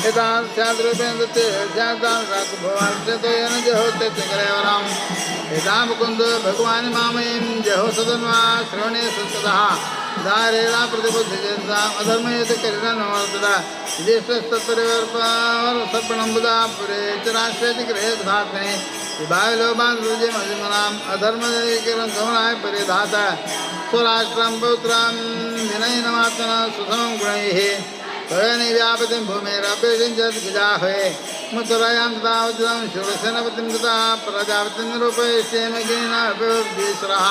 यथा स्याद्रूपेण दत्ते स्याद्दां भवान् चेतो येन जहोते चक्रेवरं यदा मुकुन्द भगवान् मामयीं जहो सदन्वा श्रवणे संसदः धारेणा प्रतिबुद्धिजन्ताम् अधर्मयति करिणनवर्तदा ज्येष्ठस्तत्परिवर्पणं बुधा पुरे च राष्ट्रे च गृहे तथात्मने विभागलोभान् रुजिमजिमनाम् अधर्मजैकरं गमनाय परिधात स्वराष्ट्रं पौत्रां विनयनमात्मना सुसमं गुणैः भयनि व्यापतिं भूमेरभ्यषिञ्चत् गिजाह्वे मुत्तरायां तथा उचितं शूरसेनपतिं तथा प्रजापतिं निरूपयिष्येमगिरिणाभ्येश्वरः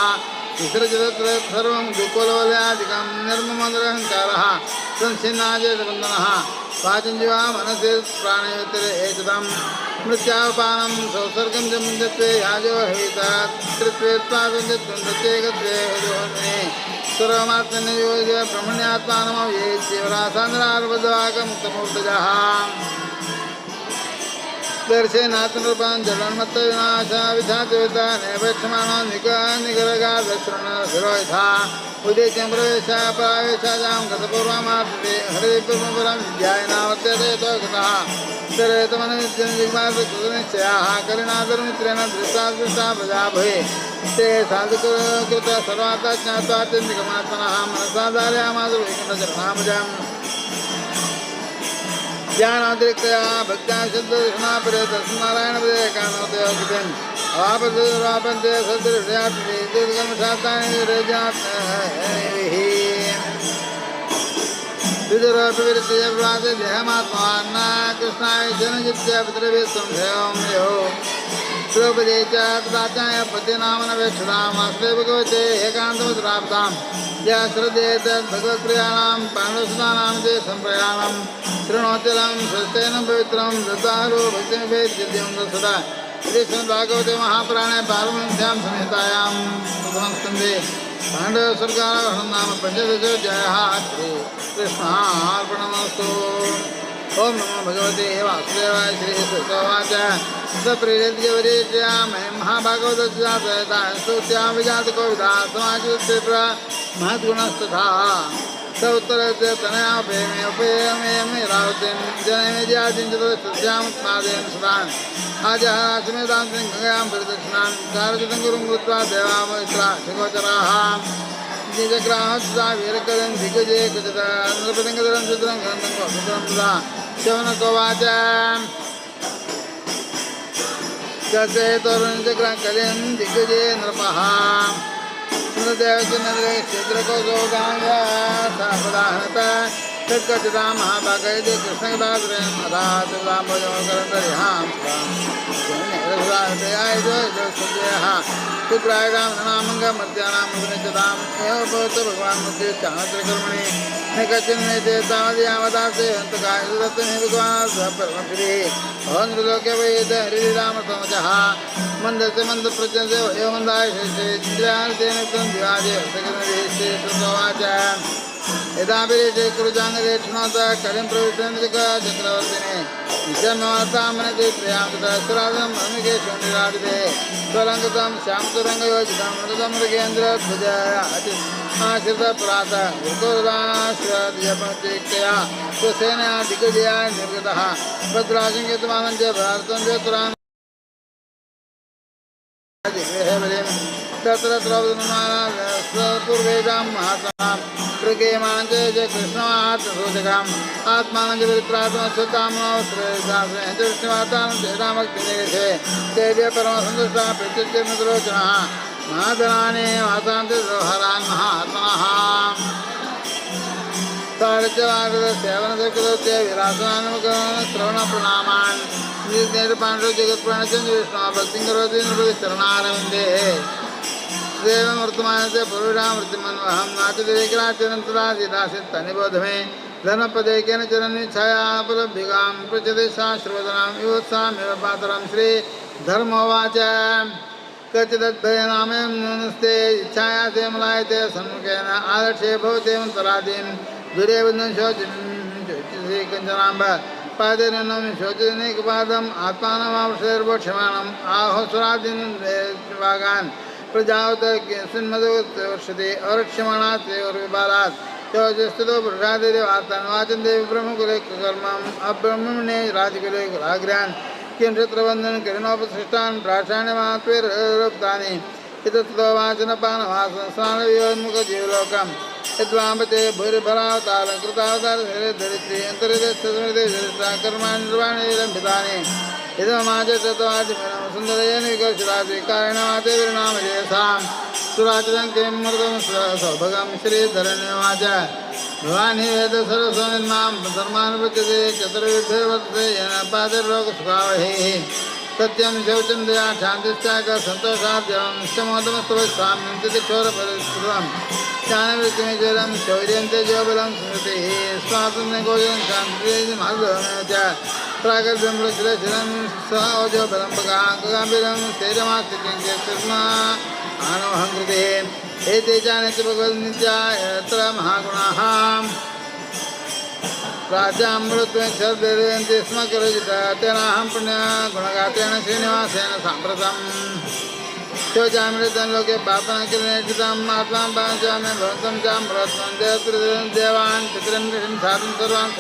विसृजतत्र सर्वं दुःखोलवलयादिकं निर्ममन्दरहङ्कारः संच्छिन्नाजेतबन्धनः वाचञ्जीवा मनसि प्राणयोत्तरे एतदं मृत्यापानं संसर्गं च मुञ्जत्वे याजो हिता त्रित्वे त्वादुञ्जत्वं प्रत्येकत्वे हरिहोन्मिने सर्वमात्मन्योज ब्रह्मण्यात्मानमव्ये जीवरासान्द्रार्वद्वाकमुक्तमूर्तजः दर्शनात्मरूपां जलन्मत्तविनाशा विधातुविता नैवेक्षमाणो निकरगादश्रुणशिरो यथा उदेश्यं प्रवेश प्रावेशायां गतपूर्वमात्मते हरिपूर्वपुरं विद्यायनावर्त्यते यतो गतः चरेतमनविद्यनिर्मातकृतनिश्चयाः करिणाधर्मित्रेण दृष्टा दृष्टा प्रजा भवे ते साधुकृत सर्वात्मा ज्ञात्वात्यन्तिकमात्मनः मनसा धारयामासु वैकुण्ठचरणामुजम् ज्ञानातिरिक्तया भक्त्या शुद्धदर्शनापरे दर्शनारायणपदे कानोदयोगितम् अवापदुरापन्ते सदृशयात्मशास्त्राणि रेजात्मभिः विदुरोपविरुद्ध देहमात्मान्न कृष्णाय जनजित्य पितृभिः संशयं यो द्रौपदी च तदाचाय पतिनामनवेक्षतामाश्रय भगवते एकान्तमत्राप्तां या श्रद्धेत भगवत्प्रियाणां पाण्डवसुतानां ते सम्प्रयाणं शृणोतिलं स्वस्तेन पवित्रं दत्तारो भक्तिमिभेद्यं सदा श्रीमद्भागवते महापुराणे पारमहंस्यां संहितायां प्रथमस्कन्धे पाण्डवस्वर्गारोहणं नाम पञ्चदशोऽध्यायः श्रीकृष्णार्पणमस्तु। ओम नमो भगवते वासुदेवाय श्री सुतवाच सप्रीतिवरीत्यां महाभागवतस्यां विजातकोविदा समाजत्र महद्गुणस्तथा स उत्तरस्य तनयापेमे उपेयमेमे रावतीं जनमे जातिं चतुस्तस्यामुत्पादयन् सुतान् आजहाराश्मेतां गङ्गायां परिदक्षिणां चारचितं गुरुं कृत्वा देवामित्रा शिगोचराः निजग्राहस्ता वीरकरं दिग्विजये कुचिता नृपतिं शूद्रं ग्रन्थं कोसुत्रं तथा शौनकोवाच कसे तरुणचक्रकलिं दिग्विजये नृपः नृदेवचन्द्रे क्षेत्रकोसोगाङ्गासापदाहनत तत्कथिता महाभागयति कृष्णकदाश्रयम् अधातुराम्बोजमकरन्दरिहां पुत्रायणां ननामङ्गमर्त्यानां मुनिचताम् एव भवतु भगवान् मुक्तिश्चानत्रकर्मणि न कश्चिन्मेते तावद्यावदासे हन्तकाय भगवान् परमश्रीः भवन्द्रलोके वैद हरिरामतमजः मन्दस्य मन्दप्रचन्दे वयोमन्दाय शेषेन्द्रियान्तेन दिवाजे हस्तकर्मभिः यदा कुरुजाङ्गरे क्षणोत कलिं प्रविष्टं चक्रवर्तिने निशमतामनति प्रियां तथा सुराधं अमिकेशुनिरादिते स्वलङ्कृतं श्यामतुरङ्गयोजितं मृदं मृगेन्द्रध्वज आश्रितप्रातः गुरुदाश्वद्यपतिक्तया स्वसेनया दिग्विजया निर्गतः भद्राशङ्कितमानं च भारतं ज्योतरां तत्र द्रौपदीपूर्वेषां महात्मनां प्रगेयमानं च कृष्णमात्मसूचकाम् आत्मानं च पवित्रात्मस्वतामनोश्रेष्ठां चेतामक्तिनिवेशे तेभ्यः परमसन्तुष्टा प्रत्युच्चमित्रोचनः महाधनानि वासान्ति द्रोहरान् महात्मनः सारच्यवारदसेवनसकृतस्य विरासनानुकरण श्रवणप्रणामान् पाण्डव जगत्प्राणचन्द्र विष्णु भक्तिं करोति नृपतिचरणारविन्दे। सेवं वर्तमानस्य पुरुषामृत्युमन्वहं नाचिदेकराचिरन्तरासीदासीत् तन्निबोध मे धर्मपदे केन चरन्निच्छाया परभ्युगां पृच्छति शाश्रुवदनां युवत्सामिव पातरं श्री धर्मोवाच कचिदद्भयनामयं न्यूनस्ते इच्छाया ते मलायते सन्मुखेन आलक्ष्ये भवते तरादीं दुरे बन्धं शोचि कञ्चनाम्ब पादेनोमि शोचनेकपादम् आत्मानमावशर्वक्षमाणम् आहोस्वरादीन् भागान् प्रजावत स्मदवर्षति अरक्ष्यमाणात् विबालात् स्थितो पुरुषादिवार्तान् देवी ब्रह्मकुले कर्मम् अब्रह्मणे राजकुले कुलाग्र्यान् किं क्षत्रबन्धन किरणोपसृष्टान् प्राशाण्यमात्वेरुक्तानि इतस्ततो वाचनपानवासंस्नानवियोन्मुखजीवलोकम् यद्वाम्बते भूरिभरावतारं कृतावतारधरित्री अन्तरिदस्मृते कर्माणि निर्वाणि विलम्बितानि इदमाचतवादिमनं सुन्दरयेन विकर्षितासि कारणमाते विरणामजेसां सुराचितं किं मृतं सौभगं श्रीधरण्यवाच भवानी वेद सर्वस्वामिन्मां धर्मानुपच्यते चतुर्विधे वर्तते येन पादलोकसुखावहैः सत्यं शौचं दया शान्तिश्चाक सन्तोषाद्यं शमोदमस्तव स्वाम्यं तिथिक्षोरपरिष्कृतं ज्ञानवृत्तिमेश्वरं शौर्यं तेजोबलं स्मृतिः स्वातन्त्र्यगोचरं शान्तिमाधवमेव च प्रागल्भ्यं प्रचुरशिरं सह ओजोबलं गगाम्भीरं स्थैर्यमास्ति किञ्चित् आनोऽहङ्कृतिः एते चानित्य भगवन्नित्या यत्र महागुणाः प्राचामृत्वेक्षरन्ति स्म करोजित तेनाहं पुण्यगुणगातेन श्रीनिवासेन साम्प्रतम् शोचामृतं लोके पापनकिरणेक्षितम् आत्मां पाञ्चामि भवन्तं चामृत्वं देवत्रिदेवान् देवान् पितॄन् ऋषीन् साधुं सर्वान्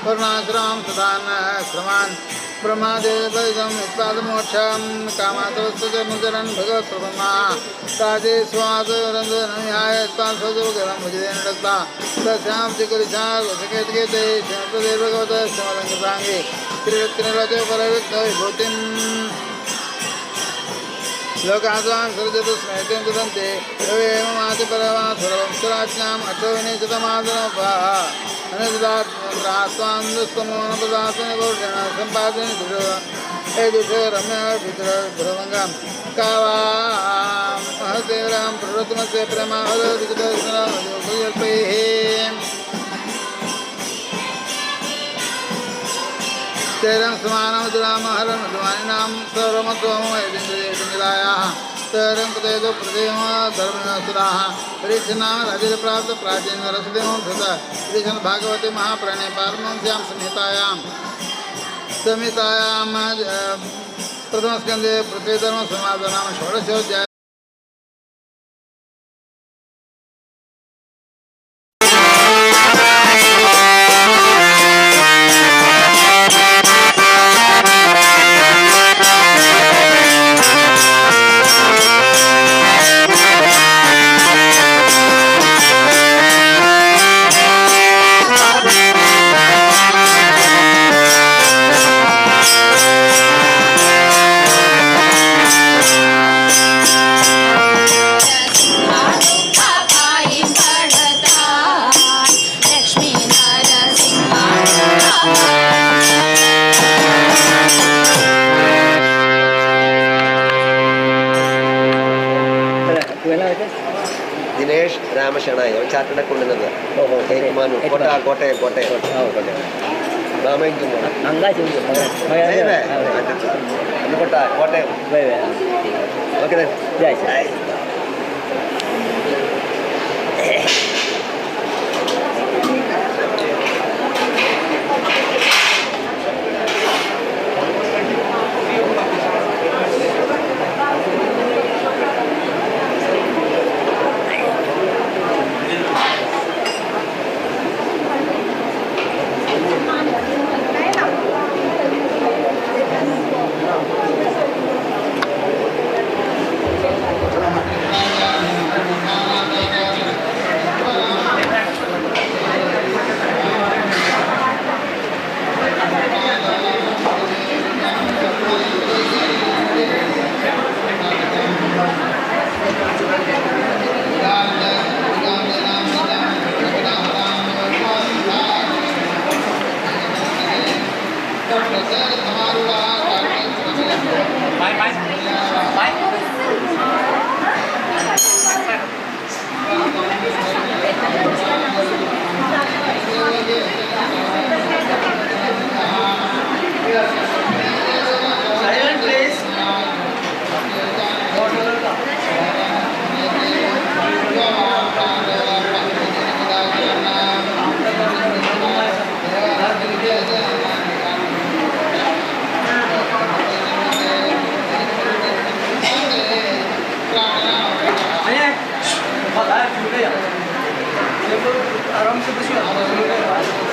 वर्णाश्रमां सदान् श्रमान् ब्रह्मादेवपरितं उत्पादमोक्षं कामातवस्तुचरन् भगवत्प्रभमा ताजे स्वादरन्दनविहाय त्वां भुजेन दत्ता तस्यां चिकुरिशाकेतकेते श्रीमत्पदे भगवतः श्रीमदङ्कृताङ्गे त्रिरत्नलोके परवित्त विभूतिम् लोकाद्वां सृजतु स्मृतिं कृतन्ते एवमातिपरमासुरवं सुराज्ञाम् अक्षोविनीचितमादनोपाः अनुदात्मत्रास्वान्दस्तमोनपदात्मनिभूषण सम्पादने दुषो रम्यभिद्रभङ्गं कावां महतेवरां प्रवृत्तमस्य प्रेमाहरोदितस्मरैः तैरं समानमधुरामहरं मधुवानिनां सर्वमत्वमयदिन्द्रियाः तैरं कृतेतु प्रतिम धर्मसुराः परीक्षनाम राजिरप्राप्त प्राचीन रसदेवं धृत परीक्षण भागवते महाप्राणे पारमहंस्यां संहितायां संहितायां प्रथमस्कन्धे पृथ्वीधर्मसंवादो नाम षोडशोऽध्यायः। Dinesh Ramashenoy chartered accountant. Kottayam Kottayam Kottayam. Okay. Bye bye. Bye. Silent please. आराम से बसिए।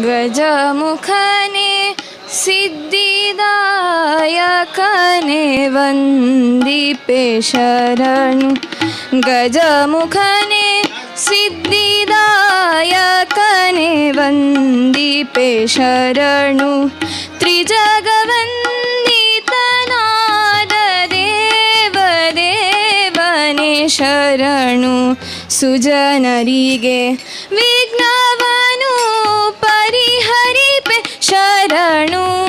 गजमुखने सिद्धिदायकने वंदिपे शरणु। गजमुखने सिद्धिदायकने वंदिपे शरणु। त्रिजगवन्दितनाद देव देवने शरणु। सुजनರಿಗೆ ವಿಘ್ನವನು ಪರಿಹರಿಪೆ ಶರಣು.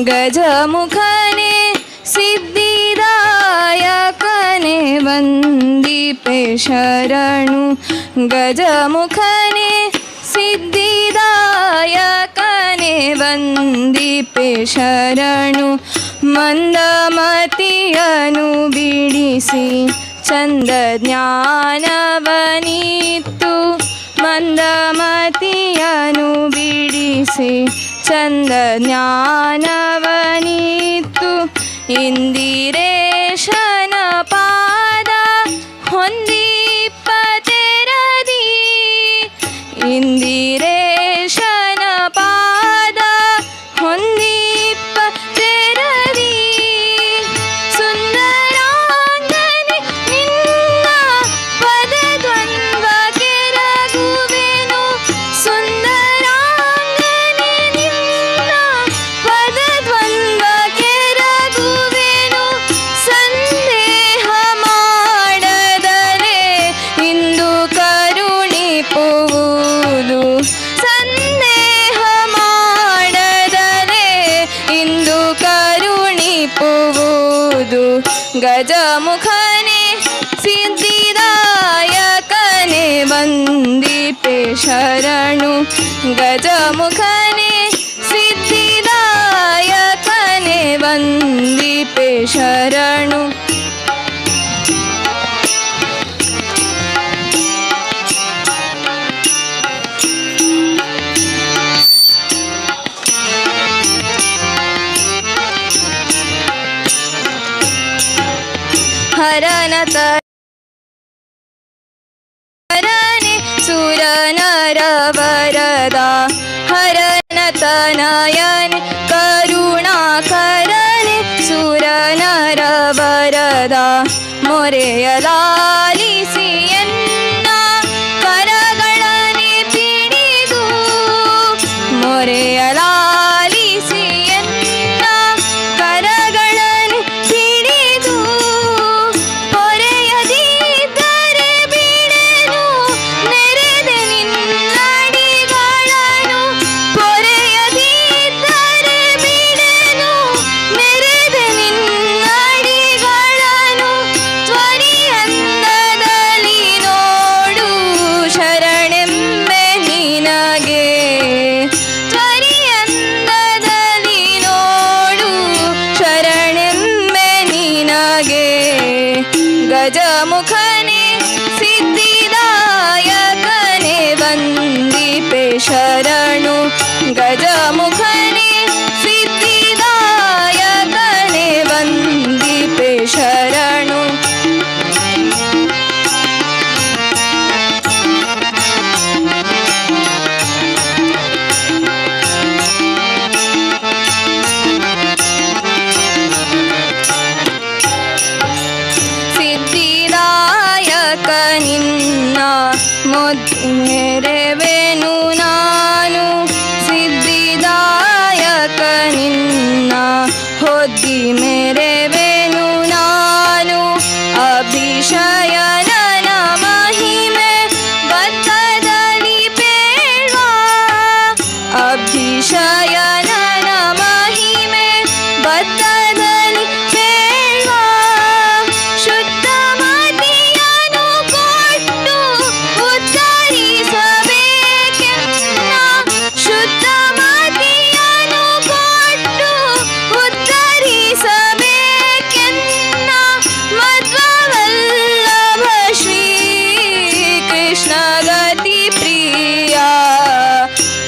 ಗಜಮುಖನೆ ಸಿದ್ಧಿದಾಯಕನೆ ವಂದಿಪೆ ಶರಣು. ಗಜಮುಖನೆ ಸಿದ್ಧಿದಾಯಕನೆ ವಂದಿಪೆ ಶರಣು. ಮಂದಮತಿಯನು ಬಿಡಿಸಿ ಚಂದ ಜ್ಞಾನವನಿತ್ತು. ಮಂದಮತಿಯನು ಬಿಡಿಸಿ ಚಂದ ಜ್ಞಾನವನಿತ್ತು. ಇಂದಿರೇಶನ ಪಾದ ಹೊಂದಿಪತೆರದಿ ಇಂದಿರೇಶನ ಪಾದ ಹೊಂದಿಪತೆರದಿ ಸುಂದರಾಂಗನೆ ನಿನ್ನ ಪದದ್ವಂದ್ವ ಕೆರಗುವೆನು ಸುಂದರಾಂಗನೆ ನಿನ್ನ ಪದದ್ವಂದ್ವ ಕೆರಗುವೆನು ಸಂದೇಹ ಮಾಡದಲೆ ಇಂದು ಕರುಣಿಪುವುದು ಸಂದೇಹ ಮಾಡದಲೆ ಇಂದು ಕರುಣಿಪುವುದು ಗಜಮುಖನೆ ಸಿದ್ಧಿದಾಯಕನೆ ವಂದಿಪೆ ಶರಣು ಗಜಮುಖನೆ ಸಿದ್ಧಿದಾಯಕನೆ ವಂದಿಪೆ ಶರಣು. ಹರನ ತರನೆ ಸುರ ನರ ವರದ ಹರನ ತನಯನೆ ಕರುಣಾಕರನೆ ಸುರ ನರ ವರದ ಮೊರೆಯಲಾಲಿಸಿಯನ್ನ ಕರಗಳನೆ ಪಿಡಿದು ಮೊರೆಯಲಾಲಿಸಿಯನ್ನ ಕರಗಳನೆ ಹಿಡಿದು ಪೊರೆಯದಿದ್ದರೆ ಬಿಡೆನು ನೆರೆದೆ ನಿನ್ನಡಿಗಳನ್ನು ಪೊರೆಯದಿದ್ದರೆ ಬಿಡೆನು ನೆರೆದೆ ನಿನ್ನಡಿಗಳನ್ನು ತ್ವರಿಯಂದದಲ್ಲಿ ನೋಡು ಶರಣೆಂಬೆ ನಿನಗೆ ತ್ವರಿಯಂದದಲ್ಲಿ ನೋಡು ಶರಣೆಂಬೆ ನಿನಗೆ ಗಜಮುಖನೆ ಸಿದ್ಧಿದಾಯಕನೆ ವಂದಿಪೆ ಶರಣು ಗಜಮುಖನೆ ಸಿದ್ಧಿದಾಯಕನೆ ವಂದಿಪೆ ಶರಣು. ಸಿದ್ಧಿದಾಯಕ ನಿನ್ನ ಮೊದಲೆರೆವೆನು ನಾನು ಸಿದ್ಧಿದಾಯಕ ನಿನ್ನ ಹೊದ್ದಿ ಮೆರೆವೆನು ನಾನು ಅಭಿಷಯನನ ಮಹಿಮೆ ಬತ್ತದಲ್ಲಿ ಪೇಳ್ವಾ ಅಭಿಷಯನನ ಮಹಿಮೆ ಬತ್ತದಲ್ಲಿ ಪೇಳ್ವಾ ಶುದ್ಧ ಮತಿಯನ್ನು ಕೊಟ್ಟು ಉದ್ಧರಿಸಬೇಕೆನ್ನ ಶುದ್ಧ ಮತಿಯನ್ನು ಕೊಟ್ಟು ಉದ್ಧರಿಸಬೇಕೆನ್ನ ಮಧ್ವವಲ್ಲಭ ಶ್ರೀ ಕೃಷ್ಣ ಗತಿ ಪ್ರಿಯ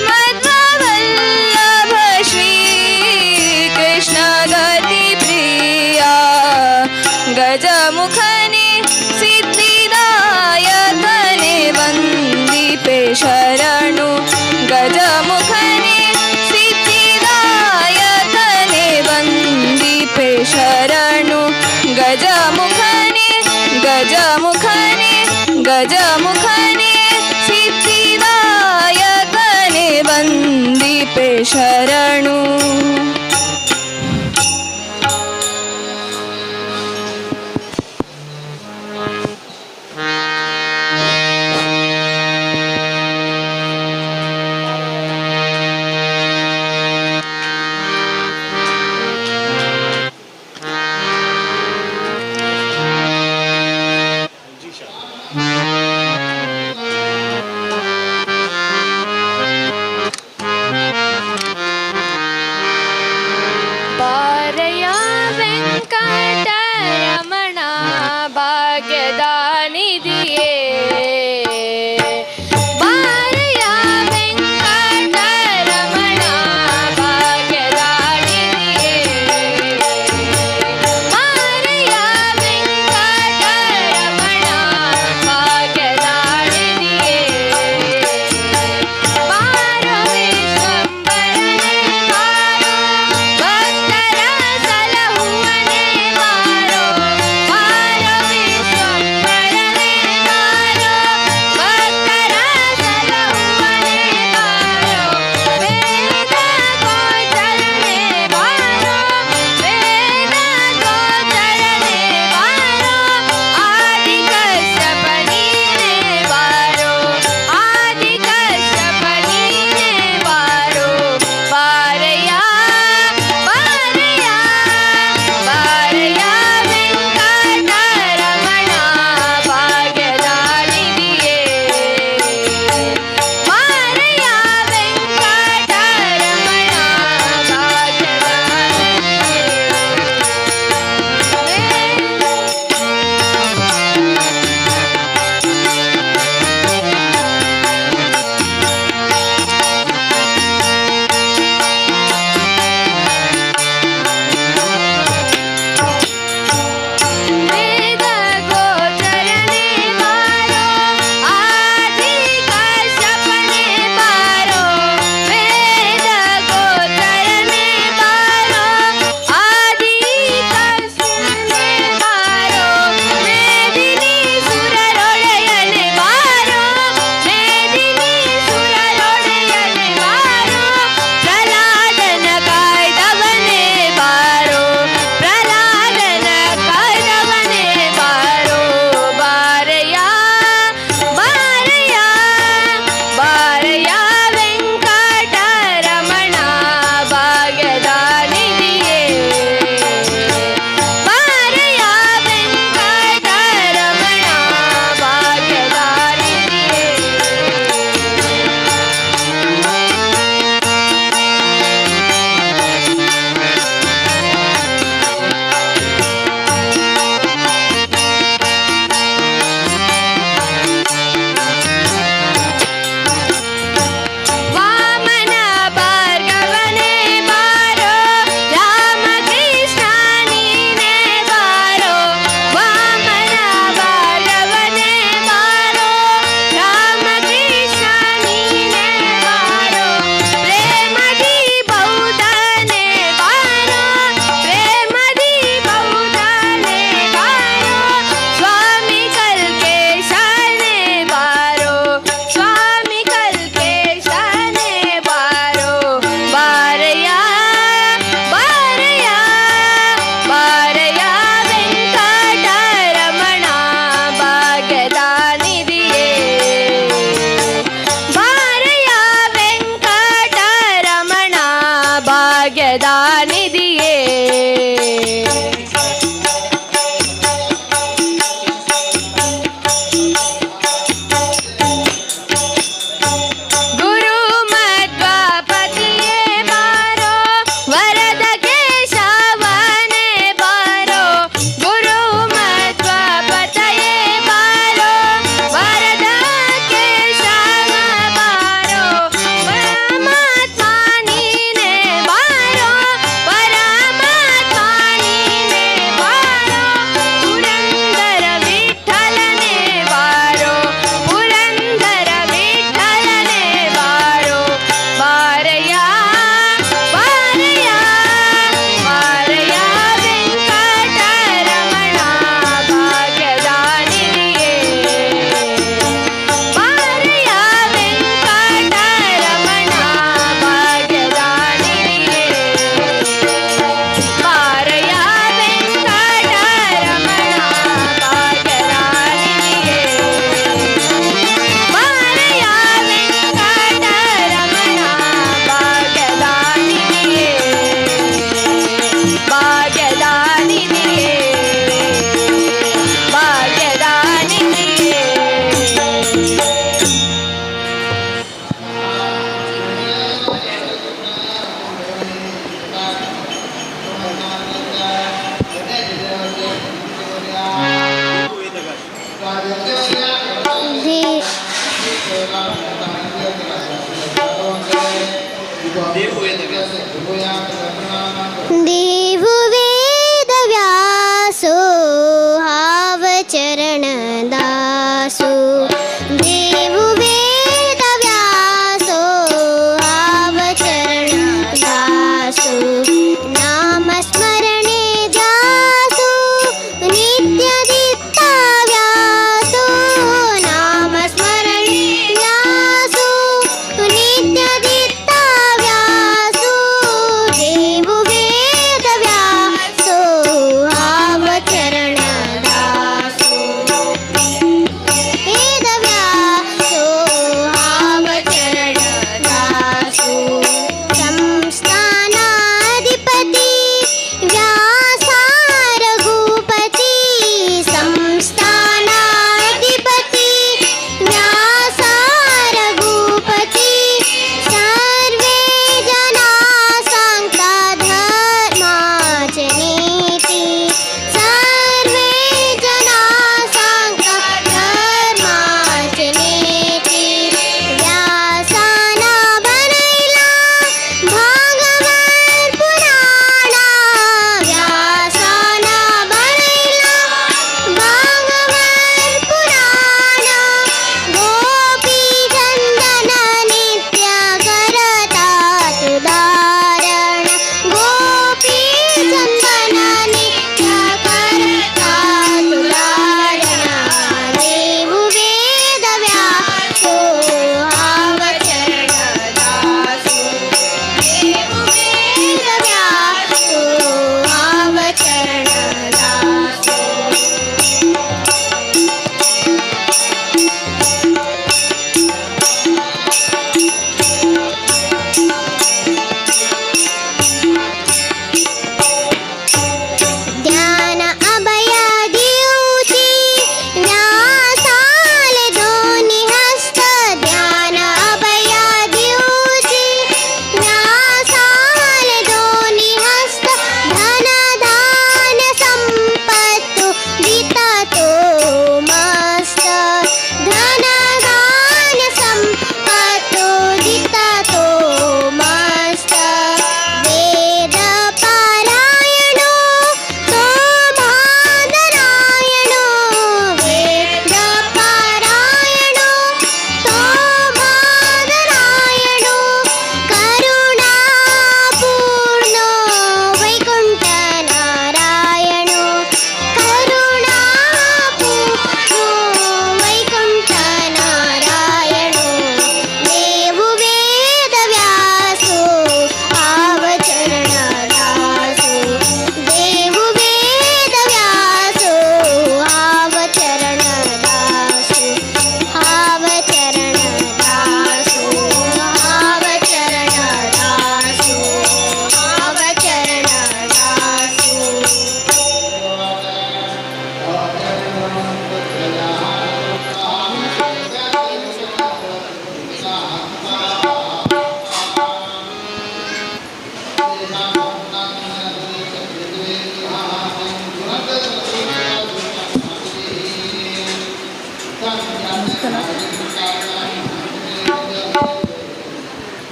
ಮಧ್ವವಲ್ಲಭ ಶ್ರೀ ಕೃಷ್ಣ ಗತಿ ಪ್ರಿಯ ಗಜಮುಖನೆ ಸಿದ್ಧಿದಾಯಕನೆ ವಂದಿಪೆ ಶರಣು ಗಜಮುಖನೆ ಸಿದ್ಧಿದಾಯಕನೆ ವಂದಿಪೆ ಶರಣು ಗಜಮುಖನೆ ಗಜಮುಖನೆ ಗಜಮುಖನೆ ಸಿದ್ಧಿದಾಯಕನೆ ವಂದಿಪೆ ಶರಣು. G. ಭಾಗ್ಯದ ನಿಧಿಯೇ. ಗುರು ಮಧ್ವಪತಿಯೇ ಬಾರೋ, ವರದ ಕೇಶವನೇ ಬಾರೋ. ಗುರು ಮಧ್ವಪತಯೇ ಬಾರೋ, ವರದ ಕೇಶವ ಬಾರೋ. ಪರಮಾತ್ಮ ನೀನೇ ಬಾರೋ, ಪರಮಾತ್ಮ ನೀನೇ ಬಾರೋ. ಪುರಂದರ ವಿಠಲನೇ ಬಾರೋ, ಪುರಂದರ ವಿಠಲನೇ ಬಾರೋ. ಬಾರಯ್ಯ ಬಾರಯ್ಯ ಬಾರಯ್ಯ ವೆಂಕಟರಮಣ ಭಾಗ್ಯದ ನಿಧಿಯೇ. ಬಾರಯ್ಯ ವೆಂಕಟರಮಣ ಭಾಗ್ಯದ ನಿಧಿಯೇ. ಬಾರಯ್ಯ ವೆಂಕಟರಮಣ ಭಾಗ್ಯದ ನಿಧಿಯೇ. ಬಾರಯ್ಯ ವೆಂಕಟರಮಣ ಭಾಗ್ಯದ ನಿಧಿಯೇ. ಭಾಗ್ಯದ ನಿಧಿಯೇ, ಭಾಗ್ಯದ ನಿಧಿಯೇ. ದೇವು ವೇದ ವ್ಯಾಸೋ ಹಾವ ಚರಣ ದಾಸೋ. ದೇವು ವೇದ ವ್ಯಾಸೋ ಹಾವ ಚರಣ ದಾಸೋ. ನಾಮ ಸ್ಮರಣೆ ದಾಸೋ ನಿತ್ಯ ದಿತ್ತ ವ್ಯಾಸೋ. ನಾಮ ಸ್ಮರಣೆ ದಾಸೋ ನಿತ್ಯ ದಿತ್ತ ವ್ಯಾಸೋ. ದೇವು ವೇದ ವ್ಯಾಸೋ.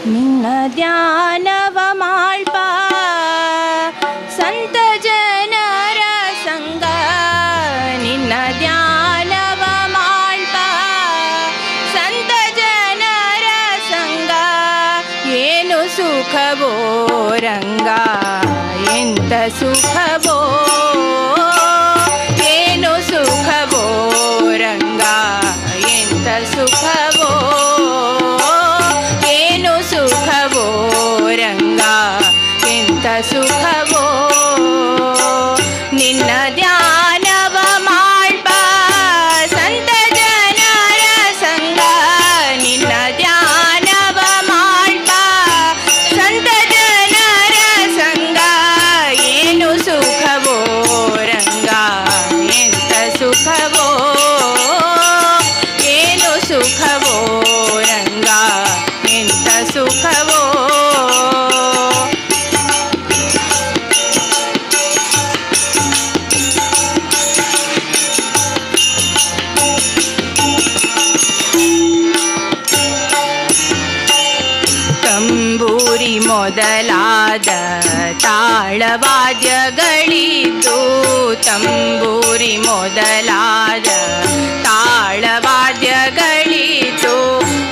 ನಿನ್ನ ಧ್ಯಾನವ ಮಾಳ್ಪ ಸಂತ ಜನರ ಸಂಗ ನಿನ್ನ ಧ್ಯಾನವ ಮಾಳ್ಪ ಸಂತ ಜನರ ಸಂಗ ಏನು ಸುಖವೋ ರಂಗ ಎಂತ ಸುಖವೋ ಏನು ಸುಖವೋ ರಂಗ ಎಂತ ಸುಖವೋ ಏನು ಸುಖವೋ ರಂಗ ಎಂತ ಸುಖವೋ ನಿನ್ನ ಧ್ಯಾನವ ಮಾಳ್ಪ ಸಂತ ಜನರ ಸಂಗ ನಿನ್ನ ಧ್ಯಾನವ ಮಾಳ್ಪ ಸಂತ ಜನರ ಸಂಗ ಏನು ಸುಖವೋ ರಂಗ ಎಂತ ಸುಖವೋ ಏನು ಸುಖವೋ ರಂಗ ಎಂತ ಸುಖವೋ. ತಂಬೂರಿ ಮೊದಲಾದ ತಾಳವಾದ್ಯಗಳಿದ್ದು ತಂಬೂರಿ ಮೊದಲಾದ ತಾಳವಾದ್ಯಗಳಿದ್ದು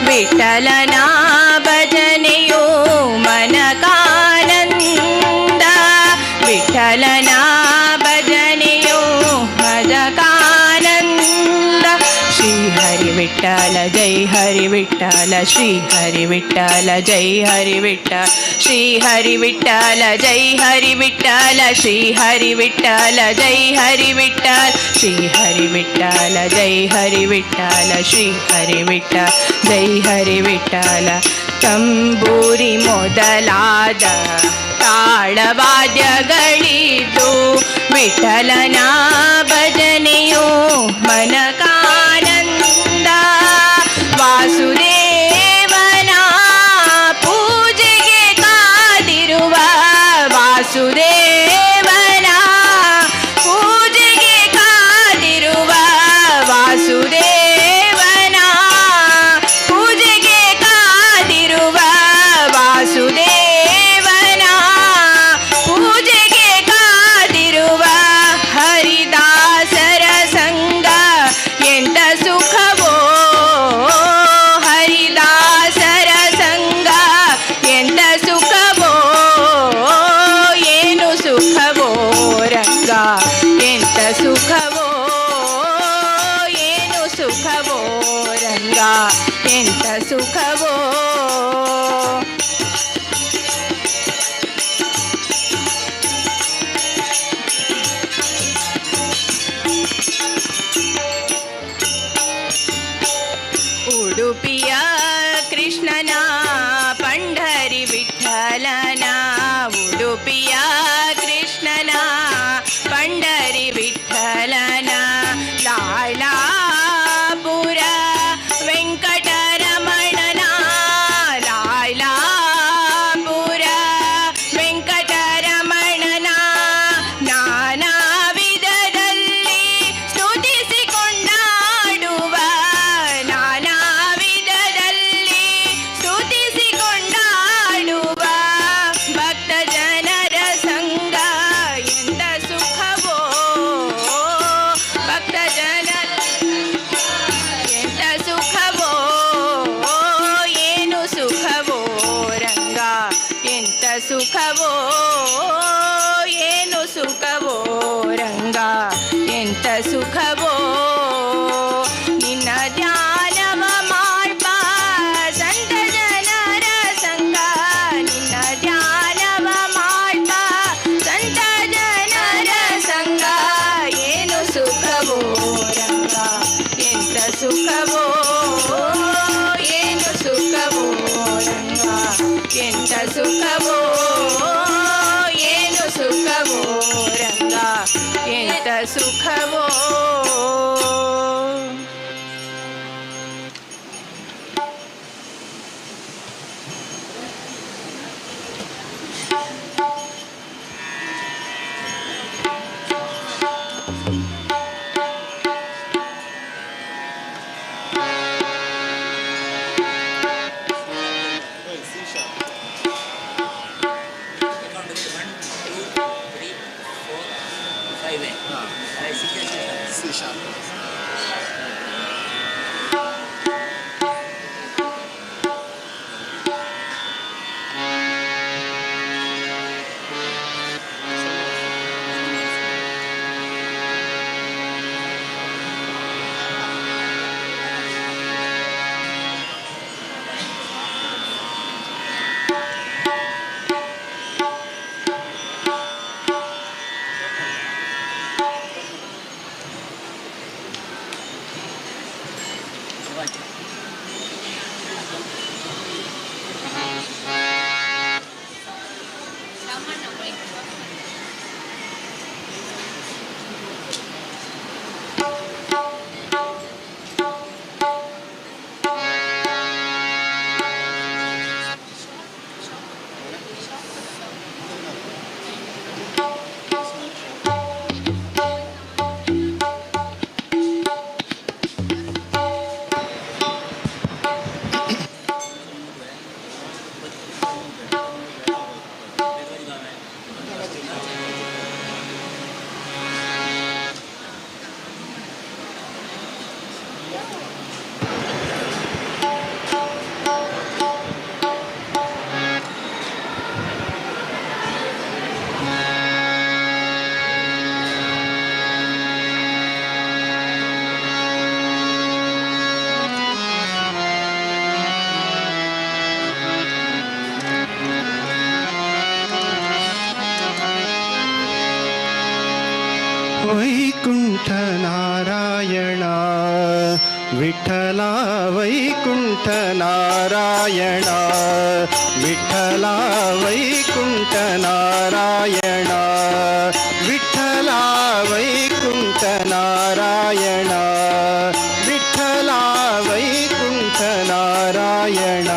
ವಿಠಲನ ಭಜನೆಯು ಮನಕಾನಂದ ವಿಠಲನ ಭಜನೆಯು ಮನಕಾನಂದ. ಶ್ರೀ ಹರಿ ವಿಠಲ ಜೈ ಹರಿ ವಿಠಲ ಶ್ರೀ ಹರಿ ವಿಠಲ ಜೈ ಹರಿ ವಿಠಲ ಶ್ರೀ ಹರಿ ವಿಠಲ ಜೈ ಹರಿ ವಿಠಲ ಶ್ರೀ ಹರಿ ವಿಠಲ ಜೈ ಹರಿ ವಿಠಲ ಶ್ರೀ ಹರಿ ವಿಠಲ ಜೈ ಹರಿ ವಿಠಲ ಶ್ರೀ ಹರಿ ವಿಠಲ ಜೈ ಹರಿ ವಿಠಲ. ತಂಬೂರಿ ಮೊದಲಾದ ತಾಳವಾದ್ಯಗಳಿದ್ದು ವಿಠಲನ ಭಜನೆಯು ಮನಕಾನಂದ. ವಾಸುದೇವನ ಪೂಜೆಗೆ ಕಾದಿರುವ ವಾಸುದೇವನ ಪೂಜೆಗೆ ಕಾದಿರುವ ವಾಸುದೇವನ ಪೂಜೆಗೆ ಕಾದಿರುವ ವಾಸುದೇವನ ಪೂಜೆಗೆ ಕಾದಿರುವ ಹರಿದಾಸರ ಸಂಗ ಎಂತ ಸುಖವೋ ಹರಿದಾಸರ ಸಂಗ ಎಂತ ಸುಖವೋ ಏನು ಸುಖವೋ ರಂಗ ಎಂತ ಸುಖವೋ ಏನು ಸುಖವೋ ರಂಗ ಎಂತ ಸುಖವೋ. ಉಡುಪಿಯ ಕೃಷ್ಣನ ಪಂಢರಿ ವಿಠಲನ ಉಡುಪಿಯ ಕೃಷ್ಣನ ಪಂಢರಿ ವಿಠಲನ ಲಾಲಾಪುರ ವೆಂಕಟರಮಣನ ಲಾಲಾಪುರ ವೆಂಕಟರಮಣನ ನಾನಾ ವಿಧದಲ್ಲಿ ಸ್ತುತಿಸಿಕೊಂಡಾಡುವ ನಾನಾ ವಿಧದಲ್ಲಿ ಸ್ತುತಿಸಿಕೊಂಡಾಡುವ ಭಕ್ತ ಜನರ ಸಂಗ ಎಂತ ಸುಖವೋ ಭಕ್ತ ಜನರ ಎಂತ ಸುಖವೋ ಏನು ಸುಖವೋ ರಂಗ ಎಂತ ಸುಖವೋ ಏನು ಸುಖವೋ ರಂಗ ಎಂತ ಸುಖವೋ. ನಿನ್ನ ಧ್ಯಾನವ ಮಾಳ್ಪ ಸಂತ ಜನರ ಸಂಗ ನಿನ್ನ ಧ್ಯಾನವ ಮಾಳ್ಪ ಸಂತ ಜನರ ಸಂಗ ಏನು ಸುಖವೋ ರಂಗ ಎಂತ ಸುಖವೋ ಏನು ಸುಖವೋ ರಂಗ ಎಂತ ಸುಖವೋ ಏನು ಸುಖವೋ ರಂಗ ಎಂತ ಸುಖವೋ. ವೈಕುಂಠ ನಾರಾಯಣ ವಿಠಲ ವೈಕುಂಠ ನಾರಾಯಣ ವಿಠಲ ವೈಕುಂಠ ನಾರಾಯಣ ವಿಠಲ ವೈಕುಂಠ ನಾರಾಯಣ ವಿಠಲ ವೈಕುಂಠ ನಾರಾಯಣ.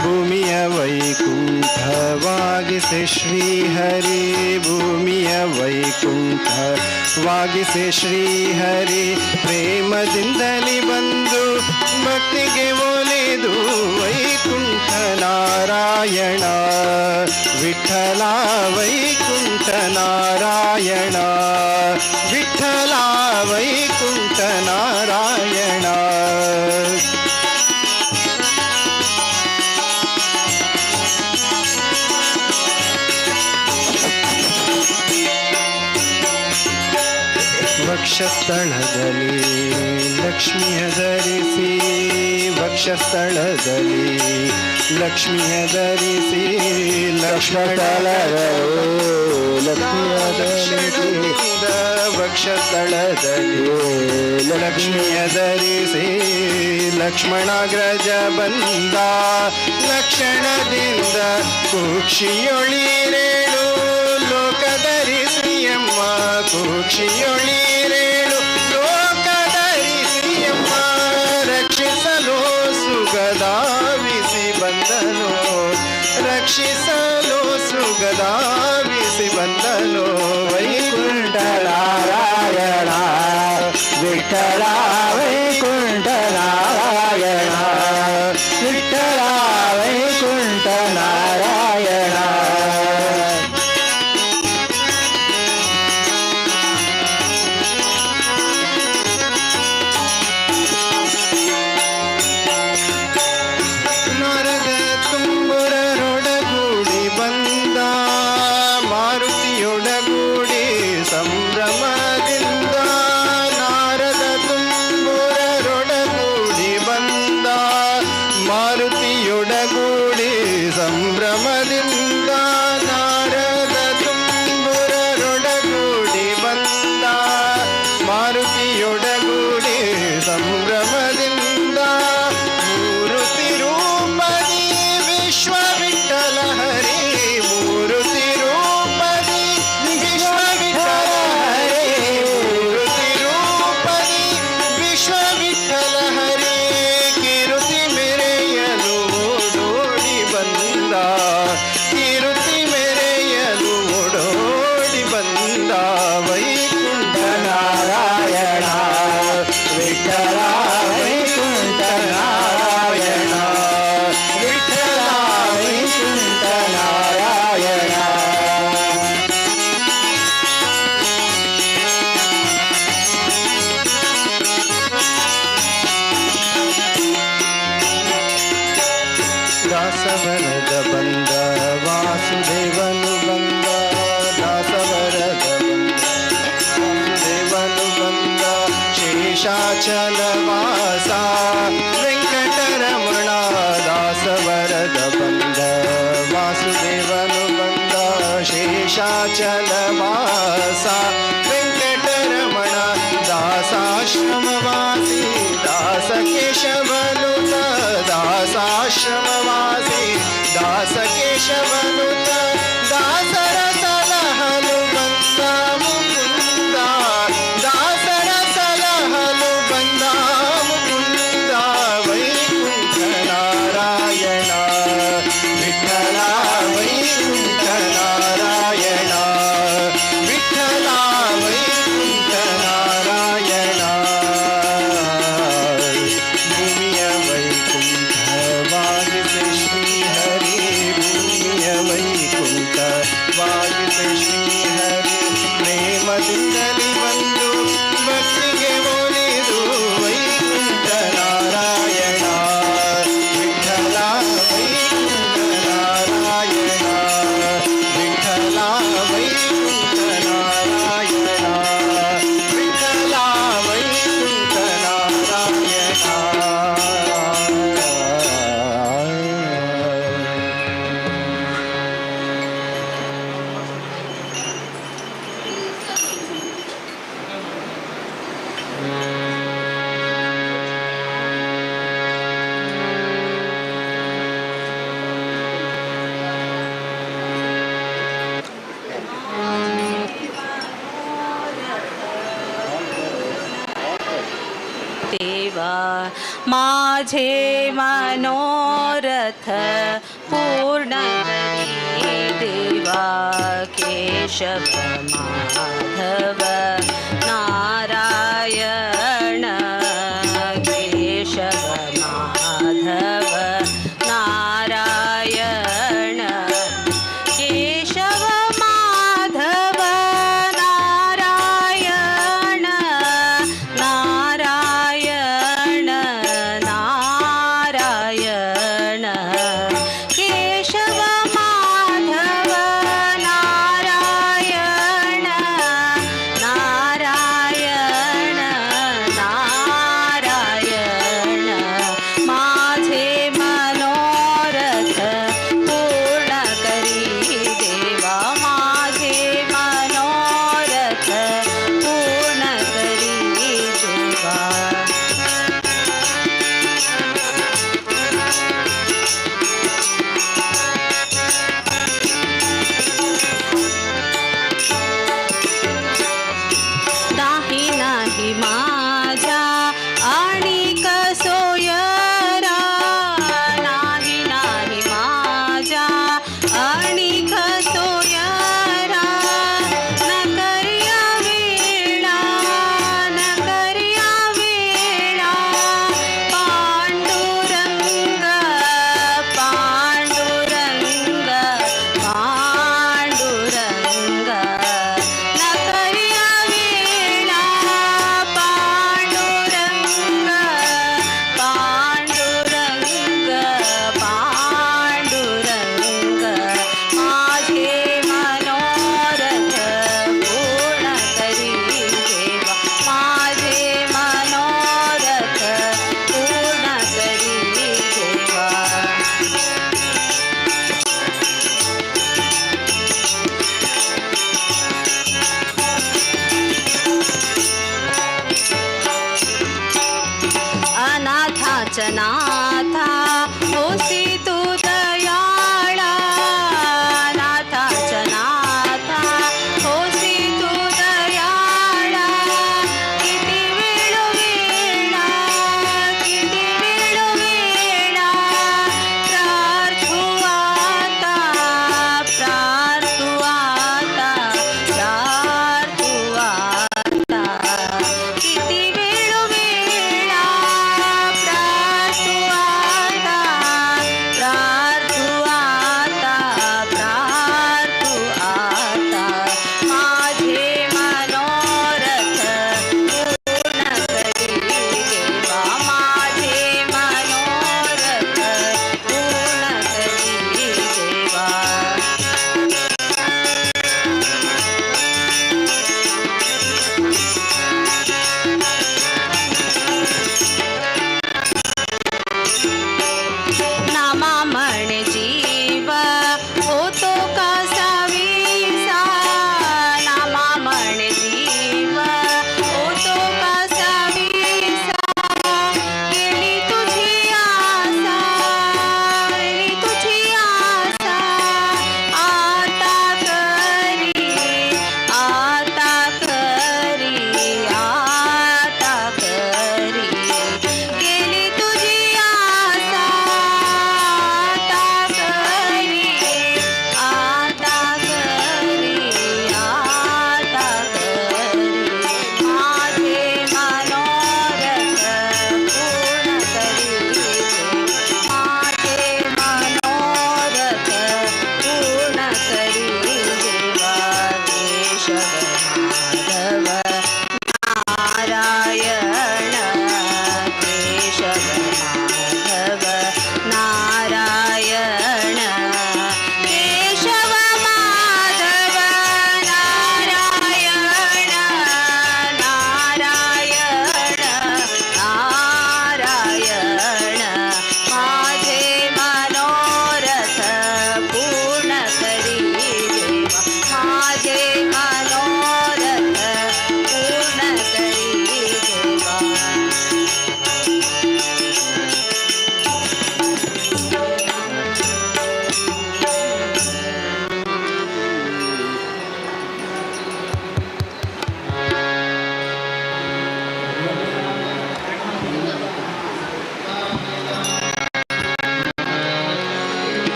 ಭೂಮಿಯ ವೈಕುಂಠವಾಗಿಸೆ ಶ್ರೀಹರಿ, ಭೂಮಿಯ ವೈಕುಂಠವಾಗಿಸೆ ಶ್ರೀಹರಿ, ಪ್ರೇಮದಿಂದಲೇ ಬಂದು ಭಕ್ತಿಗೆ ಒಲಿದು ವೈಕುಂಠ ನಾರಾಯಣ ವಿಠಲ ವೈಕುಂಠ ನಾರಾಯಣ ವಿಠಲ ವೈಕುಂಠ ನಾರಾಯಣ. ವಕ್ಷಸ್ಥಳದಲ್ಲಿ ಲಕ್ಷ್ಮಿಯ ಧರಿಸಿ, ವಕ್ಷಸ್ಥಳದಲ್ಲಿ ಲಕ್ಷ್ಮಿಯ ಧರಿಸಿ, ಲಕ್ಷ್ಮಣ ಲಕ್ಷ್ಮಿಯ ಧರಿಸಿ, ವಕ್ಷಸ್ಥಳದಲ್ಲಿ ಲಕ್ಷ್ಮಿಯ ಧರಿಸಿ, ಲಕ್ಷ್ಮಣಾಗ್ರಜ ಬಂದ ಲಕ್ಷಣದಿಂದ ಕುಕ್ಷಿಯೊಳಿರೇಳು ಲೋಕಧರಿಸಿಯಮ್ಮ, ಕುಕ್ಷಿಯೊಳಿರೇಳು ಲೋಕಧರಿಸಿಯಮ್ಮ, ರಕ್ಷಿಸಲು ಸುಗದಾವಿಸಿ ಬಂದನು, ರಕ್ಷಿಸಲು ಸುಗದಾವಿಸಿ ಬಂದನು ವೈಕುಂಠ ನಾರಾಯಣ ವಿಠಲ ವೈಕುಂಠ ನಾರಾಯಣ ವಿಠಲ ವೈಕುಂಠ ನಾರಾಯಣ. ನಾರದ ತುಂಬುರರೊಡಗೂಡಿ ಬಂದ, ಮಾರುತಿಯೊಡಗೂಡಿ ಸಂಭ್ರಮದಿಂದ, ನಾರದ ತುಂಬುರರೊಡಗೂಡಿ ಬಂದ, ಮಾರುತಿಯೊಡಗೂಡಿ ಸಂಭ್ರಮದಿಂದ, ನಾರದ ತುಂಬುರರೊಡಗೂಡಿ ಬಂದ, ಮಾರುತಿಯೊಡಗೂಡಿ ಸಂಭ್ರಮದಿಂದ, ಮೂರುತಿ ರೂಪದಿ ವಿಶ್ವ ವಿಠಲ ಹರಿ, ಮೂರುತಿ ರೂಪದಿ ವಿಶ್ವ ವಿಠಲ ಹರಿ, ಮೂರುತಿ ರೂಪದಿ ವಿಶ್ವ ವಿಠಲ ಹರಿ, ಕಿರುತಿ ಮೆರೆಯಲು ಓಡೋಡಿ ಬಂದ, ಕಿರುತಿ ಮೆರೆಯಲು ಓಡೋಡಿ ಬಂದ ವೈಕುಂಠ ನಾರಾಯಣ ವಿಠಲ ವೈಕುಂಠ ನಾರಾಯಣ ವಿಠಲ ವೈಕುಂಠ ನಾರಾಯಣ. ದಾಸವರದ ಬಂದ ವಾಸುದೇವನು ಬಂದ, ದಾಸವರದ ಬಂದ ವಾಸುದೇವನು ಬಂದ, ಶೇಷಾಚಲವಾಸ ವೆಂಕಟರಮಣ, ದಾಸವರದ ಬಂದ ವಾಸುದೇವನು ಬಂದ, ಶೇಷಾಚಲವಾಸ ವೆಂಕಟರಮಣ, ದಾಸಾಶ್ರಮವಾಸಿ ದಾಸ ಕೇಶವನುತ, ದಾಸಾಶ್ರಮವಾಸಿ ದಾಸ ಕೇಶವನುತ, ದಾಸರ ಸಲಹಲು ಬಂದ ಮುಕುಂದ, ದಾಸರ ಸಲಹಲು ಬಂದ ಮುಕುಂದ ವೈಕುಂಠ ನಾರಾಯಣ ವಿಠಲ ವೈಕುಂಠ ನಾರಾಯಣ ವಿಠಲ ವೈಕುಂಠ ನಾರಾಯಣ. ಭೂಮಿಯ ವೈಕುಂಠವಾಗಿಸೆ ಶ್ರೀಹರಿ, ಭೂಮಿಯ ವೈಕುಂಠ माझे मनोरथ पूर्ण करी देवा केशव माधव नारायण केशव माधव नारायण केशव माधव नारायण नारायण नारायण केशव माधव नारायण नारायण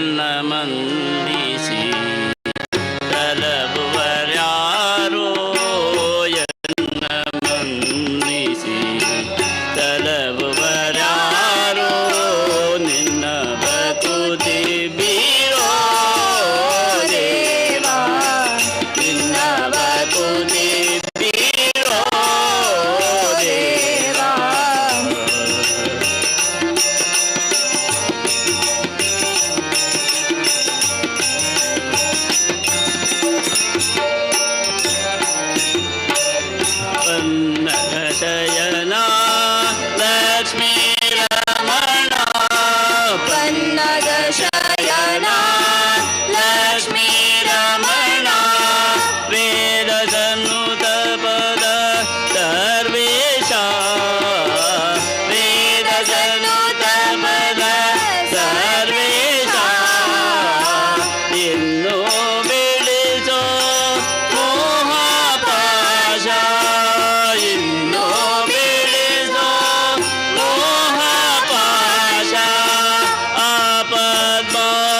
ಎನ್ನ ಮನ್ನಿಸಿ ತಲುಪುವರ್ಯಾರೋ ಎನ್ನ ಮನ್ನಿಸಿ ತಲುಪುವರ್ಯಾರೋ ನಿನ್ನ ಬಕುತಿ ಬೀರೋ ದೇವಾ ನಿನ್ನ ಬಕುತಿ ಬೀರೋ ದೇವಾ. ಪನ್ನಗಶಯನ ಲಕ್ಷ್ಮೀ ರಮಣ ಪನ್ನಗಶಯನ ಲಕ್ಷ್ಮೀ ರಮಣ ವೇದ ಸನ್ನುತ ಪದ ಸರ್ವೇಶ ವೇದ ಸನ್ನುತ ಪದ ಸರ್ವೇಶ ಇನ್ನು ಬಿಡಿಸೋ ಮೋಹಪಾಶ ಇನ್ನು ಬಿಡಿಸೋ ಮೋಹಪಾಶ ಆಪದ್ಬಾಂಧವ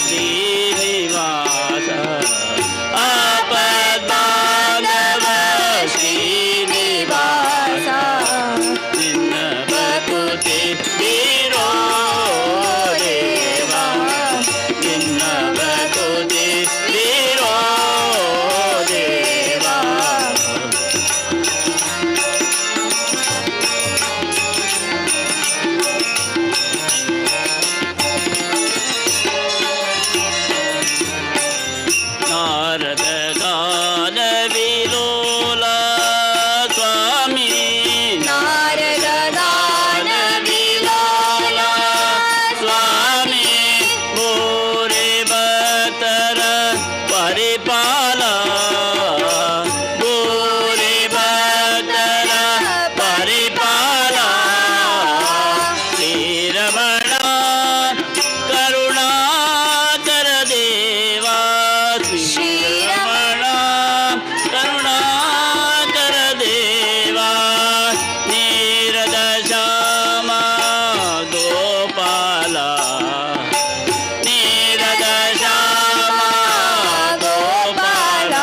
ಶ್ರೀನಿವಾಸ ಆಪದ್ಬಾಂಧವ ಶ್ರೀನಿವಾಸ ನಿನ್ನ ಬಕುತಿ ಬೀರೋ ದೇವಾ ನಿನ್ನ ಬಕುತಿ ಬೀರೋ ದೇವಾ. ನಾರದ ಗಾನ ವಿಲೋಲ ಸ್ವಾಮಿ ನಾರದ ಗಾನ ವಿಲೋಲ ಸ್ವಾಮಿ ಭೂರಿ ಭಕ್ತರ ಪರಿಪಾಲ ಭೂರಿ ಭಕ್ತರ ಪರಿಪಾಲ ಶ್ರೀರಮಣ ಕರುಣಾಕರ ದೇವಾ ಶ್ರೀರಮಣ ಕರುಣಾಕರ ದೇವಾ ನೀರದ ಶ್ಯಾಮ ಗೋಪಾಲ ನೀರದ ಶ್ಯಾಮ ಗೋಪಾಲ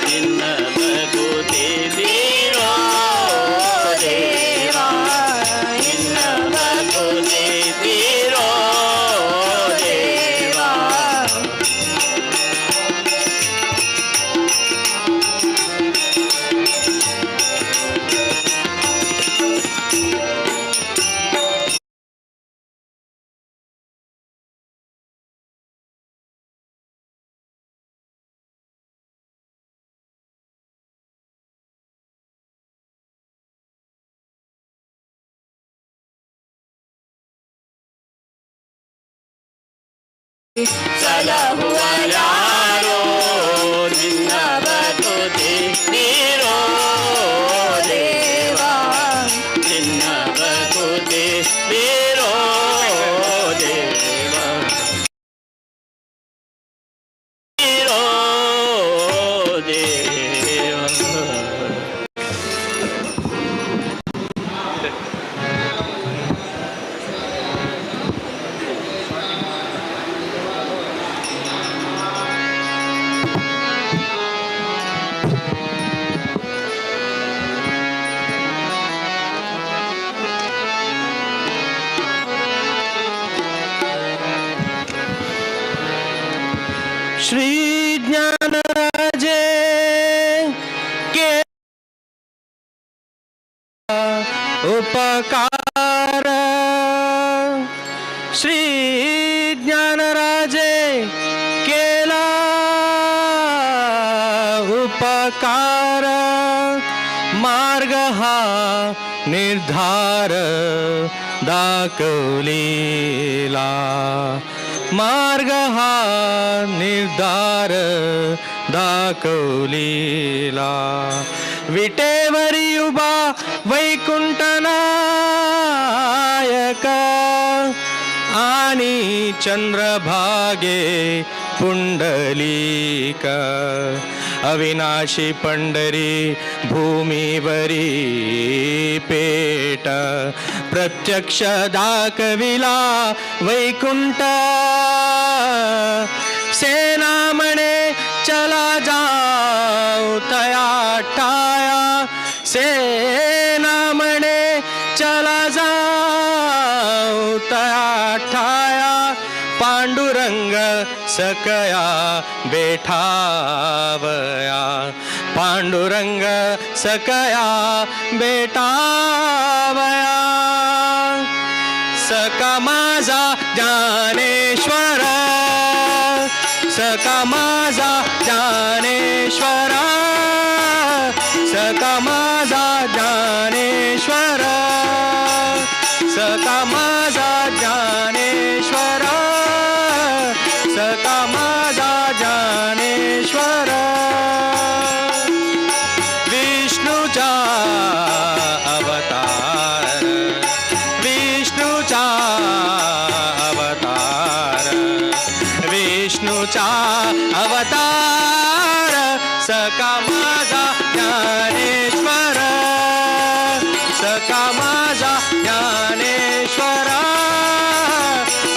ನಿನ್ನ ಬಕುತಿ ಬೀರೋ ದೇವಾ ನಿನ್ನ ಬಕುತಿ ಬೀರೋ ದೇವಾ. ಸಲಹುವರಾರೋ ನಿನ್ನ ಬಕುತಿ ಬೀರೋ ದೇವಾ ನಿನ್ನ ಬಕುತಿ ಬೀರೋ ದೇವಾ ಬೀರೋ ದೇವಾ. श्री ज्ञानराजे के उपकार श्री ज्ञानराजे केला उपकार मार्ग हा निर्धार दाखवलेला मार्ग हा निर्धार दाखवलेला विटेवरी उभा वैकुंठनायक आणि चंद्रभागे पुंडलीक अविनाशी पंढरी भूमीवरी पेट प्रत्यक्ष दाखविला वैकुंठ सेना म्हणे चला जाऊ तया ठाया सेना म्हणे चला जाऊ तया ठाया पांडुरंग सकया बेठावया पांडुरंग सकया बेटावया सका माझा ज्ञानेश्वर सका माझा ज्ञानेश्वर सका माझा ज्ञानेश्वर सका माझा ज्ञानेश्वर सका माझा ज्ञानेश्वर विष्णूचा अवतार विष्णूचा अवतार विष्णूचा अवतार सका माझा ज्ञानेश्वर सका माझा ज्ञानेश्वर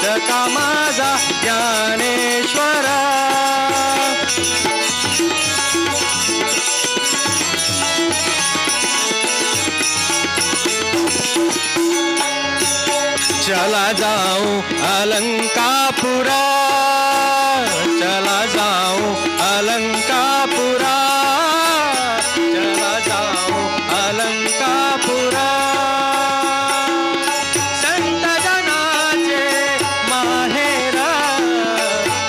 सका माझा ज्ञानेश्वर. चला जाऊ अलंकापुरा चला जाऊ अलंकापुरा चला जाऊ अलंकापुरा संत जनाचे माहेर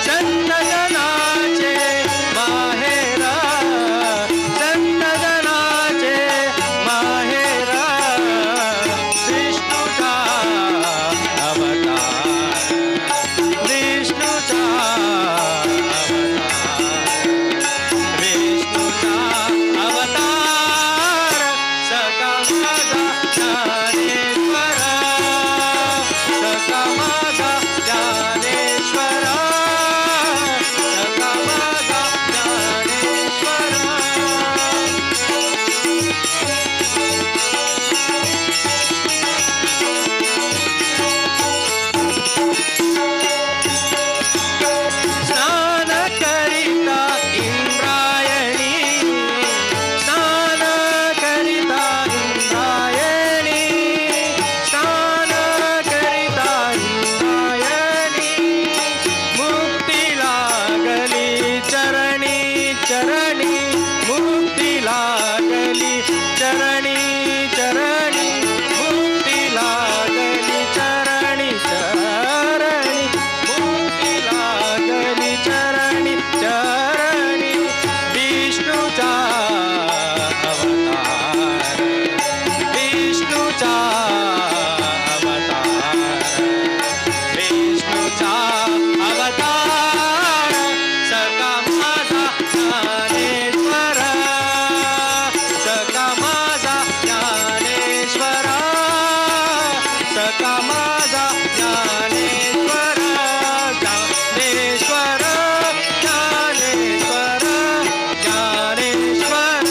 संत जनाचे माहेर संत जनाचे माहेर विष्णूचा अवतार विष्णूचा अवतार विष्णूचा अवतार सका माझा ज्ञानेश्वर सका माझा ज्ञानेश्वर सका माझा ज्ञानेश्वर. स्नान करिता इंद्रायणी स्नान करिता इंद्रायणी स्नान करिता इंद्रायणी मुक्ती लागली चरणी चरणी मुक्ती लागली चरणी चरणी मुक्ती लागली चरणी चरणी मुक्ती लागली चरणी चरणी विष्णूचा अवतार विष्णूचा अवतार विष्णूचा अवतार सका माझा ज्ञानेश्वर सका माझा ज्ञानेश्वर सका माझा ज्ञानेश्वर ज्ञानेश्वर ज्ञानेश्वर ज्ञानेश्वर.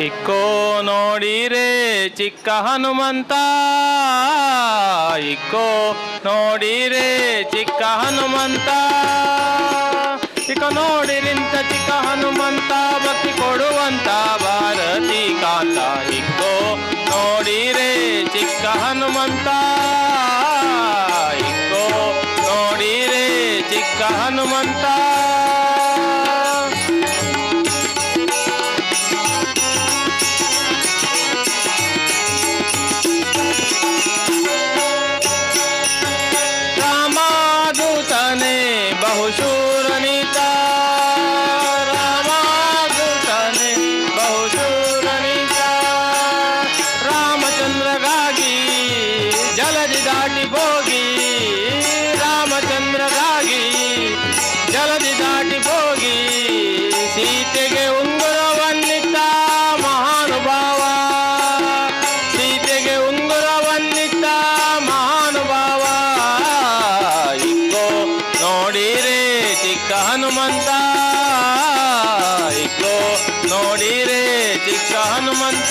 ಇಕ್ಕೋ ನೋಡಿರೆ ಚಿಕ್ಕ ಹನುಮಂತ ಇಕ್ಕೋ ನೋಡಿರೆ ಚಿಕ್ಕ ಹನುಮಂತ ಚಿಕ್ಕ ನೋಡಿರಿಂತ ಚಿಕ್ಕ ಹನುಮಂತ ಭಕ್ತಿ ಕೊಡುವಂತ ಭಾರತಿ ಕಾಂತ ಇಕ್ಕೋ ನೋಡಿರೆ ಚಿಕ್ಕ ಹನುಮಂತ ಇಕ್ಕೋ ನೋಡಿರೆ ಚಿಕ್ಕ ಹನುಮಂತ. ರಾಮಾದೂತನೇ ಬಹುಶೂರನಿತ ರಾಮಾದೂತನೇ ಬಹುಶೂರನಿತ ರಾಮಚಂದ್ರಗಾಗಿ ಜಲದಿ ದಾಟಿ ಹೋಗಿ ರಾಮಚಂದ್ರಗಾಗಿ ಜಲದಿ ದಾಟಿ ಹನುಮಂತ, ಇಗೋ ನೋಡಿರೆ ಚಿಕ್ಕ ಹನುಮಂತ.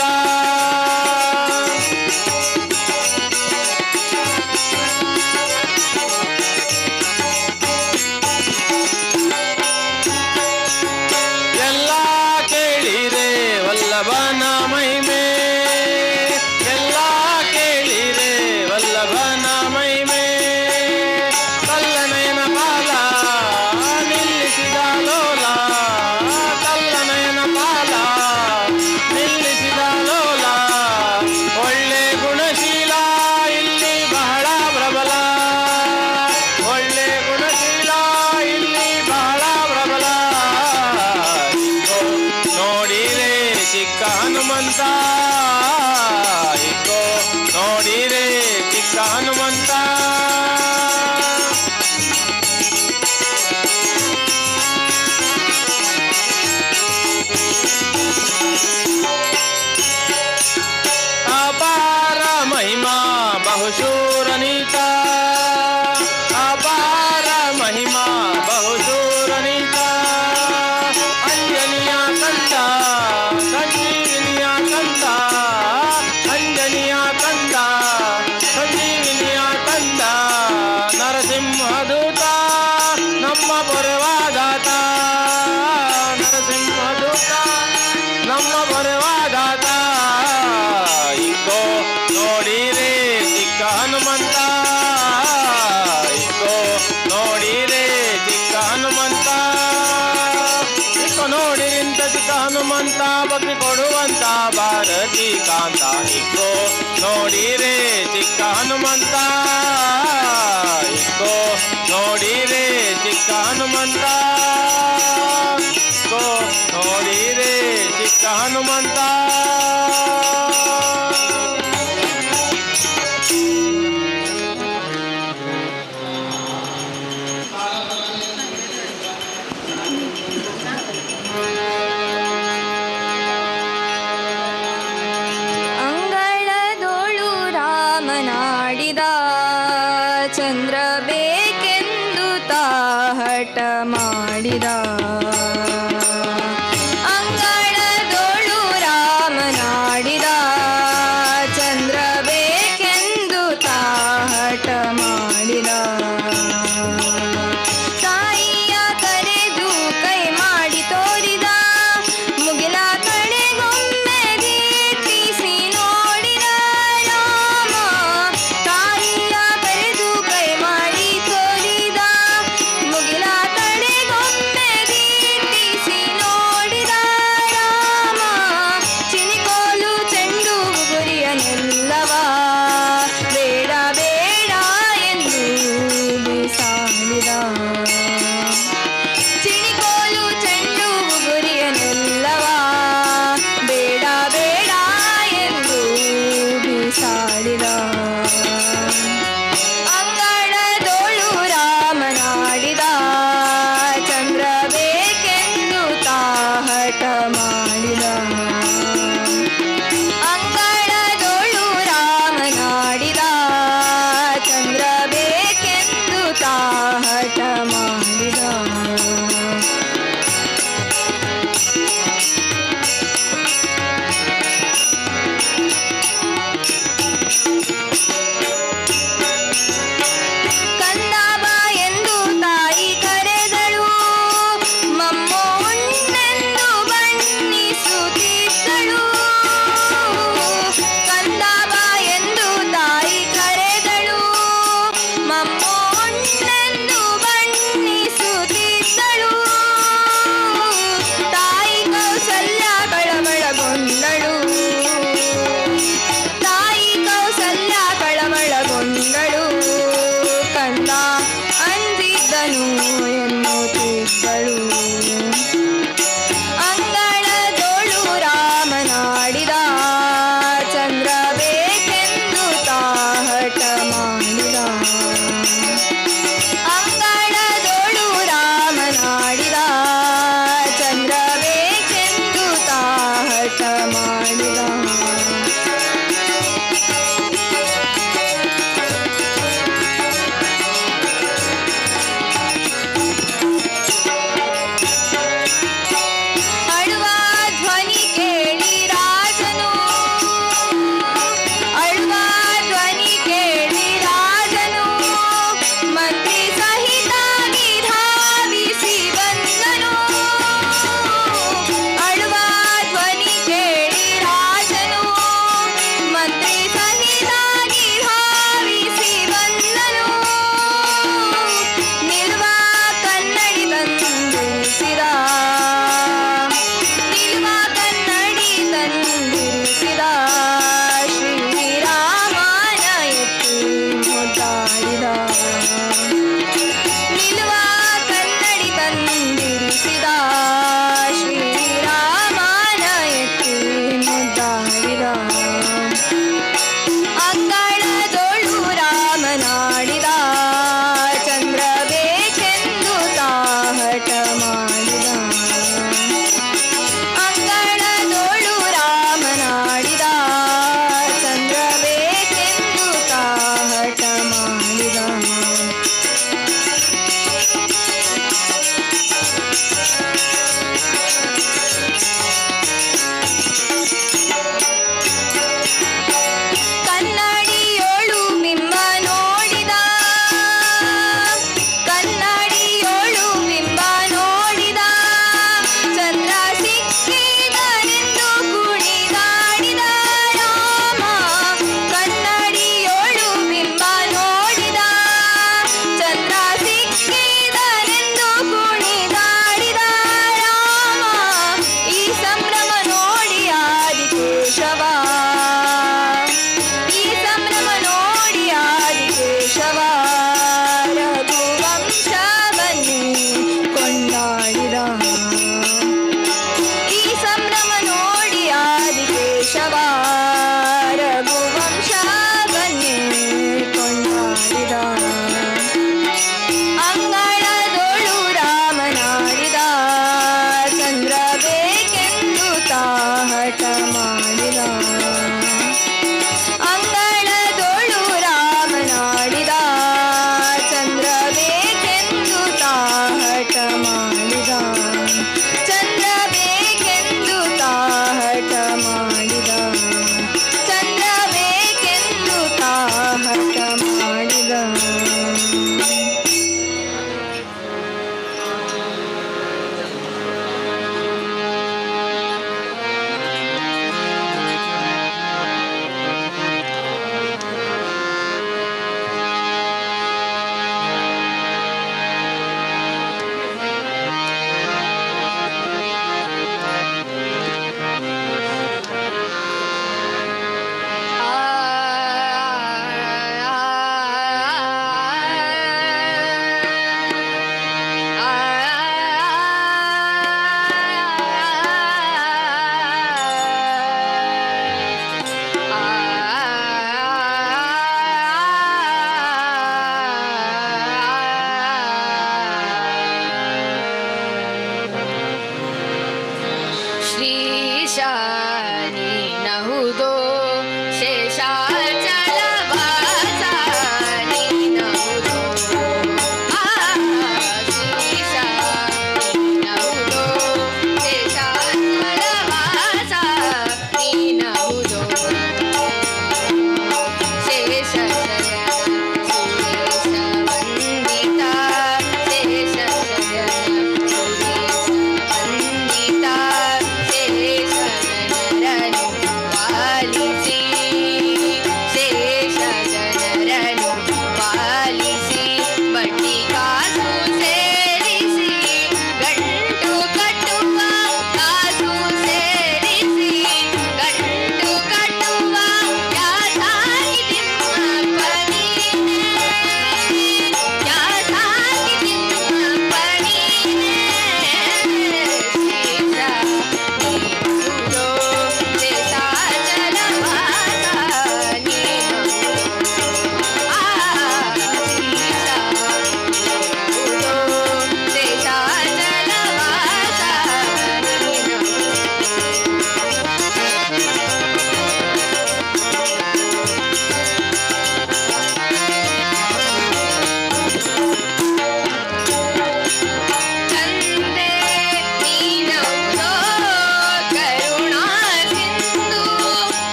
ಎಲ್ಲ ಕೇಳಿರೆ ವಲ್ಲಭನ ಮಹಿಮೆ, ಎಲ್ಲ ಕೇಳಿರೆ ವಲ್ಲಭನ ಮಹಿಮೆ. ಕಲ್ಲನಯನ ಪಾಲ ನಿಲ್ಲಿಸಿದ ಲೋಲ, ಕಲ್ಲನಯನ ಪಾಲ ನಿಲ್ಲಿಸಿದ ಲೋಲ. ಒಳ್ಳೆ ಗುಣಶೀಲ ಇಲ್ಲಿ ಬಹಳ ಪ್ರಬಲ, ಒಳ್ಳೆ ಗುಣಶೀಲ ಇಲ್ಲಿ ಬಹಳ ಪ್ರಬಲ. ಇಗೋ ನೋಡಿರೆ ಚಿಕ್ಕ ಹನುಮಂತ, ಇಗೋ ನೋಡಿರೆ ಚಿಕ್ಕ ಹನುಮಂತ. ಅಪಾರ ಮಹಿಮಾ ಬಹುಶೂರನೀತ, ಅಪಾರ ಮಹಿಮಾ ಬಹುಶೂರನೀತ. ಅಂಜನಿಯ ಕಂದ ಸಂಜೀವಿನಿಯ ಕಂದ, ಅಂಜನಿಯ ಕಂದ ಸಂಜೀವಿನಿಯ ಕಂದ. ನರಸಿಂಹದೂತ ನಮ್ಮ ಪೊರೆವಾದಾತ, ನರಸಿಂಹದೂತ ನಮ್ಮ ಪೊರೆವಾದಾತ. ಇಗೋ ನೋಡಿರೆ ಚಿಕ್ಕ ಹನುಮಂತ, ಇಗೋ ನೋಡಿರೆ ಚಿಕ್ಕ ಹನುಮಂತ. ಇಗೋ ನೋಡಿರಿಂತ ಚಿಕ್ಕ ಹನುಮಂತ, ಭಕ್ತಿ ಕೊಡುವಂತ ಭಾರತಿ ಕಾಂತ. ಇಗೋ ನೋಡಿರೆ ಚಿಕ್ಕ ಹನುಮಂತ, ಇಗೋ ನೋಡಿರೆ ಚಿಕ್ಕ ಹನುಮಂತ, ಇಗೋ ನೋಡಿರೆ ಚಿಕ್ಕ ಹನುಮಂತ. ಅಂಗಳದೋಳು ರಾಮನಾಡಿದ ಚಂದ್ರ ಬೇಕೆಂದು ತಾಹಟ ಮಾಡಿದ. ಅಂಗಳದೋಳು ರಾಮನಾಡಿದ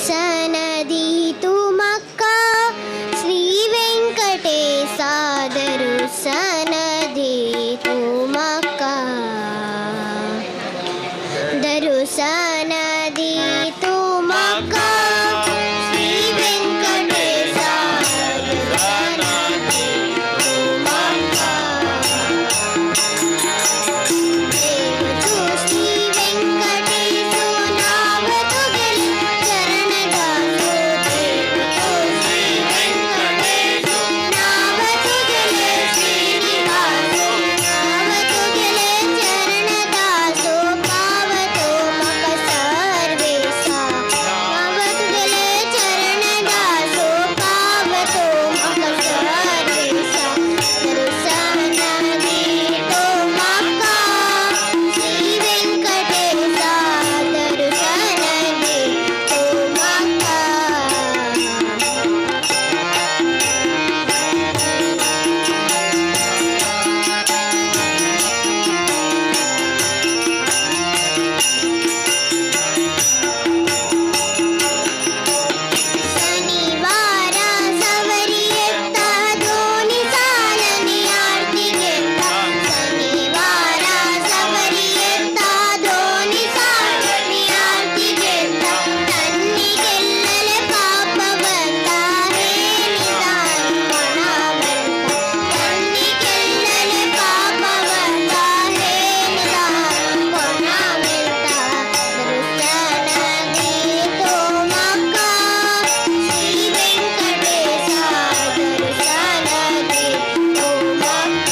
दरुसनदी तुमक्क श्री वेंकटेश दरुसनदी तुमक्क दरुसनदी तुमक्क श्री वेंकटेश दरुसनदी तुमक्क श्री वेंकटेश नावतुगಲಿ ಚರಣದಾಸೋ ಶ್ರೀ ವೆಂಕಟೇಶ ನಾವತುಗಲೆ ಶ್ರೀನಿವಾಸೋ ನಾವತುಗಲೆ ಚರಣದಾಸೋ ಪಾವತೋ ಮಕ ಸರ್ವೇಶ ನಾವತುಗಲೆ ಚರಣದಾಸೋ ಪಾವತೋ ಮಕ ಸರ್ವೇಶ ದರುಸನದಿ ತುಮಕ್ಕ ಶ್ರೀ ವೆಂಕಟೇಶ ದರುಸನದಿ ತುಮಕ್ಕ. ಶನಿವಾರ ಸವರಿಯೆತ್ತ ದೋಣಿ ಸಾಲನೆ ಆರ್ತಿಗೆತ್ತ ಶನಿವಾರ ಸವರಿಯೆತ್ತ ದೋಣಿ ಸಾಲನೆ ಆರ್ತಿಗೆತ್ತ ತನ್ನಿಗೆಲ್ಲಲೆ ಪಾಪವತ್ತ ಹೇನಿದಾನ ಪಣವೆತ್ತ ತನ್ನಿಗೆಲ್ಲಲೆ ಪಾಪವತ್ತ ಹೇನಿದಾನ ಪಣವೆತ್ತ ದರುಸನದಿ ತುಮಕ್ಕ ಶ್ರೀ ವೆಂಕಟೇಶ ದರುಸನದಿ ತುಮಕ್ಕ.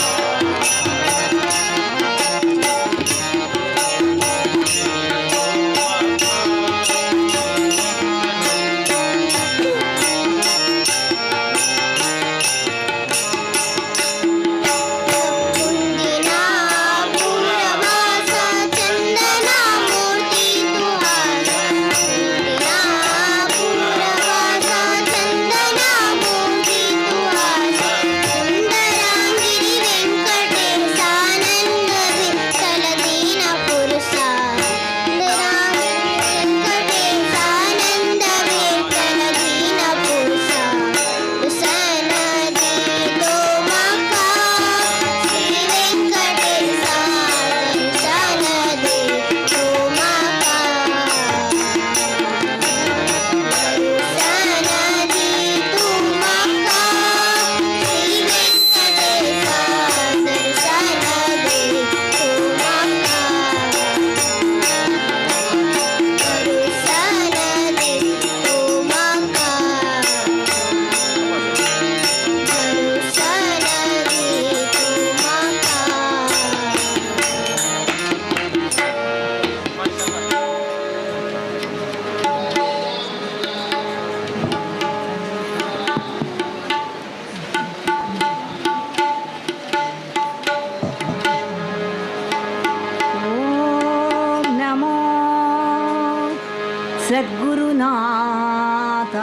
ಕುಂದಿನ ಪುರವಾಸ ಚಂದನ ಮೂರ್ತಿ ತುಹಾರ ಕುಂದಿನ ಪುರವಾಸ ಚಂದನ ಮೂರ್ತಿ ತುಹಾರ ಸುಂದರಾಂಗಿರಿ ವೆಂಕಟೇಶಾನಂದ ವಿಠಲ ದೀನ ಪುರುಷ ಸುಂದರಾಂಗಿರಿ ವೆಂಕಟೇಶಾನಂದ ವಿಠಲ ದೀನ ಪುರುಷ ಸನದಿ ತುಮಕ್ಕ ಶ್ರೀ ವೆಂಕಟೇಶ ದರುಸನದಿ ತುಮಕ್ಕ ದರುಸನದಿ ತುಮಕ್ಕ ಶ್ರೀ ವೆಂಕಟೇಶ ದರುಸನದಿ ತುಮಕ್ಕ ದರುಸನದಿ ತುಮಕ್ಕ ದರುಸನದಿ ತುಮಕ್ಕ. ॐ नमो सद्गुरुनाथ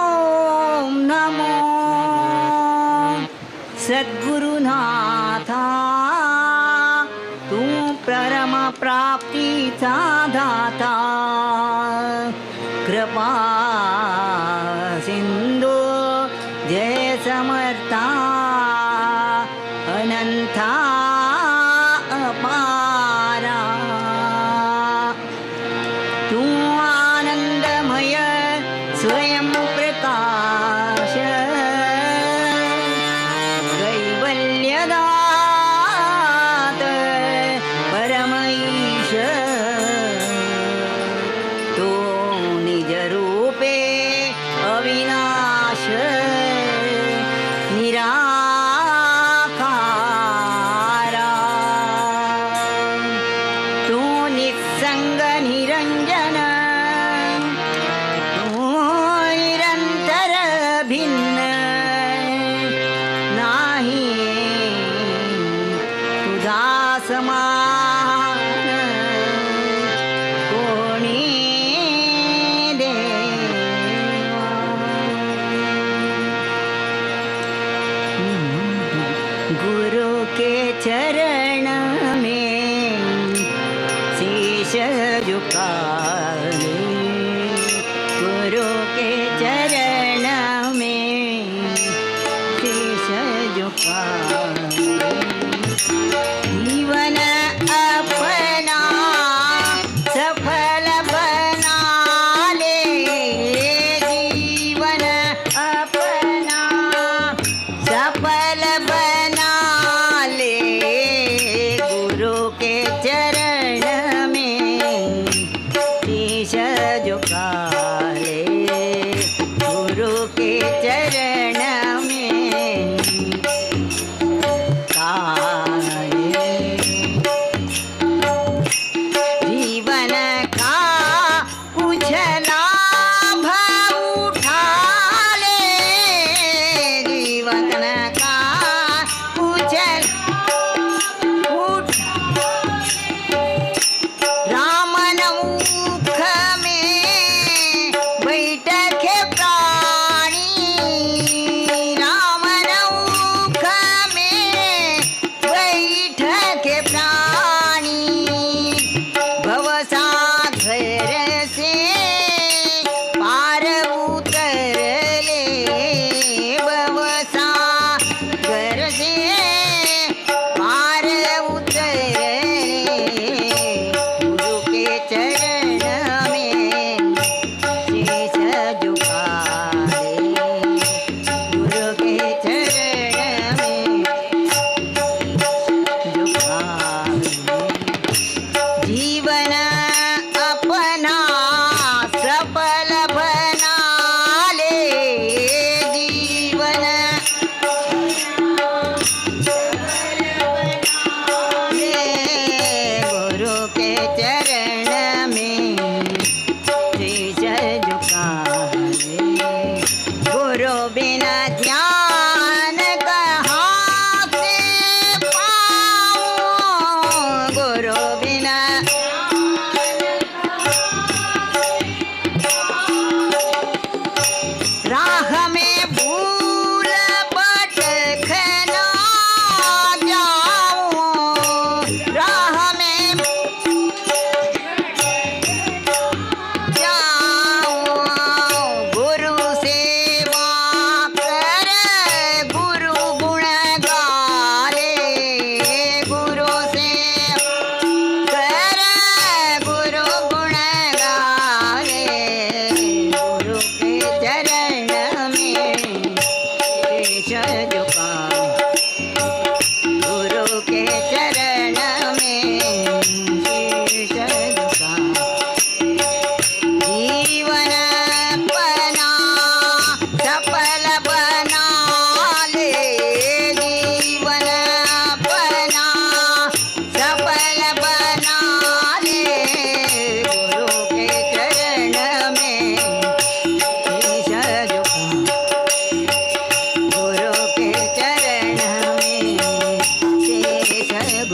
ॐ नमो सद्गुरुनाथ तू परम प्राप्तीचा दाता कृपा सिंधु जय समर्था अनंता अपारा तू आनंदमय स्वयं प्रकाश कैवल्यदात परमईश तो निज रूपे अविनाश निराकारा तू निस्संग निरंजन तू निरंतर भिन्न नाही तुझा समान कोणी देवा. गुरु के चरण में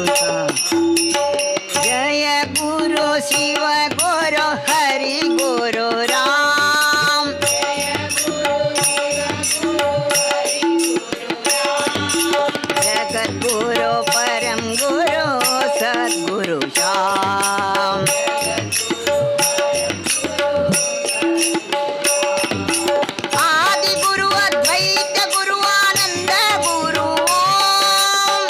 ಸುತ. ಜಯ ಗುರು ಶಿವ ಗುರು ಹರಿ ಗುರು ರಾಮ್. ಜಗದ್ಗುರು ಪರಂ ಗುರು ಸದ್ಗುರು ಶ್ಯಾಮ್. ಆದಿ ಗುರು ಅದ್ವೈತ ಗುರು ಆನಂದ ಗುರು ಓಂ.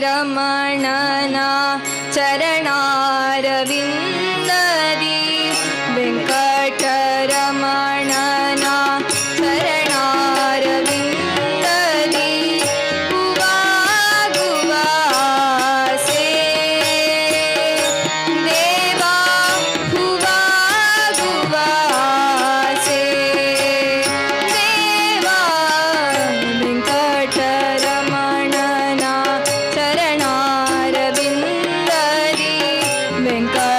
ವೆಂಕಟರಮಣನ ಚರಣಾರವಿಂದದಿ ವೆಂಕಟರಮಣನ ಚರಣಾರವಿಂದದಿ ಹೂವಾಗುವ ಆಸೆ ದೇವಾ ಹೂವಾಗುವ ಆಸೆ ದೇವಾ ವೆಂಕಟರಮಣನ ಚರಣಾರವಿಂದದಿ ವೆಂಕಟರಮಣನ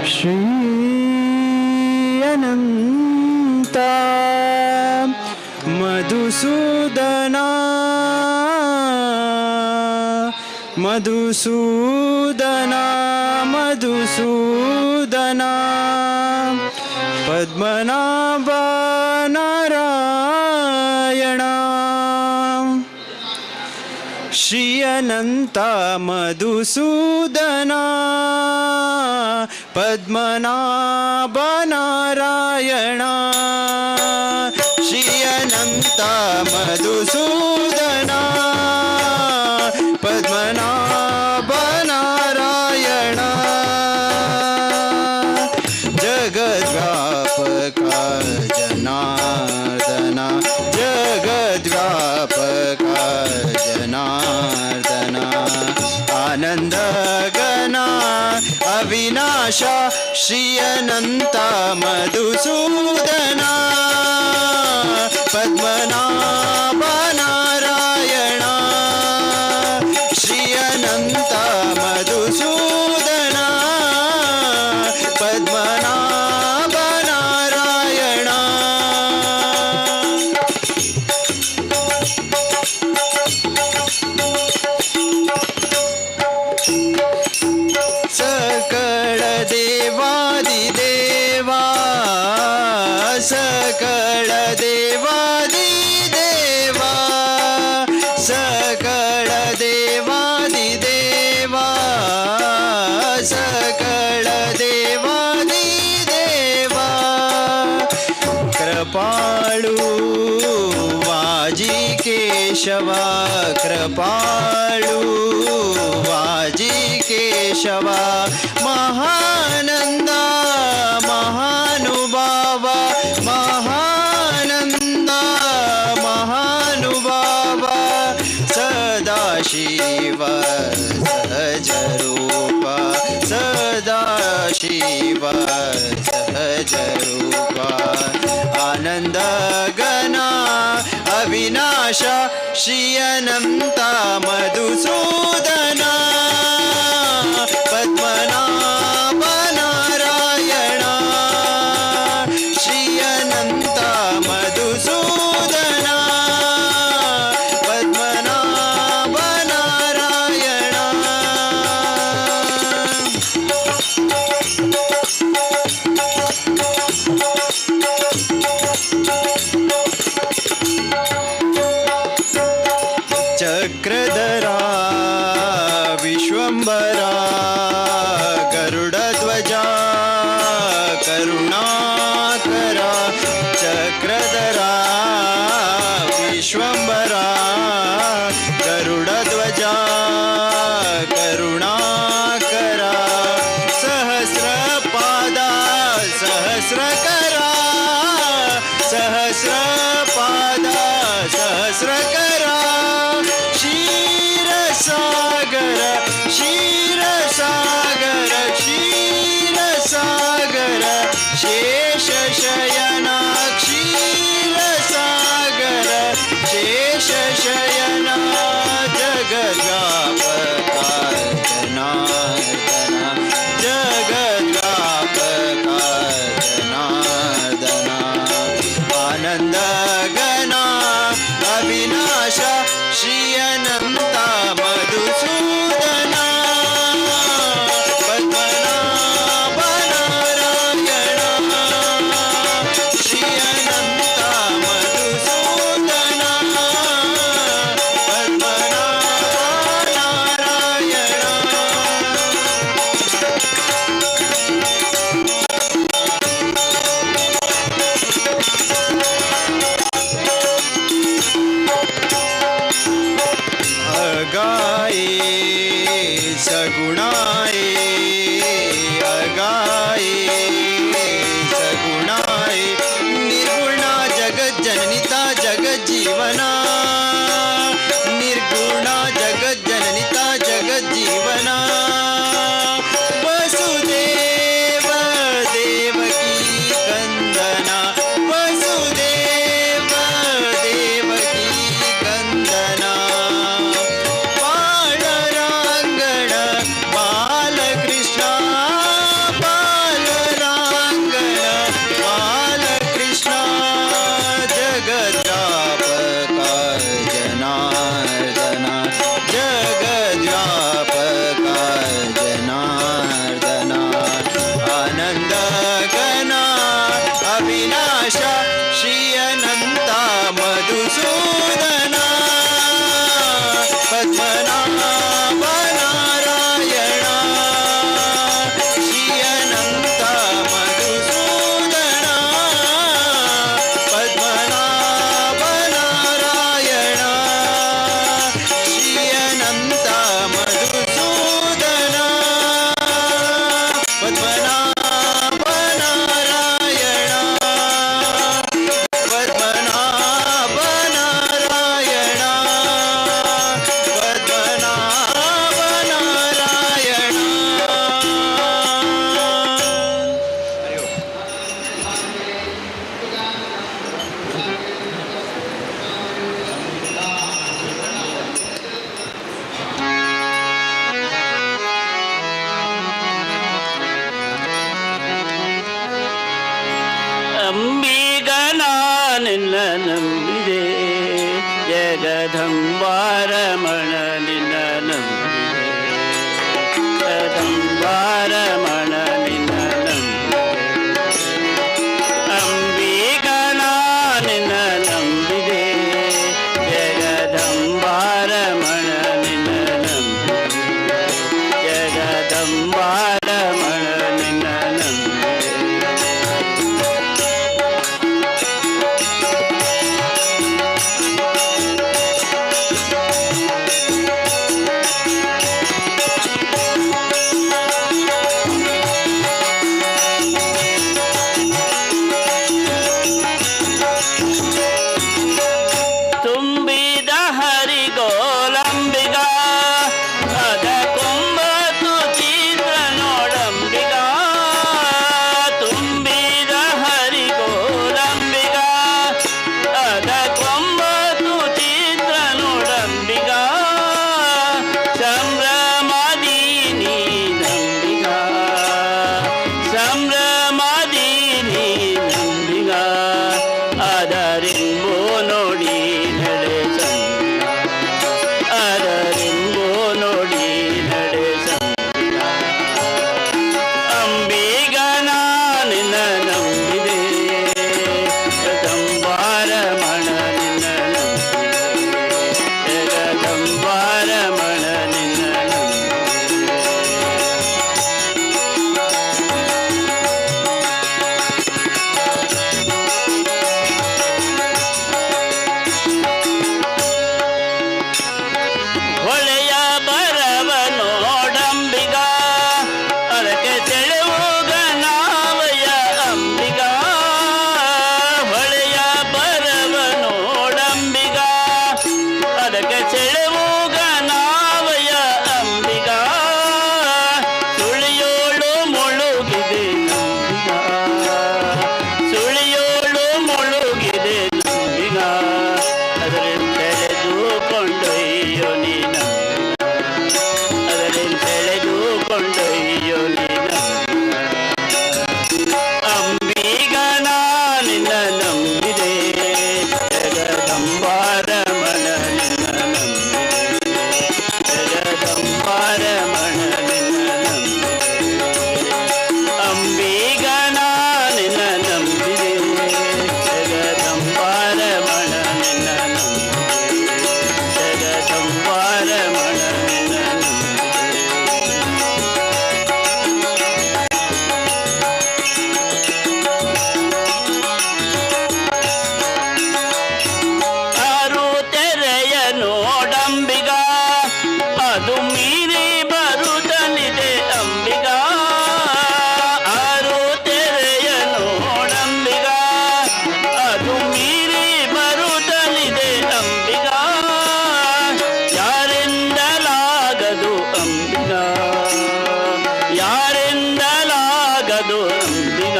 ಶ್ರೀ ಅನಂತ ಮಧುಸೂದನ ಮಧುಸೂದನ ಮಧುಸೂದನ ಪದ್ಮನಾಭ ನಾರಾಯಣ ಶ್ರೀ ಅನಂತ ಮಧುಸೂದನ ಪದ್ಮನಾಭ ನಾರಾಯಣ ಶ್ರೀ ಅನಂತ ಮಧುಸೂದನ ಪದ್ಮನಾಭ ನಾರಾಯಣ ಜಗದ್ವ್ಯಾಪಕ ಜನಾರ್ದನ ಜಗದ್ವ್ಯಾಪಕ ಜನಾರ್ದನ ಆನಂದ ಗಣ ಅವಿನಾಶ ಶ್ರೀ ಅನಂತ ಮಧುಸೂದನ ಪದ್ಮನಾಭ ನಾರಾಯಣ ಶ್ರೀ ಅನಂತ ಮಧುಸೂದನ ಪದ್ಮನಾಭ ನಾರಾಯಣ. ಸಕಲ ದೇವಾದಿ ದೇವಾ ಸಕಲ ದೇವಾದಿ ದೇವಾ ಸಕಲ ದೇವಾದಿ ದೇವಾ ಸಕಲ ದೇವಾದಿ ದೇವಾ ಕೃಪಾಳು ವಾಜಿ ಕೇಶವ ಕೃಪಾಳು ವಾಜಿ ಕೇಶವ ಮಹಾನಂದ ಮಹಾನುಭಾವ ಮಹಾನಂದ ಮಹಾನುಭಾವ ಸದಾಶಿವ ಸಹಜ ರೂಪ ಸದಾಶಿವ ಸಹಜ ರೂಪ ಆನಂದ ಗಣ ಅವಿನಾಶ ಶ್ರೀ ಅನಂತ ಮಧುಸೂದನ ಪದ್ಮನಾಭ ನಾರಾಯಣ ಶ್ರೀ ಅನಂತ ಮಧುಸೂದನ ಪದ್ಮನಾಭ ನಾರಾಯಣ. ಚಕ್ರಧರ ವಿಶ್ವಂಬರ ಗರುಡಧ್ವಜ ಕರುಣಾಕರ ಚಕ್ರಧರ ವಿಶ್ವಂಬರ ಗರುಡಧ್ವಜ ಕರುಣಾಕರ ಸಹಸ್ರಪಾದ ಸಹಸ್ರಕರ ಸಹಸ್ರಪಾದ ಸಹಸ್ರಕರ ಕ್ಷೀರಸಾಗರ ಕ್ಷೀರಸಾಗರ ಕ್ಷೀರಸಾಗರ ಶೇಷಶಯನ ಕ್ಷೀರಸಾಗರ ಶೇಷಶಯನ ಜಗದ್ವ್ಯಾಪಕ ಜನಾರ್ದನ ಜಗದ್ವ್ಯಾಪಕ ಜನಾರ್ದನ ಆನಂದ ಗಣ ಅವಿನಾಶ ಶ್ರೀ ಅನಂತ ಮಧುಸೂದನ ಪದ್ಮನಾಭ ನಾರಾಯಣ ಶ್ರೀ ಅನಂತ ಮಧುಸೂದನ ಪದ್ಮನಾಭ ನಾರಾಯಣ ಶ್ರೀ ಅನಂತ ಮಧುಸೂದನ ಪದ್ಮನಾಭ ನಾರಾಯಣ ಶ್ರೀ ಅನಂತ ಮಧುಸೂದನ ಪದ್ಮನಾಭ ನಾರಾಯಣ ಪದ್ಮನಾಭ ನಾರಾಯಣ ಪದ್ಮನಾಭ ನಾರಾಯಣ. ಅಂಬಿಗ ನಿನ್ನ ನಂಬಿದೆ, ಜಗದಂಬಾರಮಣ ನಿನ್ನ ನಂಬಿದೆ, ಜಗದಂಬಾರಮಣ ನಿನ್ನ ನಂಬಿದೆ, ಅಂಬಿಗ ನಿನ್ನ ನಂಬಿದೆ, ಜಗದಂಬಾರಮಣ ನಿನ್ನ ನಂಬಿದೆ, ಜಗದಂಬಾರಮಣ ನಿನ್ನ ನಂಬಿದೆ. ತುಂಬಿದ ಹರಿಗೋಲಂಬಿಗ ಅದ ಕೊಂಬತ್ತು ಚಿತ್ರ ನೋಡಂಬಿಗ, ತುಂಬಿದ ಹರಿಗೋಲಂಬಿಗ ಅದ ಕೊಂಬತ್ತು ಚಿತ್ರ ನೋಡಂಬಿಗ, ಸಂಭ್ರಮದಿ ನೀನಂಬಿಗ, ಸಂಭ್ರಮದಿ ನೀನಂಬಿಗ, ಅದರಿಂಬೋ ನೋಡಿ ನಡೆ ಸಂಬಿಗ, ಅದರಿಂಬೋ ನೋಡಿ ನಡೆ ಸಂಬಿಗ, ಅಂಬಿಗ ನಿನ್ನ ನಂಬಿದೆ, ಜಗದಂಬಾರಮಣ ನಿನ್ನ ನಂಬಿದೆ, ಜಗದಂಬಾರಮಣ ನಿನ್ನ ನಂಬಿದೆ. ಹೊಳೆಯ ಬರವ ನೋಡಂಬಿಗ ಅದಕ್ಕೆ ಸೆಳೆವುಗ ನಾವಯ ಅಂಬಿಗ, ಹೊಳೆಯ ಬರವ ನೋಡಂಬಿಗ ಅದಕ್ಕೆ ಸೆಳೆವುಗ ನಾವಯ ಅಂಬಿಗ, ಸುಳಿಯೋಳು ಮುಳುಗಿದೆ ನಂಬಿಗ, ಸುಳಿಯೋಳು ಮುಳುಗಿದೆ ನಂಬಿಗ, ಅದರಿಂದ ಸೆಳೆದುಕೊಂಡೊಯ್ಯೋ ನೀನ, ಅದರಿಂದ ಸೆಳೆದುಕೊಂಡೊಯ್ಯೋ ನೀನ, ಅಂಬಿಗ ನಿನ್ನ ನಂಬಿದೆ, ಜಗದಂಬಾರಮಣ ನಿನ್ನ ನಂಬಿದೆ, ಜಗದಂಬಾರಮಣ ನಿನ್ನ ನಂಬಿದೆ, ಅಂಬಿಗ ನಿನ್ನ ನಂಬಿದೆ, ಜಗದಂಬಾರಮಣ ನಿನ್ನ ನಂಬಿದೆ, ಜಗದಂಬಾರಮಣ ನಿನ್ನ ನಂಬಿದೆ. ಆರು ತೆರೆಯ ನೋಡಂಬಿಗ ಅದು ಮೀರಿ ಬರುತ್ತಲಿದೆ ಅಂಬಿಗ, ಆರು ತೆರೆಯ ನೋಡಂಬಿಗ ಅದು ಮೀರಿ ಬರುತ್ತಲಿದೆ ಅಂಬಿಗ, ಯಾರಿಂದಲಾಗದು ಅಂಬಿಗ, ಯಾರಿಂದಲಾಗದು ಅಂಬಿಗ,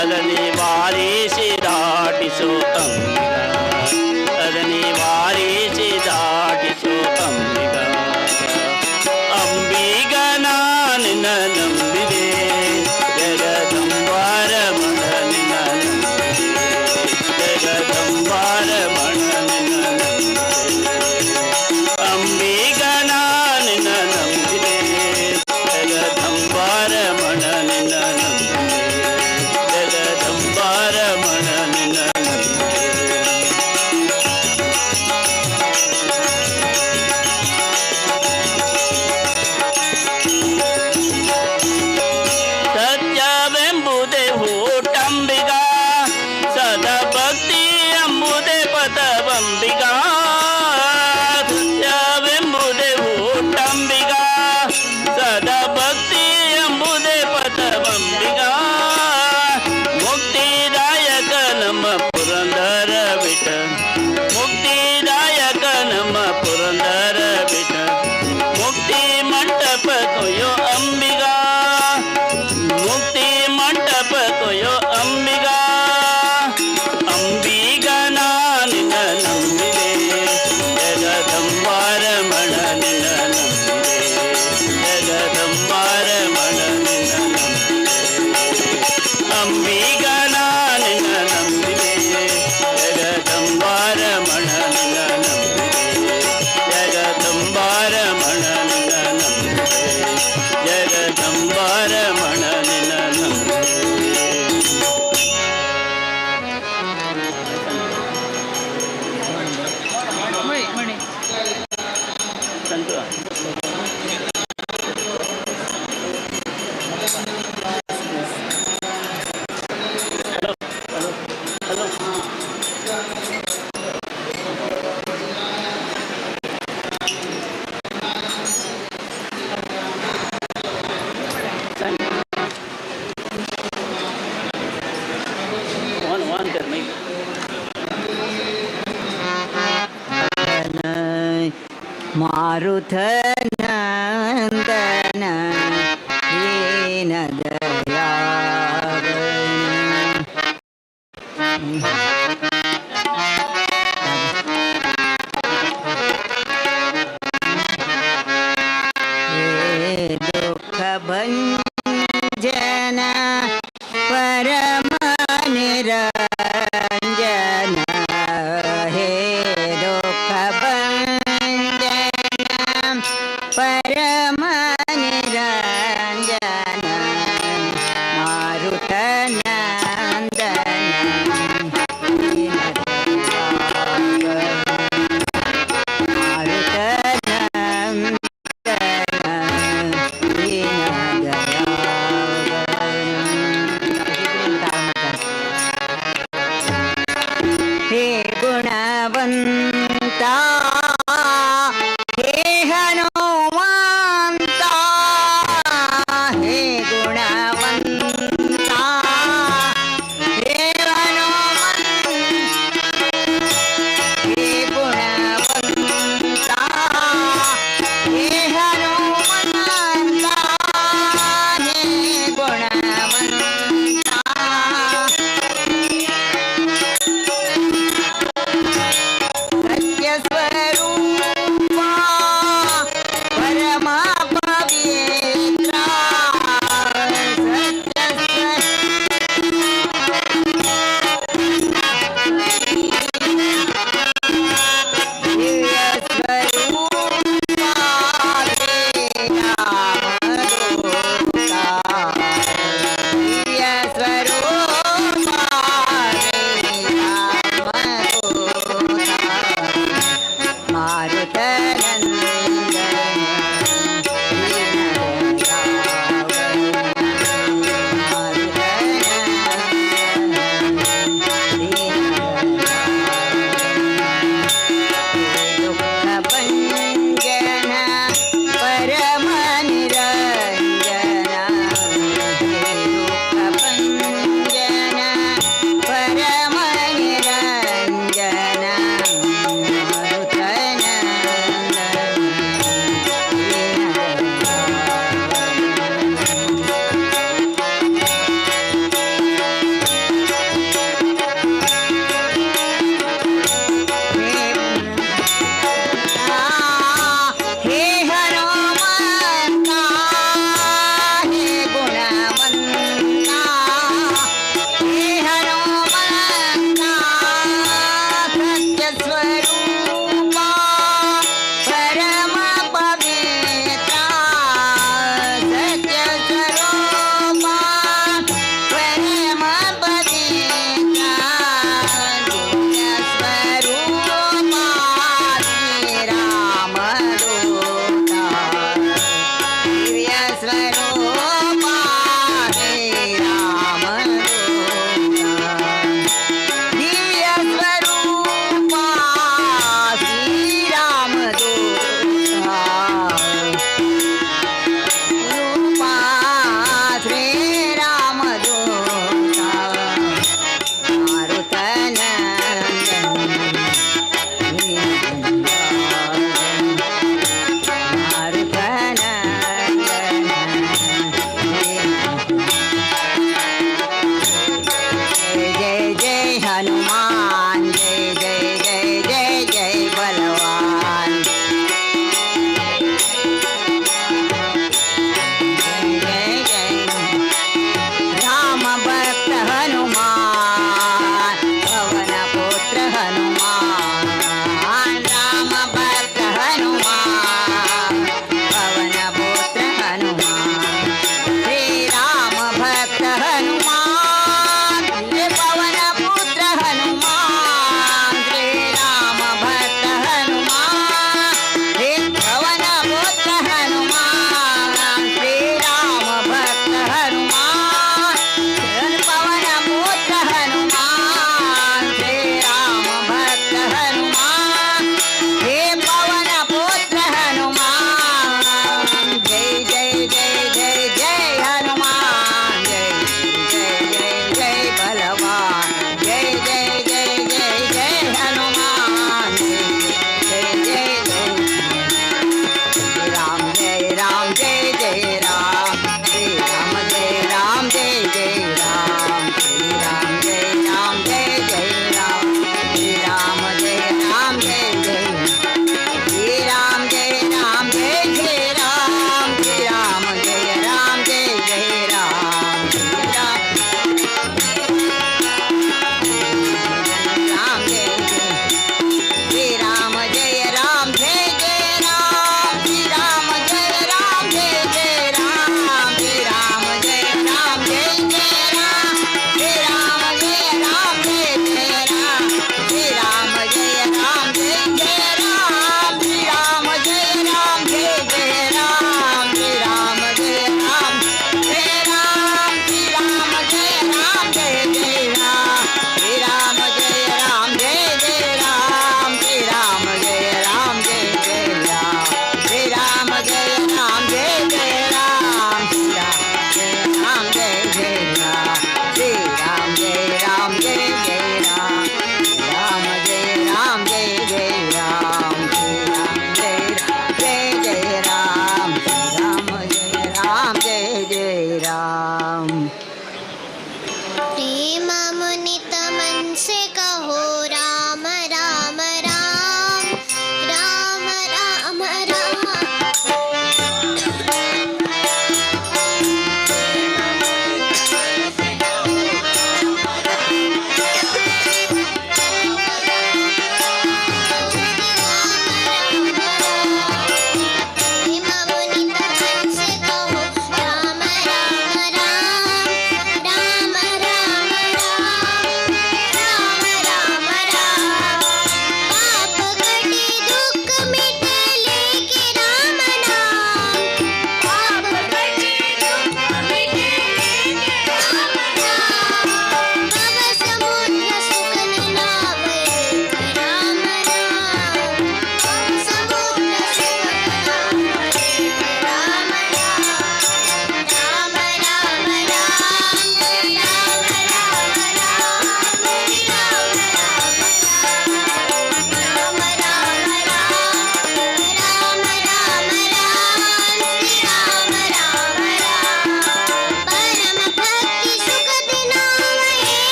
ಅದನ್ನೇ ವಾರಿಸಿ ದಾಟಿಸು ಅಂಬಿಗ, ಅದನ್ನೇ ವಾರಿಸಿ ದಾಟಿಸು ಅಂಬಿಗ, ಅಂಬಿಗ ನಿನ್ನ ನಂಬಿದೆ, ಜಗದಂಬಾರಮಣ ನಿನ್ನ ನಂಬಿದೆ, ಜಗದಂಬಾರಮಣ ನಿನ್ನ ನಂಬಿದೆ, ಅಂಬಿಗ ನಿನ್ನ ನಂಬಿದೆ, ಜಗದಂಬಾರಮಣ ನಿನ್ನ ನಂಬಿದೆ. ಅಂಬಿಗಾ, ಸತ್ಯವೆಂಬುದೇ ಊಟಂಬಿಗಾ, ಸದಾ ಭಕ್ತಿ ಎಂಬುದೇ ಪದವಂಬಿಗಾ. ಮುಕ್ತಿದಾಯಕ ನಮ್ಮ ಪುರಂದರ ಬಿಟ, ಮುಕ್ತಿದಾಯಕ ನಮ್ಮ ಪುರಂದರ ಬಿಟ, ಮುಕ್ತಿ ಮಂಟಪ ಕೊಯ್ಯೋ ಅಂಬಿಗಾ, ಮುಕ್ತಿ ಮಂಟಪ ಕೊಯ್ಯೋ ಅಂಬಿಗಾ. ಅಂಬಿಗ ನಿನ್ನ ನಂಬಿದೆ, ಜಗದಂಬಾರಮಣ ನಿನ್ನ ನಂಬಿದೆ, ಜಗದಂಬಾರಮಣ ನಿನ್ನ ನಂಬಿದೆ. ಅಂಬಿಗ ನಿನ್ನ ನಂಬಿದೆ, ಜಗದಂಬಾರಮಣ ನಿನ್ನ ನಂಬಿದೆ, ಜಗದಂಬಾರಮಣ ನಿನ್ನ ನಂಬಿದೆ, ಜಗದಂಬಾರಮಣ ನಿನ್ನ ನಂಬಿದೆ. ಮಾರುತ ನಂದನ ದೀನದಯಾವನ. ಹೇ ದುಃಖ ಭಂಜನ ಪರಮ ನಿರಂಜನ, ಹೇ ದುಃಖ ಭಂಜನ ಪರಮ ನಿರಂಜನ, ಮಾರುತ ನಂದನ.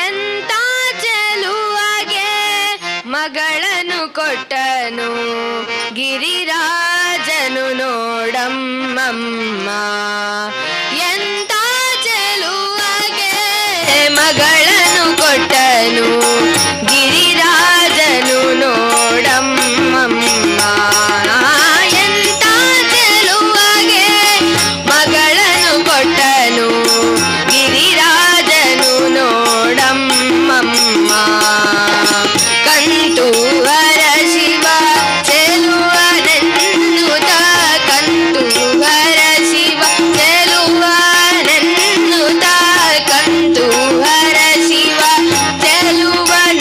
ಎಂತ ಚೆಲುವಗೆ ಮಗಳನ್ನು ಕೊಟ್ಟನು ಗಿರಿರಾಜನು ನೋಡಮ್ಮಮ್ಮ. ಎಂತ ಚೆಲುವಗೆ ಮಗಳನ್ನು ಕೊಟ್ಟನು ಗಿರಿರಾಜನು ನೋಡಮ್ಮಮ್ಮ. ಎಂತ ಚೆಲುವಗೆ ಮಗಳನ್ನು ಕೊಟ್ಟನು ಗಿರಿರಾಜನು ನೋಡಮ್ಮಮ್ಮ. ಕಂತುವರ ಶಿವ ಚೆಲುವನೆನ್ನುತ, ಕಂತುವರ ಶಿವ ಚೆಲುವನೆನ್ನುತ, ಕಂತುವರ ಶಿವ ಚೆಲುವನೆನ್ನುತ,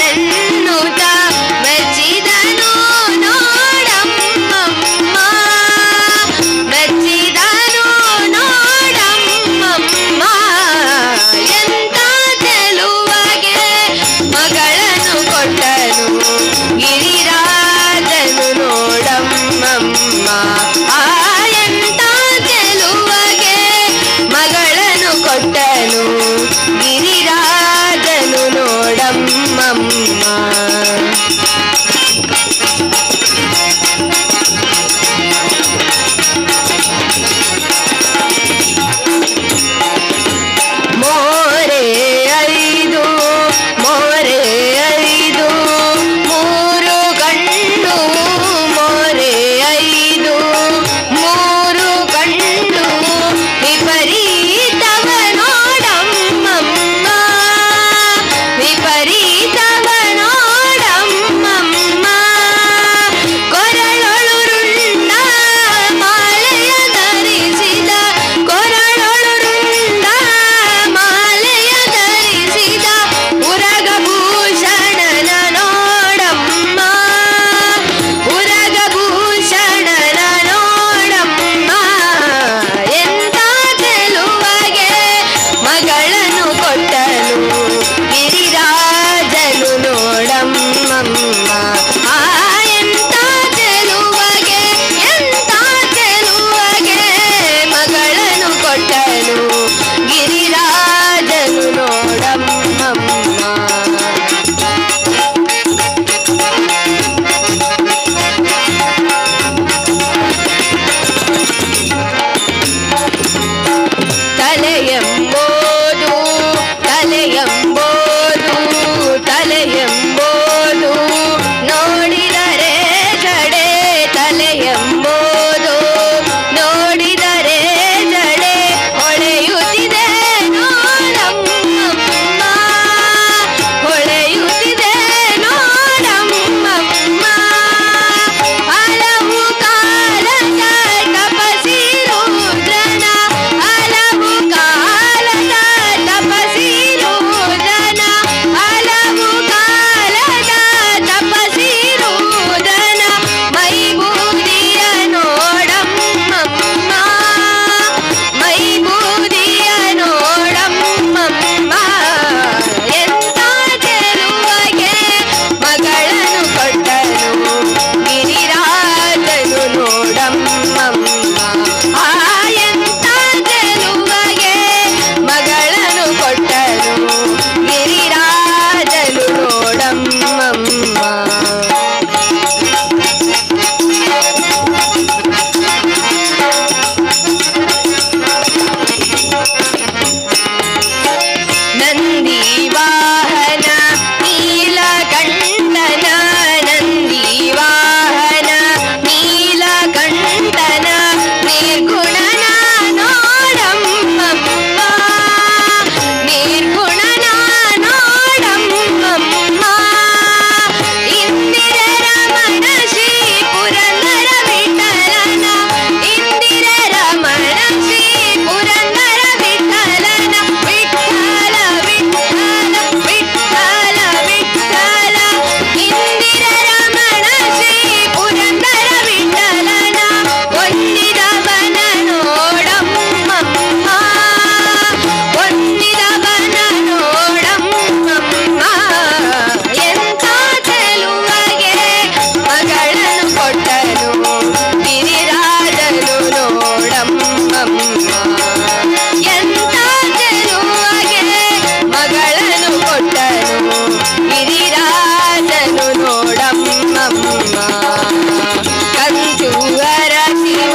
ಕಂತುವರ ಶಿವ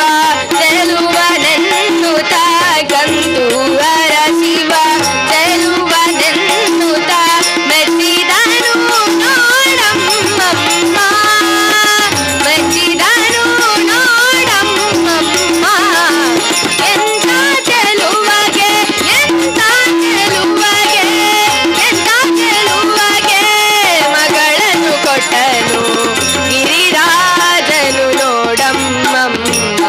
ಚೆಲುವನೆನ್ನುತ್ತ ಕಂತುವರ ಶಿವ ಚೆಲುವನೆನ್ನುತ್ತ ಮೆಚ್ಚಿದನು ನೋಡಮ್ಮಮ್ಮ ಮೆಚ್ಚಿದನು ನೋಡಮ್ಮಮ್ಮ ಎಂತ ಚೆಲುವಗೆ ಎಂತ ಚೆಲುವಗೆ ಎಂತ ಚೆಲುವಗೆ ಮಗಳನ್ನು ಕೊಟ್ಟನು ಗಿರಿರಾಜನು ನೋಡಮ್ಮಮ್ಮ.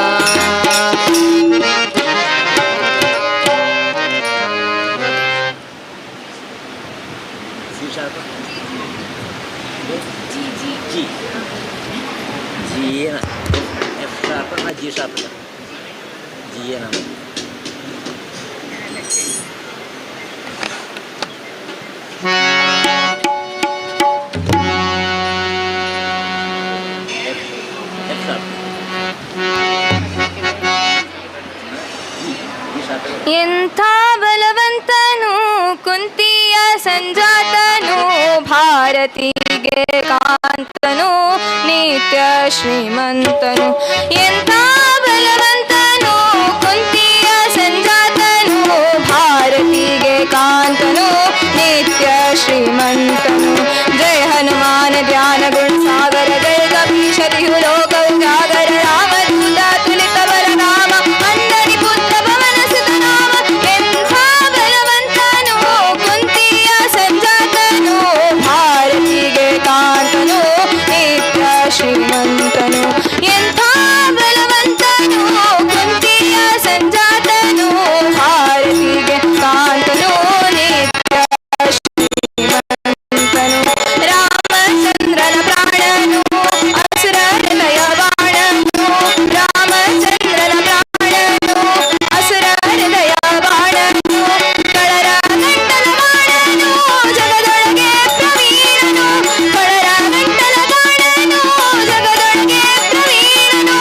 C sharp G G F sharp G sharp G എന്നാണ്. F sharp G sharp. ಎಂಥ ಬಲವಂತನು ಕುಂತಿಯ ಸಂಜಾತನು ಭಾರತಿಗೆ ಕಾಂತನು ನಿತ್ಯ ಶ್ರೀಮಂತನು. ಎಂಥ ಬಲವಂತನು ಕುಂತಿಯ ಸಂಜಾತನು ಭಾರತಿಗೆ ಕಾಂತನು ನಿತ್ಯ ಶ್ರೀಮಂತನು. ಜಯ ಹನುಮಾನ ಜ್ಞಾನ ಗುಣ ಸಾಗರ ಜಯ ಕಪೀಶ ತಿಹು ಲೋಕ ಉಜಾಗರ ರಾಮದೂತ ತುಲಿತ ಬಲ ರಾಮ ಅಂಜನಿ ಪುತ್ರ ಪವನ ಸುತ ನಾಮ. ಎಂಥ ಬಲವಂತನು ಕುಂತಿಯ ಸಂಜಾತನು ಭಾರತಿಗೆ ಕಾಂತನು ನಿತ್ಯ ಶ್ರೀಮಂತನು. ಎಂಥ ಬಲವಂತನು ಕುಂತಿಯ ಸಂಜಾತನು ಭಾರತಿಗೆ ಕಾಂತನು ನಿತ್ಯ ಶ್ರೀಮಂತನು. ರಾಮಚಂದ್ರನ ಪ್ರಾಣನು ಅಸುರ ಹೃದಯ ಬಾಣನು ರಾಮಚಂದ್ರನ ಪ್ರಾಣನು ಅಸುರ ಹೃದಯ ಬಾಣನು ಕಳರ ಗಂಟಲ ಬಾಣನು ಜಗದೊಳಗೆ ಪ್ರವೀಣನು ಕಳರ ಗಂಟಲ ಬಾಣನು ಜಗದೊಳಗೆ ಪ್ರವೀಣನು.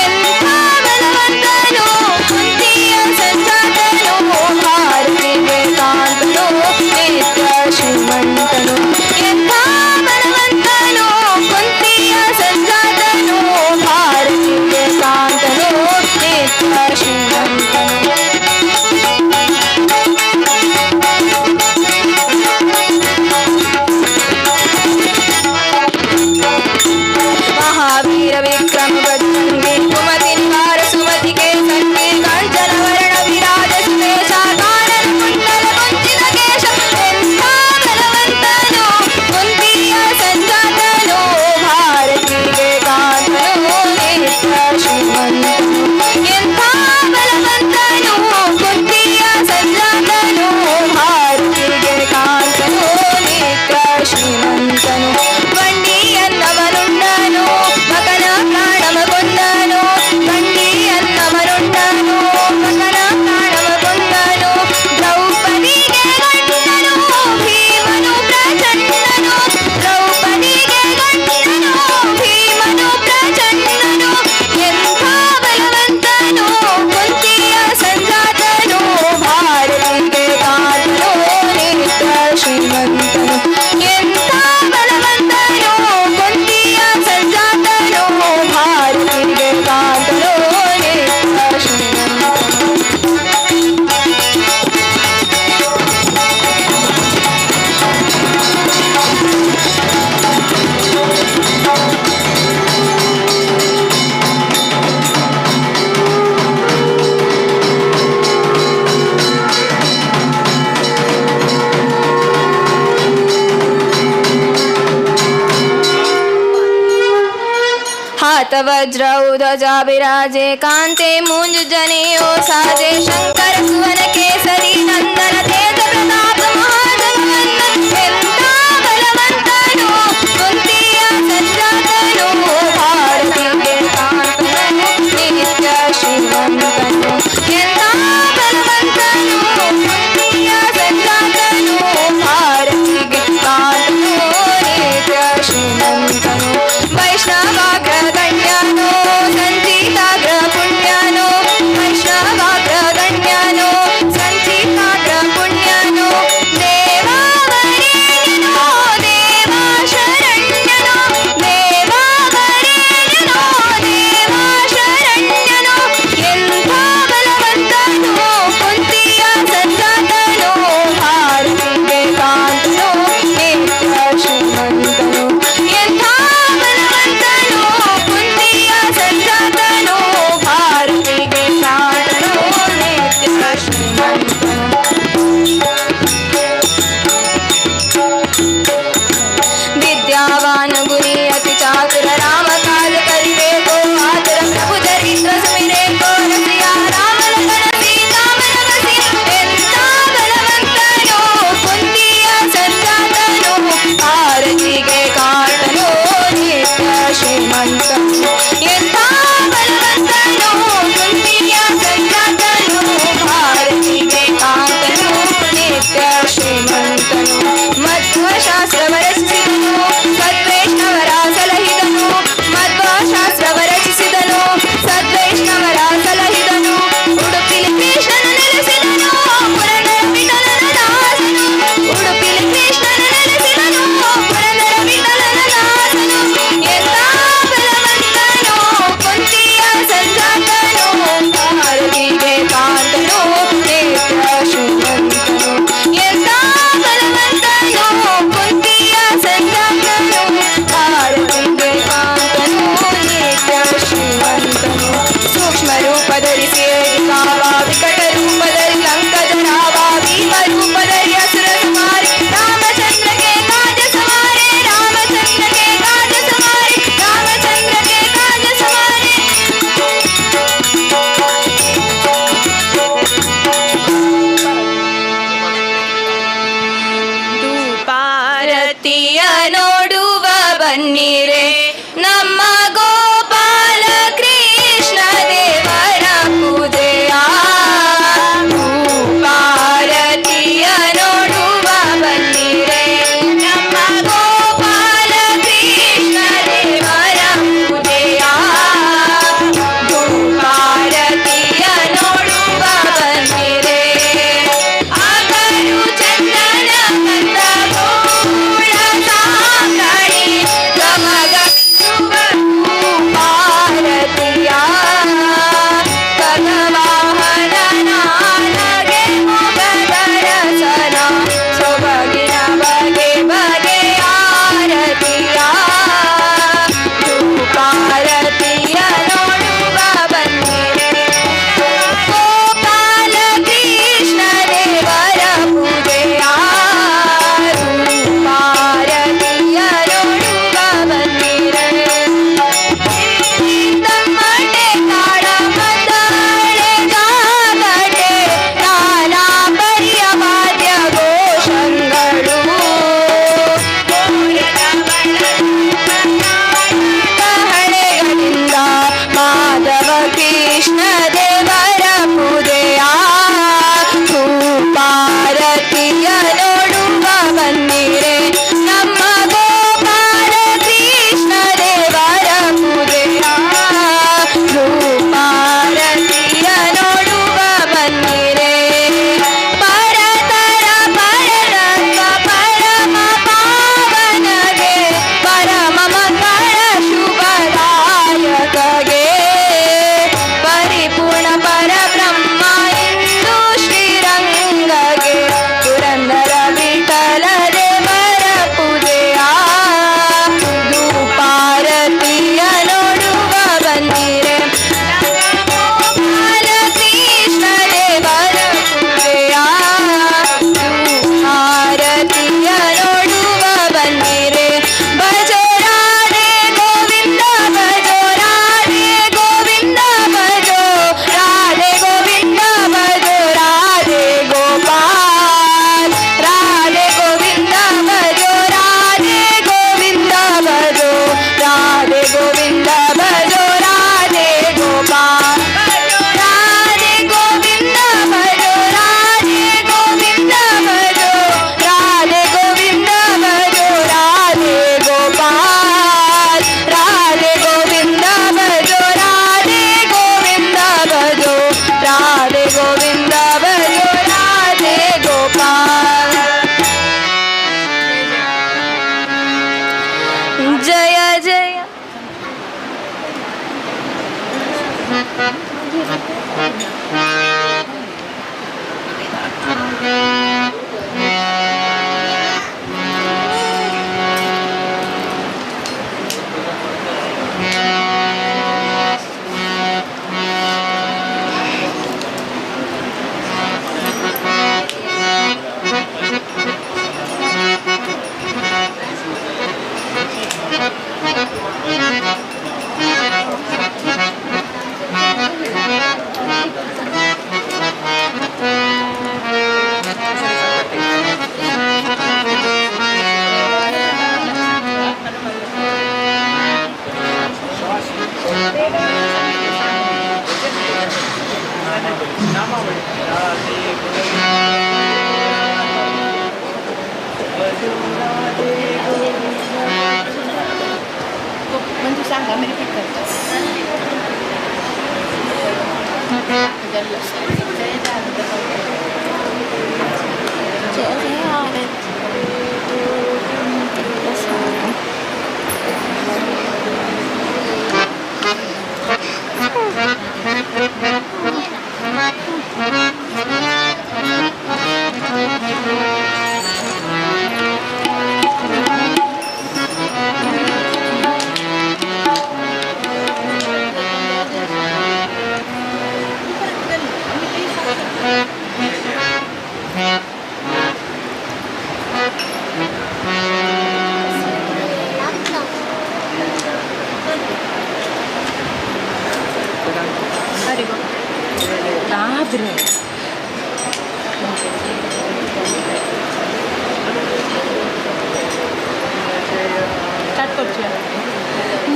ಎಂಥ ಬಲವಂತನು ಕುಂತಿಯ ಸಂಜಾತನು ಭಾರತಿಗೆ ಕಾಂತನು ನಿತ್ಯ ಶ್ರೀಮಂತನು. ಎಂಥ ಬಲವಂತನು ಕುಂತಿಯ ಸಂಜಾತನು ಭಾರತಿಗೆ ಕಾಂತನು ನಿತ್ಯ ಶ್ರೀಮಂತನು. ಮಹಾವೀರ ವಿಕ್ರಮ ಬಜರಂಗಿ ಕುಮತಿ ನಿವಾರ ಸುಮತಿ ಕೆ ಸಂಗಿ ಕಾಂಚನ ವರ್ಣ ವಿರಾಜ ಸುವೇಶ ಕಾನನ ಕುಂಡಲ ಕುಂಚಿತ ಕೇಶ. ಎಂಥ ಬಲವಂತನು ಕುಂತಿಯ ಸಂಜಾತನು ಭಾರತಿಗೆ ಕಾಂತನು ನಿತ್ಯ ಶ್ರೀಮಂತನು. ಎಂಥ ಬಲವಂತನು ಕುಂತಿಯ ಸಂಜಾತನು ಭಾರತಿಗೆ ಕಾಂತನು ನಿತ್ಯ ಶ್ರೀಮಂತನು. ಬಂಡಿಯನ್ನವನುಂಡನು ಮಗನ ಪ್ರಾಣವ ಕೊಂದನು ಬಂಡಿಯನ್ನವನುಂಡನು ಮಗನ ಪ್ರಾಣವ ಕೊಂದನು ದ್ರೌಪದಿಗೆ ಗಂಡನು ಭೀಮನು ಪ್ರಚಂಡನು ದ್ರೌಪದಿಗೆ ಗಂಡನು ಭೀಮನು ಪ್ರಚಂಡನು. ಎಂಥ ಬಲವಂತನು ಕುಂತಿಯ ಸಂಜಾತನು ಭಾರತಿಗೆ ಕಾಂತನು ನಿತ್ಯ ಶ್ರೀಮಂತನು. ಎಂಥ ಬಲವಂತನು ಕುಂತಿಯ ಸಂಜಾತನು ಭಾರತಿಗೆ ಕಾಂತನು ನಿತ್ಯ ಶ್ರೀಮಂತನು. हाथ वज्र ध्वजा विराजे कांते मुंज जनेओ साजे शंकर सुवन केसरी नंदन तेज प्रताप महाजगवंदन. ಎಂಥ ಬಲವಂತನು ಕುಂತಿಯ ಸಂಜಾತನು ಭಾರತಿಗೆ ಕಾಂತನು ನಿತ್ಯ ಶ್ರೀಮಂತನು. ಎಂಥ ಬಲವಂತನು ಕುಂತಿಯ ಸಂಜಾತನು ಭಾರತಿಗೆ ಕಾಂತನು ನಿತ್ಯ ಶ್ರೀಮಂತನು. ವೈಷ್ಣವಾಗ್ರಗಣ್ಯನು ಸಂಚಿತಾಗ್ರ ಪುಣ್ಯನು ವೈಷ್ಣವಾಗ್ರಗಣ್ಯನು Manju सांगा मी रिपीट करते.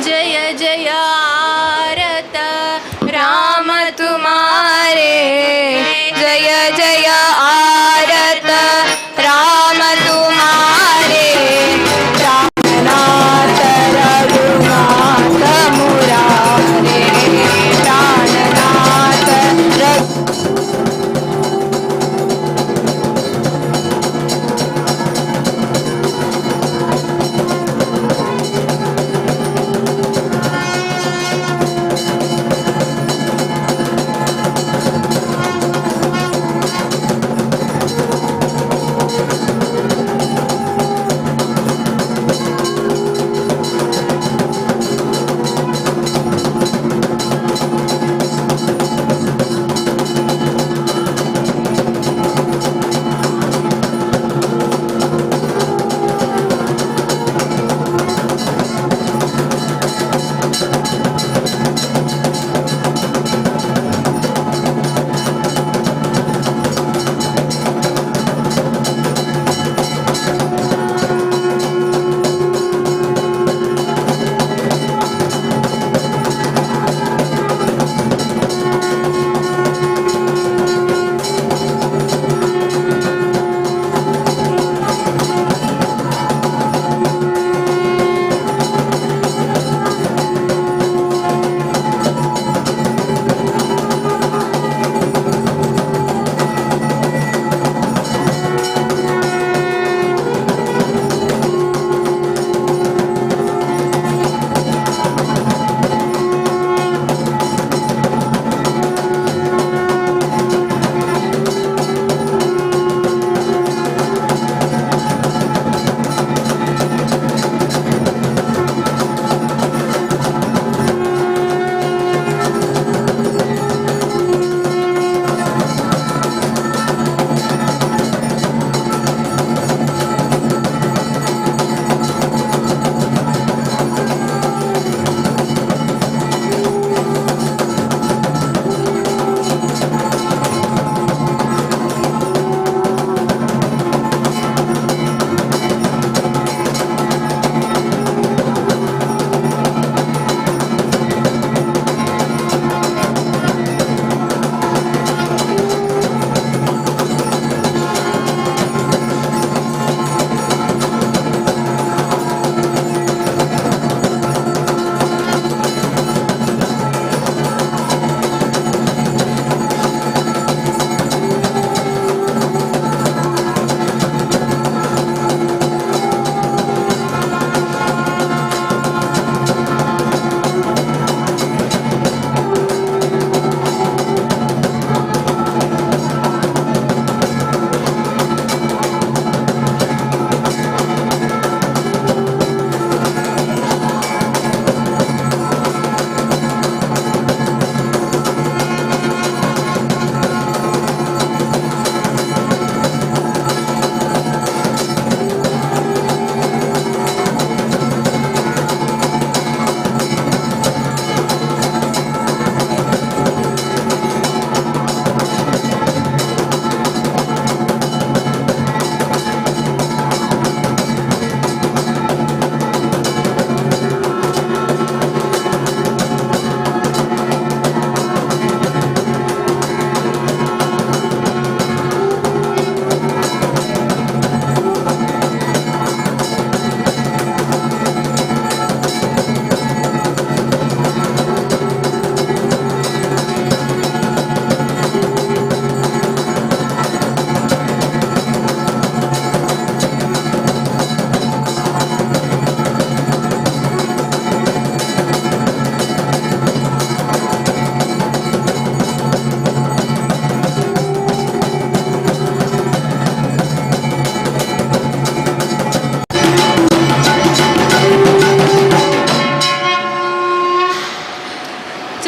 जय जय आरत राम तुम्हारे, जय जय आरत राम तुम्हारे, प्राणनाथ रघुनाथ मुरारे, प्राणनाथ रघु।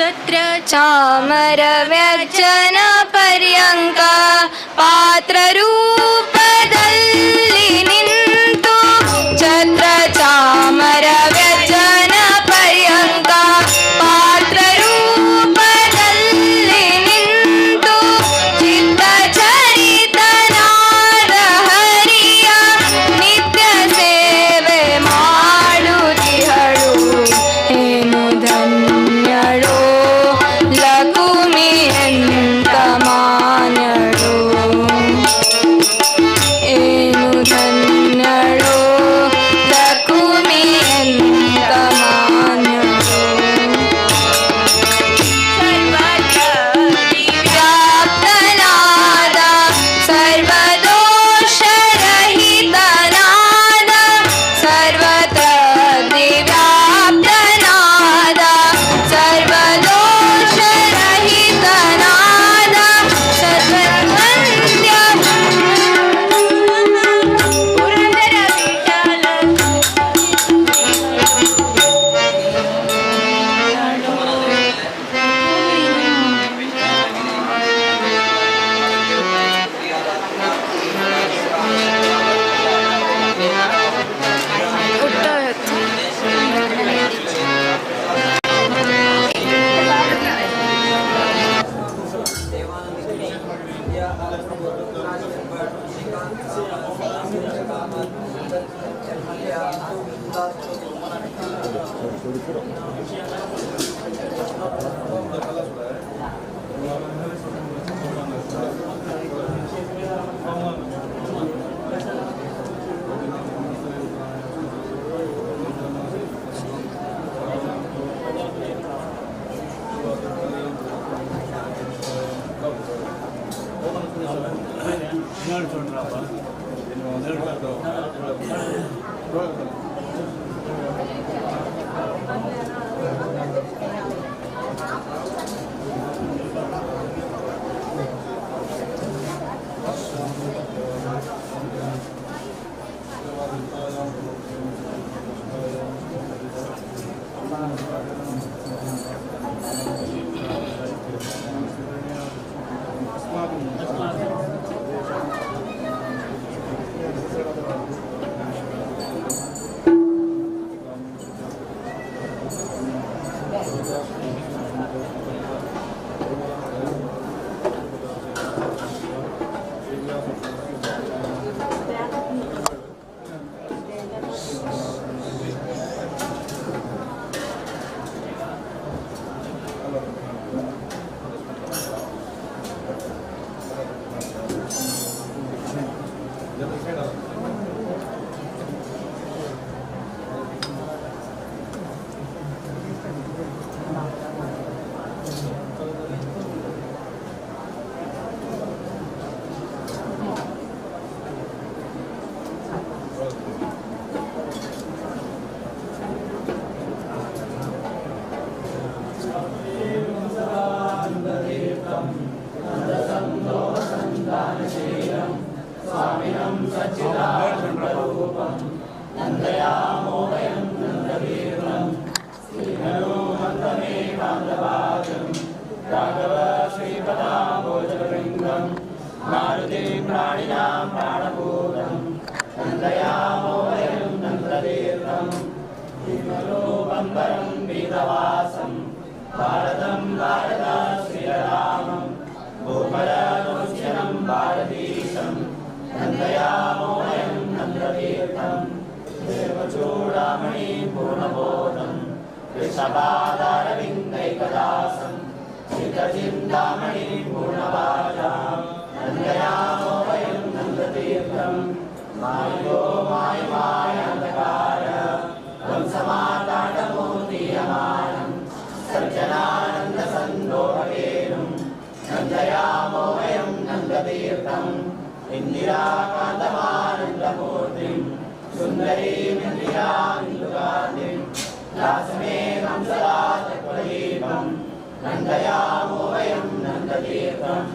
ಛತ್ರ ಚಾಮರ ವ್ಯಜನ ಪರ್ಯಂಕ ಪಾತ್ರ ರೂಪದಲ್ಲಿ ನಿಂತು ಛತ್ರ ಚಾಮರ ವ್ಯಜನ ಪರ್ಯಂಕ ಪಾತ್ರ ರೂಪದಲ್ಲಿ ನಿಂತು ಚಿತ್ತ ಚರಿತನಾದ ಹರಿಯ ನಿತ್ಯ ಸೇವೆ ಮಾಡುತ್ತಿಹಳು ಏನು ಧನ್ಯಳು ಲಕುಮಿಯಂತ ಮಾನ್ಯಳು ಏನು ಧನ್ಯಳು ಲಕುಮಿಯಂತ ಮಾನ್ಯಳು ವ್ಯಾಪ್ತನಾದ ಸರ್ವದೋಷರಹಿತನಾದ ಸರ್ವತ್ರ ದಿವ್ಯಾಪ್ತನಾದ ಸರ್ವದೋಷರಹಿತನಾದ ಸರ್ವವಂದ್ಯ ಪುರಂದರ ವಿಠಲ. नन्दयामो वयं नन्दतीर्थम्।